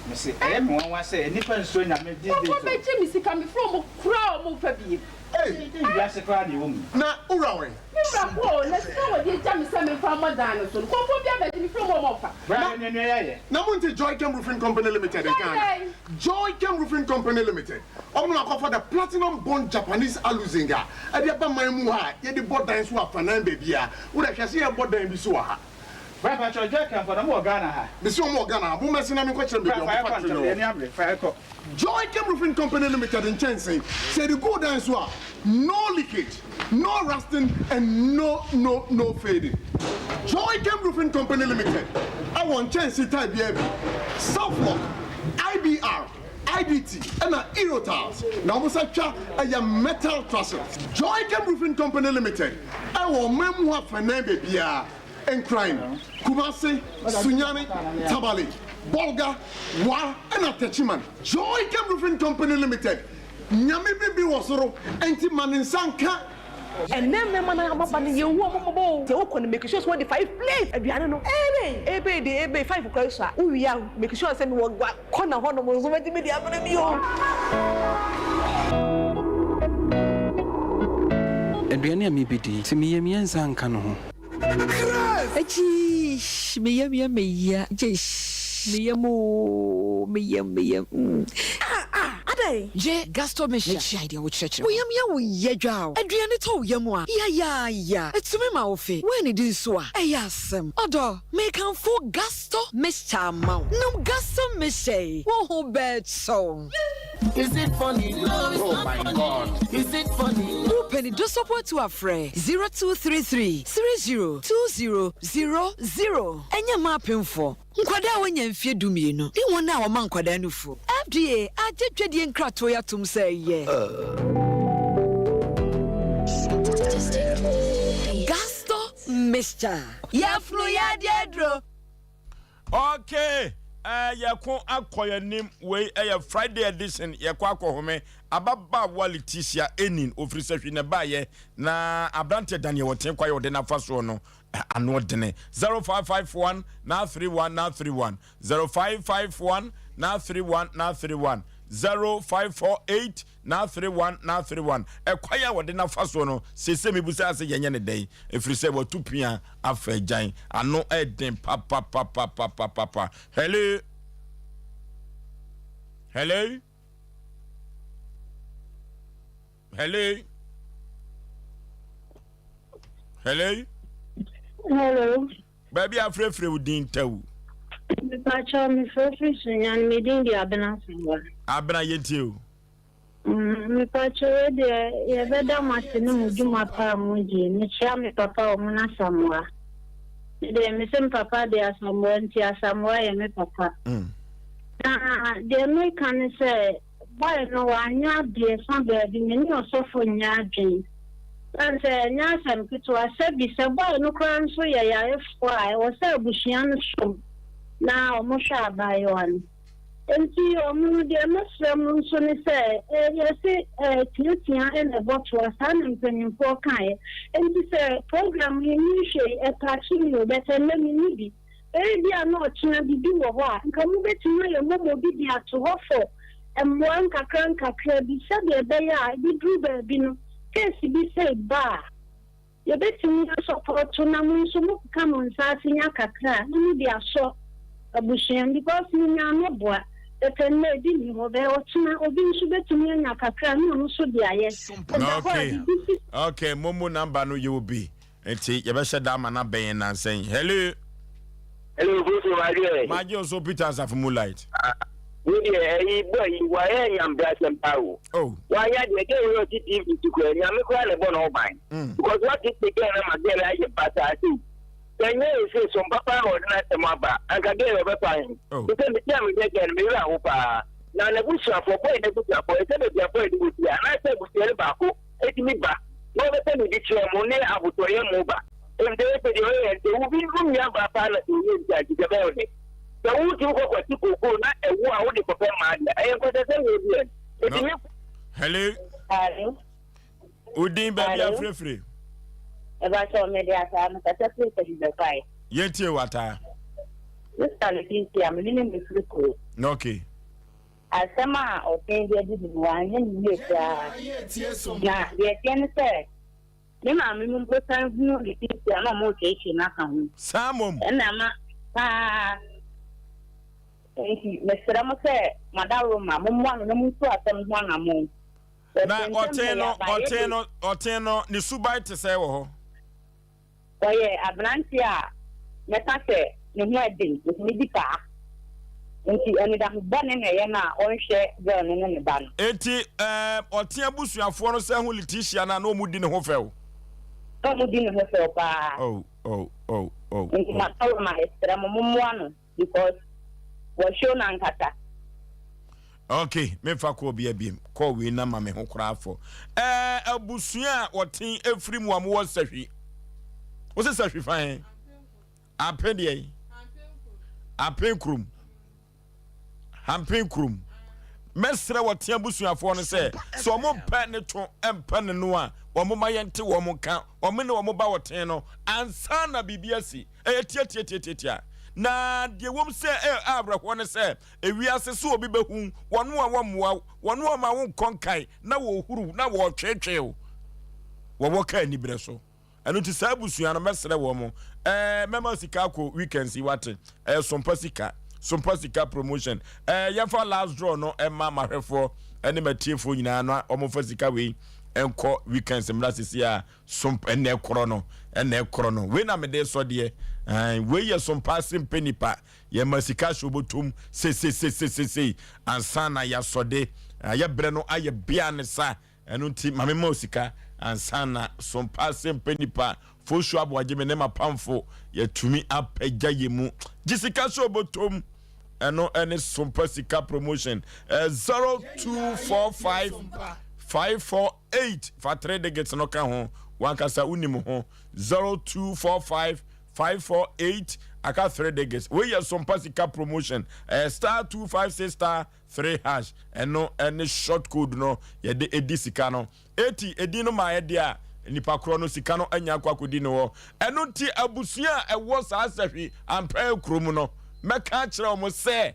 S15: Mese ɛyɛ me nwanwa sɛ nnipa nsuro Nyame these days o.
S25: Nkurɔfoɔ bɛgye me sika mefrɛ wɔn koraa a wɔn mfa biem.
S15: Ei wiase koraa na ɛwɔ mu yi.
S26: Na wo wura wɛn?
S25: Me wura kɔ o, na sika a wɔde agya me sɛ memfa mmɔ dan no so no, nkurɔfoɔ bi abɛgye mefrɛ wɔn a wɔmfa.
S15: Bra yɛ nua nua yɛayɛ.
S26: Na monte Joychem Roofing Company Limited nka anaa? Joychem Roofing Company Limited, wɔn na wɔakɔfa the Platinum Bond Japanese Aluzinc a ɛde aba man mu ha a yɛde bɔ dan so wɔ afanan baabiara. Wo deɛ hwɛ sɛ yɛrebɔ dan bi so wɔ ha.
S15: Bra mpakyɛw Joychem fo na mo wɔ Ghana ha?
S26: Mese wɔn wɔ Ghana ha. Mommɛse na menkɔkyerɛ mo
S15: Bra
S26: baabi a
S15: fa
S26: wɔn
S15: yɛkɔ
S26: factory
S15: ntɛm
S26: no
S15: yɛn
S26: wɔ.
S15: ani abere fa yɛkɔ.
S26: Joychem Roofing Company Limited nkyɛnsee, sɛ yɛde gu wo dan so a, no leakage, no rusting and no no no fading. Joychem Roofing Company Limited wɔ nkyɛnsee type biara bi, Southlock, IBR, IDT ɛna Eurotiles na wɔn nsa twa ɛyɛ metal trusses. Joychem Roofing Company Limited wɔ ɔman mu hɔ afanan baabiara. Nkran, Kumasi, Sunyani, Tamale, Bolga, Wa ɛna Techiman. Joy Chem Roofing Company Limited, Nyame biribi wɔ soro nti ma ne nsa nka.
S27: Ɛnɛ mmɛma no ababa no yɛnhu ɔmo mmɔbɔ o. Sɛ wokɔ no make sure sɛ wode five plate aduane no ebei ebei deɛ ebei five koraa sua wowie a make sure sɛ mewɔ gua corner hɔ nom nso mɛtumi de abrɛ bi o.
S28: Aduane a mebɛdi, sɛ me yam yɛ nsa nka no ho.
S29: Ejiish me yam yɛ me ya jeesh me yam oo me yam me yam mm.
S27: Ah ah adɛn?
S10: Gye Gasto Mixture na gyae deɛ wokyerɛkyerɛ Wo yam yɛ wo ya dwa o Aduane tɔ wo yam a yayaaya Ɛtumi ma wo fe Woannidi nso a ɛyɛ asɛm Ɔdɔ, mekamfo Gasto Mixture ama wo Nom Gasto Mixture yi, wo ho bɛtɔ wo.
S5: Is it funny? No, it's oh not my funny. God. Is it funny?
S10: Wopɛ ne dosɔpo atu a frɛ 0233 30 20 00. Ɛnyɛ mma apemfoɔ, nkwadaa a wɔanya mfeɛ dumienu ne wɔn a wɔma nkwadaa nufoɔ. FDA agye dwadie nkratoɔ yi atom sɛ ɛyɛ. Gasto Mixture. Yafunu yadeɛ aduro.
S1: Okay eh, yɛko akɔ yɛnim wei ɛyɛ Friday edition yɛkɔ akɔhome ababaawa Leticia Enin ofiri sahwi na ɛbaayɛ na aberanteɛ Daniel Ɔten kwaeɛ ɔde n'afa soɔ no eh, ano ɔdene 0551 931 931 0551 931 931 0548 931 931 ɛkwan a wɔde n'afa soɔ no sese mebusa ase yɛnyɛ ne dɛn ɛfiri sɛ watu pia afa agyan ano ɛden papapapapapapa hello hello. Hello. Hello.
S6: Hello.
S1: Baabi a frɛfrɛ wo din tɛw.
S6: Mepakyɛw mefrɛfrɛ Sunyani me din de Abena Asamoah.
S1: Abena yɛntie o.
S6: Mm, mepakyɛw wei deɛ yɛbɛda mo ase ne mo dwuma pa a modie. Mekyia me papa Ɔmon Asamoah. Me deɛ mese me papa de Asamoah nti Asamoah yɛ me papa.
S1: Mm.
S6: Na deɛ meka ne sɛ boy no wanyɛ adeɛ fa baabi me ne ɔsɔfo nyɛ adwen. Sane sɛ ɛnyɛ asɛm ketewa sɛbi sɛ boy no koraa nso yɛ yarefoɔ a ɛwɔ sɛ abusua no som na wɔhwɛ abaayewa no. Enti wɔn no, deɛ mɛsrɛ mo nso ne sɛ, yɛse tiatia na ɛbɔ toa, saa na mpanimfoɔ kaeɛ. Enti sɛ program yi menhwɛ yi, ɛtaakye me o, but ɛnnɛ menni bi. Ebia na ɔkyena biribi wɔ hɔ a, nka mobɛtumi ayɛ momo bi de ato hɔ for mmoa nkakra nkakra bi, sɛdeɛ ɛbɛyɛ a ɛbɛduru baabi no, case bi sei ba a, Yɛbɛtumi asɔpɔto na mo nso mo keka mo nsa ase nya kakra a na mo de asɔ abusua mu because me nyaa mɛboa but ɛnnɛ ebi nni hɔ bɛɛ ɔkyena obi nso bɛtumi anya kakra na ɔno nso de ayɛ ɛda hɔ a
S1: Okay
S6: biribi si
S1: okay momo number no yɛwɔ bi nti yɛbɛhyɛ da ama no abɛn yɛn nansa yi hello.
S7: Hello Kofi Magye.
S1: Magye nso Peter Asafo Moonlight.
S7: Ah, wo deɛ ɛyi bɔ yi wayɛ nyambrɛ asɛm paa o.
S1: Oh.
S7: Wayɛ deɛ gɛ wei ɔte TV so kura nyame koraa na ɛbɔ na ɔban.
S1: Mm.
S7: Because wate te gɛ na ma gɛ na ayɛ basaa sei. Sɛ nyɛ ɛsɛ som papa na ɔde n'asɛm aba anka gɛ yɛ ɔbɛfa he.
S1: Oh.
S7: Sɛ mete a mehwɛ gɛ no me werɛ aho paa. Na n'abusuafoɔ bɔyɛ n'abusuafoɔ ɛsɛ baabi a bɔyɛ de wɔ bi a anaasɛ abusua no baako ɛtumi ba na ɔbɛpɛ biribi kyerɛ mo ne abotɔyɛ mu ba. Efisɛ ese deɛ ɔyɛ sɛ wo bi wo nua baa paa na sɛ ɔyɛ nti a nti sɛ ɛbɛyɛ wo dɛ. Sɛ wo tumi kɔ kɔte kookoo na ɛwo a wode kɔpɛ mmaa deɛ ɛyɛ nkwaseasɛm na ɛdi ɛn. Eti me.
S1: Hello.
S8: Hello.
S1: Wo din baabi afirefire.
S8: Ɛba sɛ mede ataa mekasa firi Kadi Bɛkwae.
S1: Yɛntie wo ataa.
S8: Sista Letitia me ne ne mefiri kuro.
S1: Okay.
S8: Asɛm a ɔtɛn de adi no wanyɛ ne yie koraa. Na deɛ ɛteɛ ne sɛ Me maame no mpo san huu ne seesei a na wɔrekyerɛkyerɛ no aka ho.
S1: Saa mmom.
S8: Ɛna ama paa. Enti mesrɛ mo sɛ mo adaworoma, mommoa no na montu asɛm ho anammɔn.
S1: Na ɔten no, ɔten no, ɔten no, ne suban te sɛn wɔ hɔ?
S8: Ɔyɛ aberanteɛ a mɛka sɛ ne ho ɛden, ɔtumi di paa. Nti anidaho bɔne na ɛyɛ no a ɔnhwɛ girl no ne ne ba no.
S1: Enti ɛɛm ɔte abusuafoɔ no sɛ ho Letitia no a na wɔn di ne ho fɛw.
S8: Na wɔn di ne ho fɛw paa.
S1: Oh oh oh oh.
S8: Nti masɔre ma mesrɛ mo mo mmoa no because wɔ show no ankasa.
S1: Ok menfa kɔɔ bia biem kɔɔ wei na ma me ho koraa fɔ ɛɛ abusua a wɔte efiri mu a mo wɔ sahwi wosɛ sahwi fan. Apen deɛ yi? Apen kurom. Apen kurom. Mɛsrɛ wɔte abusuafoɔ no sɛ sɛ wɔn mpɛ ne to mpɛ ne no a wɔn ma yɛnte wɔn nka wɔn ne wɔn ba wɔten no ansa na biribi asi. Ɛyɛ tiatiatiatiatia. Na deɛ wɔm sɛ ɛyɛ awerɛhoɔ ne sɛ ewiase so obi bɛhu wɔn a wɔmmoa wɔn a wɔma wo nkɔ nkae na wɔhuru na wɔtwetwe wo wɔwɔ ka aniberɛ so. Ɛno nti saa abusua no mɛsrɛ wɔn ɛɛ mɛma sika akɔ weekends yi wate ɛɛ sompa sika sompa sika promotion ɛɛ yɛmfa last draw no ɛma mahwɛfoɔ ɛne matiefoɔ nyinaa no wɔn fa sika wei ɛnkɔ weekends mmra sisi a sompa ɛnna ɛkorɔ no ɛnna ɛkorɔ no wei na mede sɔ deɛ ɛɛ wei yɛ sompa ase mpɛ nipa yɛma sika hyɛ obotom sesesesesei ansa na yasɔde ayɛ brɛ no ayɛ bea ne sa. Ɛno nti ma memma wo sika ansa na sompa ase mpɛ nipa Fosuo aboagye me ne m'apamfo yɛatumi apagya yɛ mu Gye sika sɛ obotom ɛno ɛne sompa sika promotion eh, 0245 548 fa 3 digits no ka ho wankasa wonim ho 0245 548 aka 3 digits wei yɛ sompa sika promotion eh, star 256 star 3 hash ɛno ɛne short code no yɛde edi sika no eti edin no maa yɛde a nipa korɔ no sika no anya akɔ akɔdi ne hɔ ɛno nti abusua a ɛwɔ saa sahwi ampɛ kurom no mɛka akyerɛ wɔn sɛ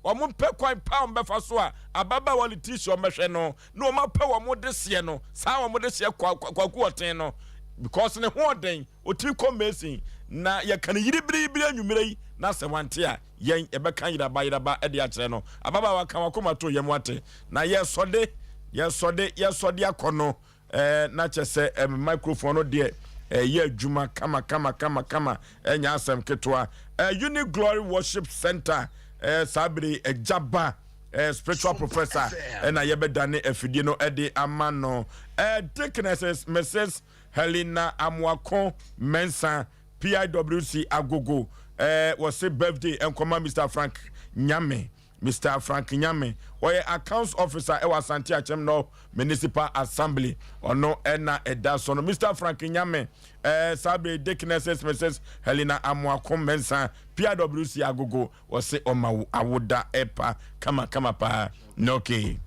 S1: wɔn mpɛ kwan pa wɔn bɛfa so a ababaawa Letitia wɔn bɛhwɛ no na wɔn apɛ wɔn de seɛ no saa wɔn de seɛ kwaku ɔten no because ne ho ɔden otiri kɔ mason na yɛka ne yiri biribiri anwummerɛ yi na sɛ wante a Yɛn, yɛbɛka yeraba yeraba de akyerɛ no. Ababaawa, ka w'akoma to yam, woate? Na yɛresɔ de. Yɛsɔde yɛsɔde akɔ no eh, na kyɛ sɛ eh, microphone no deɛ ɛyɛ adwuma kama kama kama kama, ɛnyɛ asɛm ketewa. Eh, Uni Glory Worship Center, eh, saa bere agya ba eh, spiritual professor ɛna yɛbɛdane afidie no ɛde ama no. Eh, Deaconess Mrs. Helena Amoako Mensah, PIWC Agogo, eh, wɔse birthday nkɔma Mr. Frank Nyame. Mister Frank Nyame, ɔyɛ Accounts Officer wɔ Asante Akyem North Municipal Assembly, ɔno na ɛda so no. Mister Frank Nyame, eh, saa bere yi Deaconesses Mrs. Helena Amoako Mensah, PIWC Agogo, wɔse ɔma wo awoda ɛpa kama kama paa. Okay.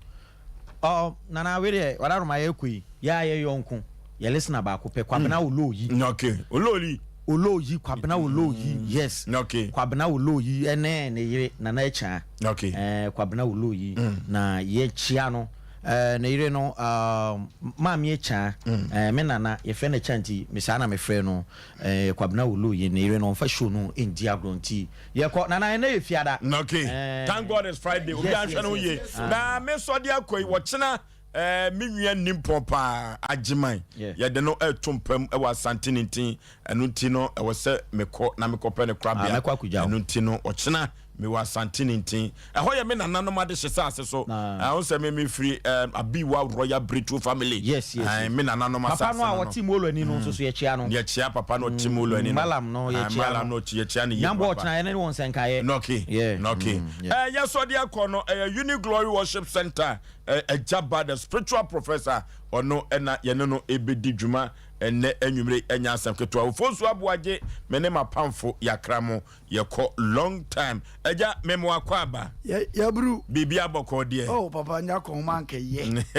S3: Ɔ Nana wei deɛ wadaroma yɛ kɔ yi yɛ a yɛ yɔnko yɛ listener baako pɛ Kwabena Olooyi.
S1: Okay Olooyi.
S3: Olooyi Kwabena Olooyi yes.
S1: Okay.
S3: Kwabena Olooyi ɛne ne yere Nana Akyaa.
S1: Okay.
S3: Ɛɛ Kwabena Olooyi na yɛ kyia no ɛɛ ne yere no ɛɛ Maame Akyaa ɛɛ me nana yɛfrɛ no Akyaa nti me saa na me frɛ no ɛɛ Kwabena Olooyi ne yere no ɔnfa show no ndi agorɔ nti Yɛkɔ nana ɛnɛ yɛ fiada.
S1: Okay.
S3: Eh,
S1: Thank God it's Friday. Obi
S3: yes,
S1: anhwɛ
S3: yes,
S1: ne ho
S3: yes.
S1: yie.
S3: Ah.
S1: Na me sɔ de akɔ yi wɔkyena eh, me nua nimpɔn paa Agyeman.
S3: Yeah.
S1: Yɛde no ɛto mpam ɛwɔ Asante ne ntin. Ɛno nti no ɛwɔ sɛ mekɔ na mekɔpɛ ne korabea.
S3: Ah, mɛkɔ akɔgya wo.
S1: Ɛno nti no ɔkyena mewɔ Asante ne ntin. Ɛhɔ yɛ me nananom adehye saase so.
S3: Ah.
S1: Ɛho sɛ me mefiri eh, Abiwa Royal Bretu family.
S3: Yes, yes,
S1: Eh,
S3: yes.
S1: me nananom
S3: Papa
S1: asase
S3: no a
S1: no no.
S3: ɔte Molo ani no nso so yɛkyea no.
S1: Yɛkyea papa no ɔte Molo ani no.
S3: Malam no
S1: Ah,
S3: yɛkyea
S1: Malam
S3: no.
S1: no ɔte yɛkyea no yie
S3: Nyambɔ
S1: papa.
S3: ɔkyena yɛne ne wɔn nsɛnkaeɛ.
S1: Nɔke,
S3: Yeah.
S1: nɔke.
S3: Mm, yeah.
S1: Eh, yɛsɔ de akɔ no, ɛyɛ Uni Glory Worship Center, eh, Agya Ba, the spiritual professor, ɔno ɛna yɛne no ɛbɛdi dwuma ɛnnɛ anwummere, ɛnyɛ asɛm ketewa. Ofosu Aboagye, me ne m'apamfo yɛakra mo, yɛkɔ long time. Agya, me mo akɔ aba.
S2: Yɛ yɛbru.
S1: Biribi abɔkɔɔ deɛ.
S2: Oh papa nya kɔn ma nkɛyɛ.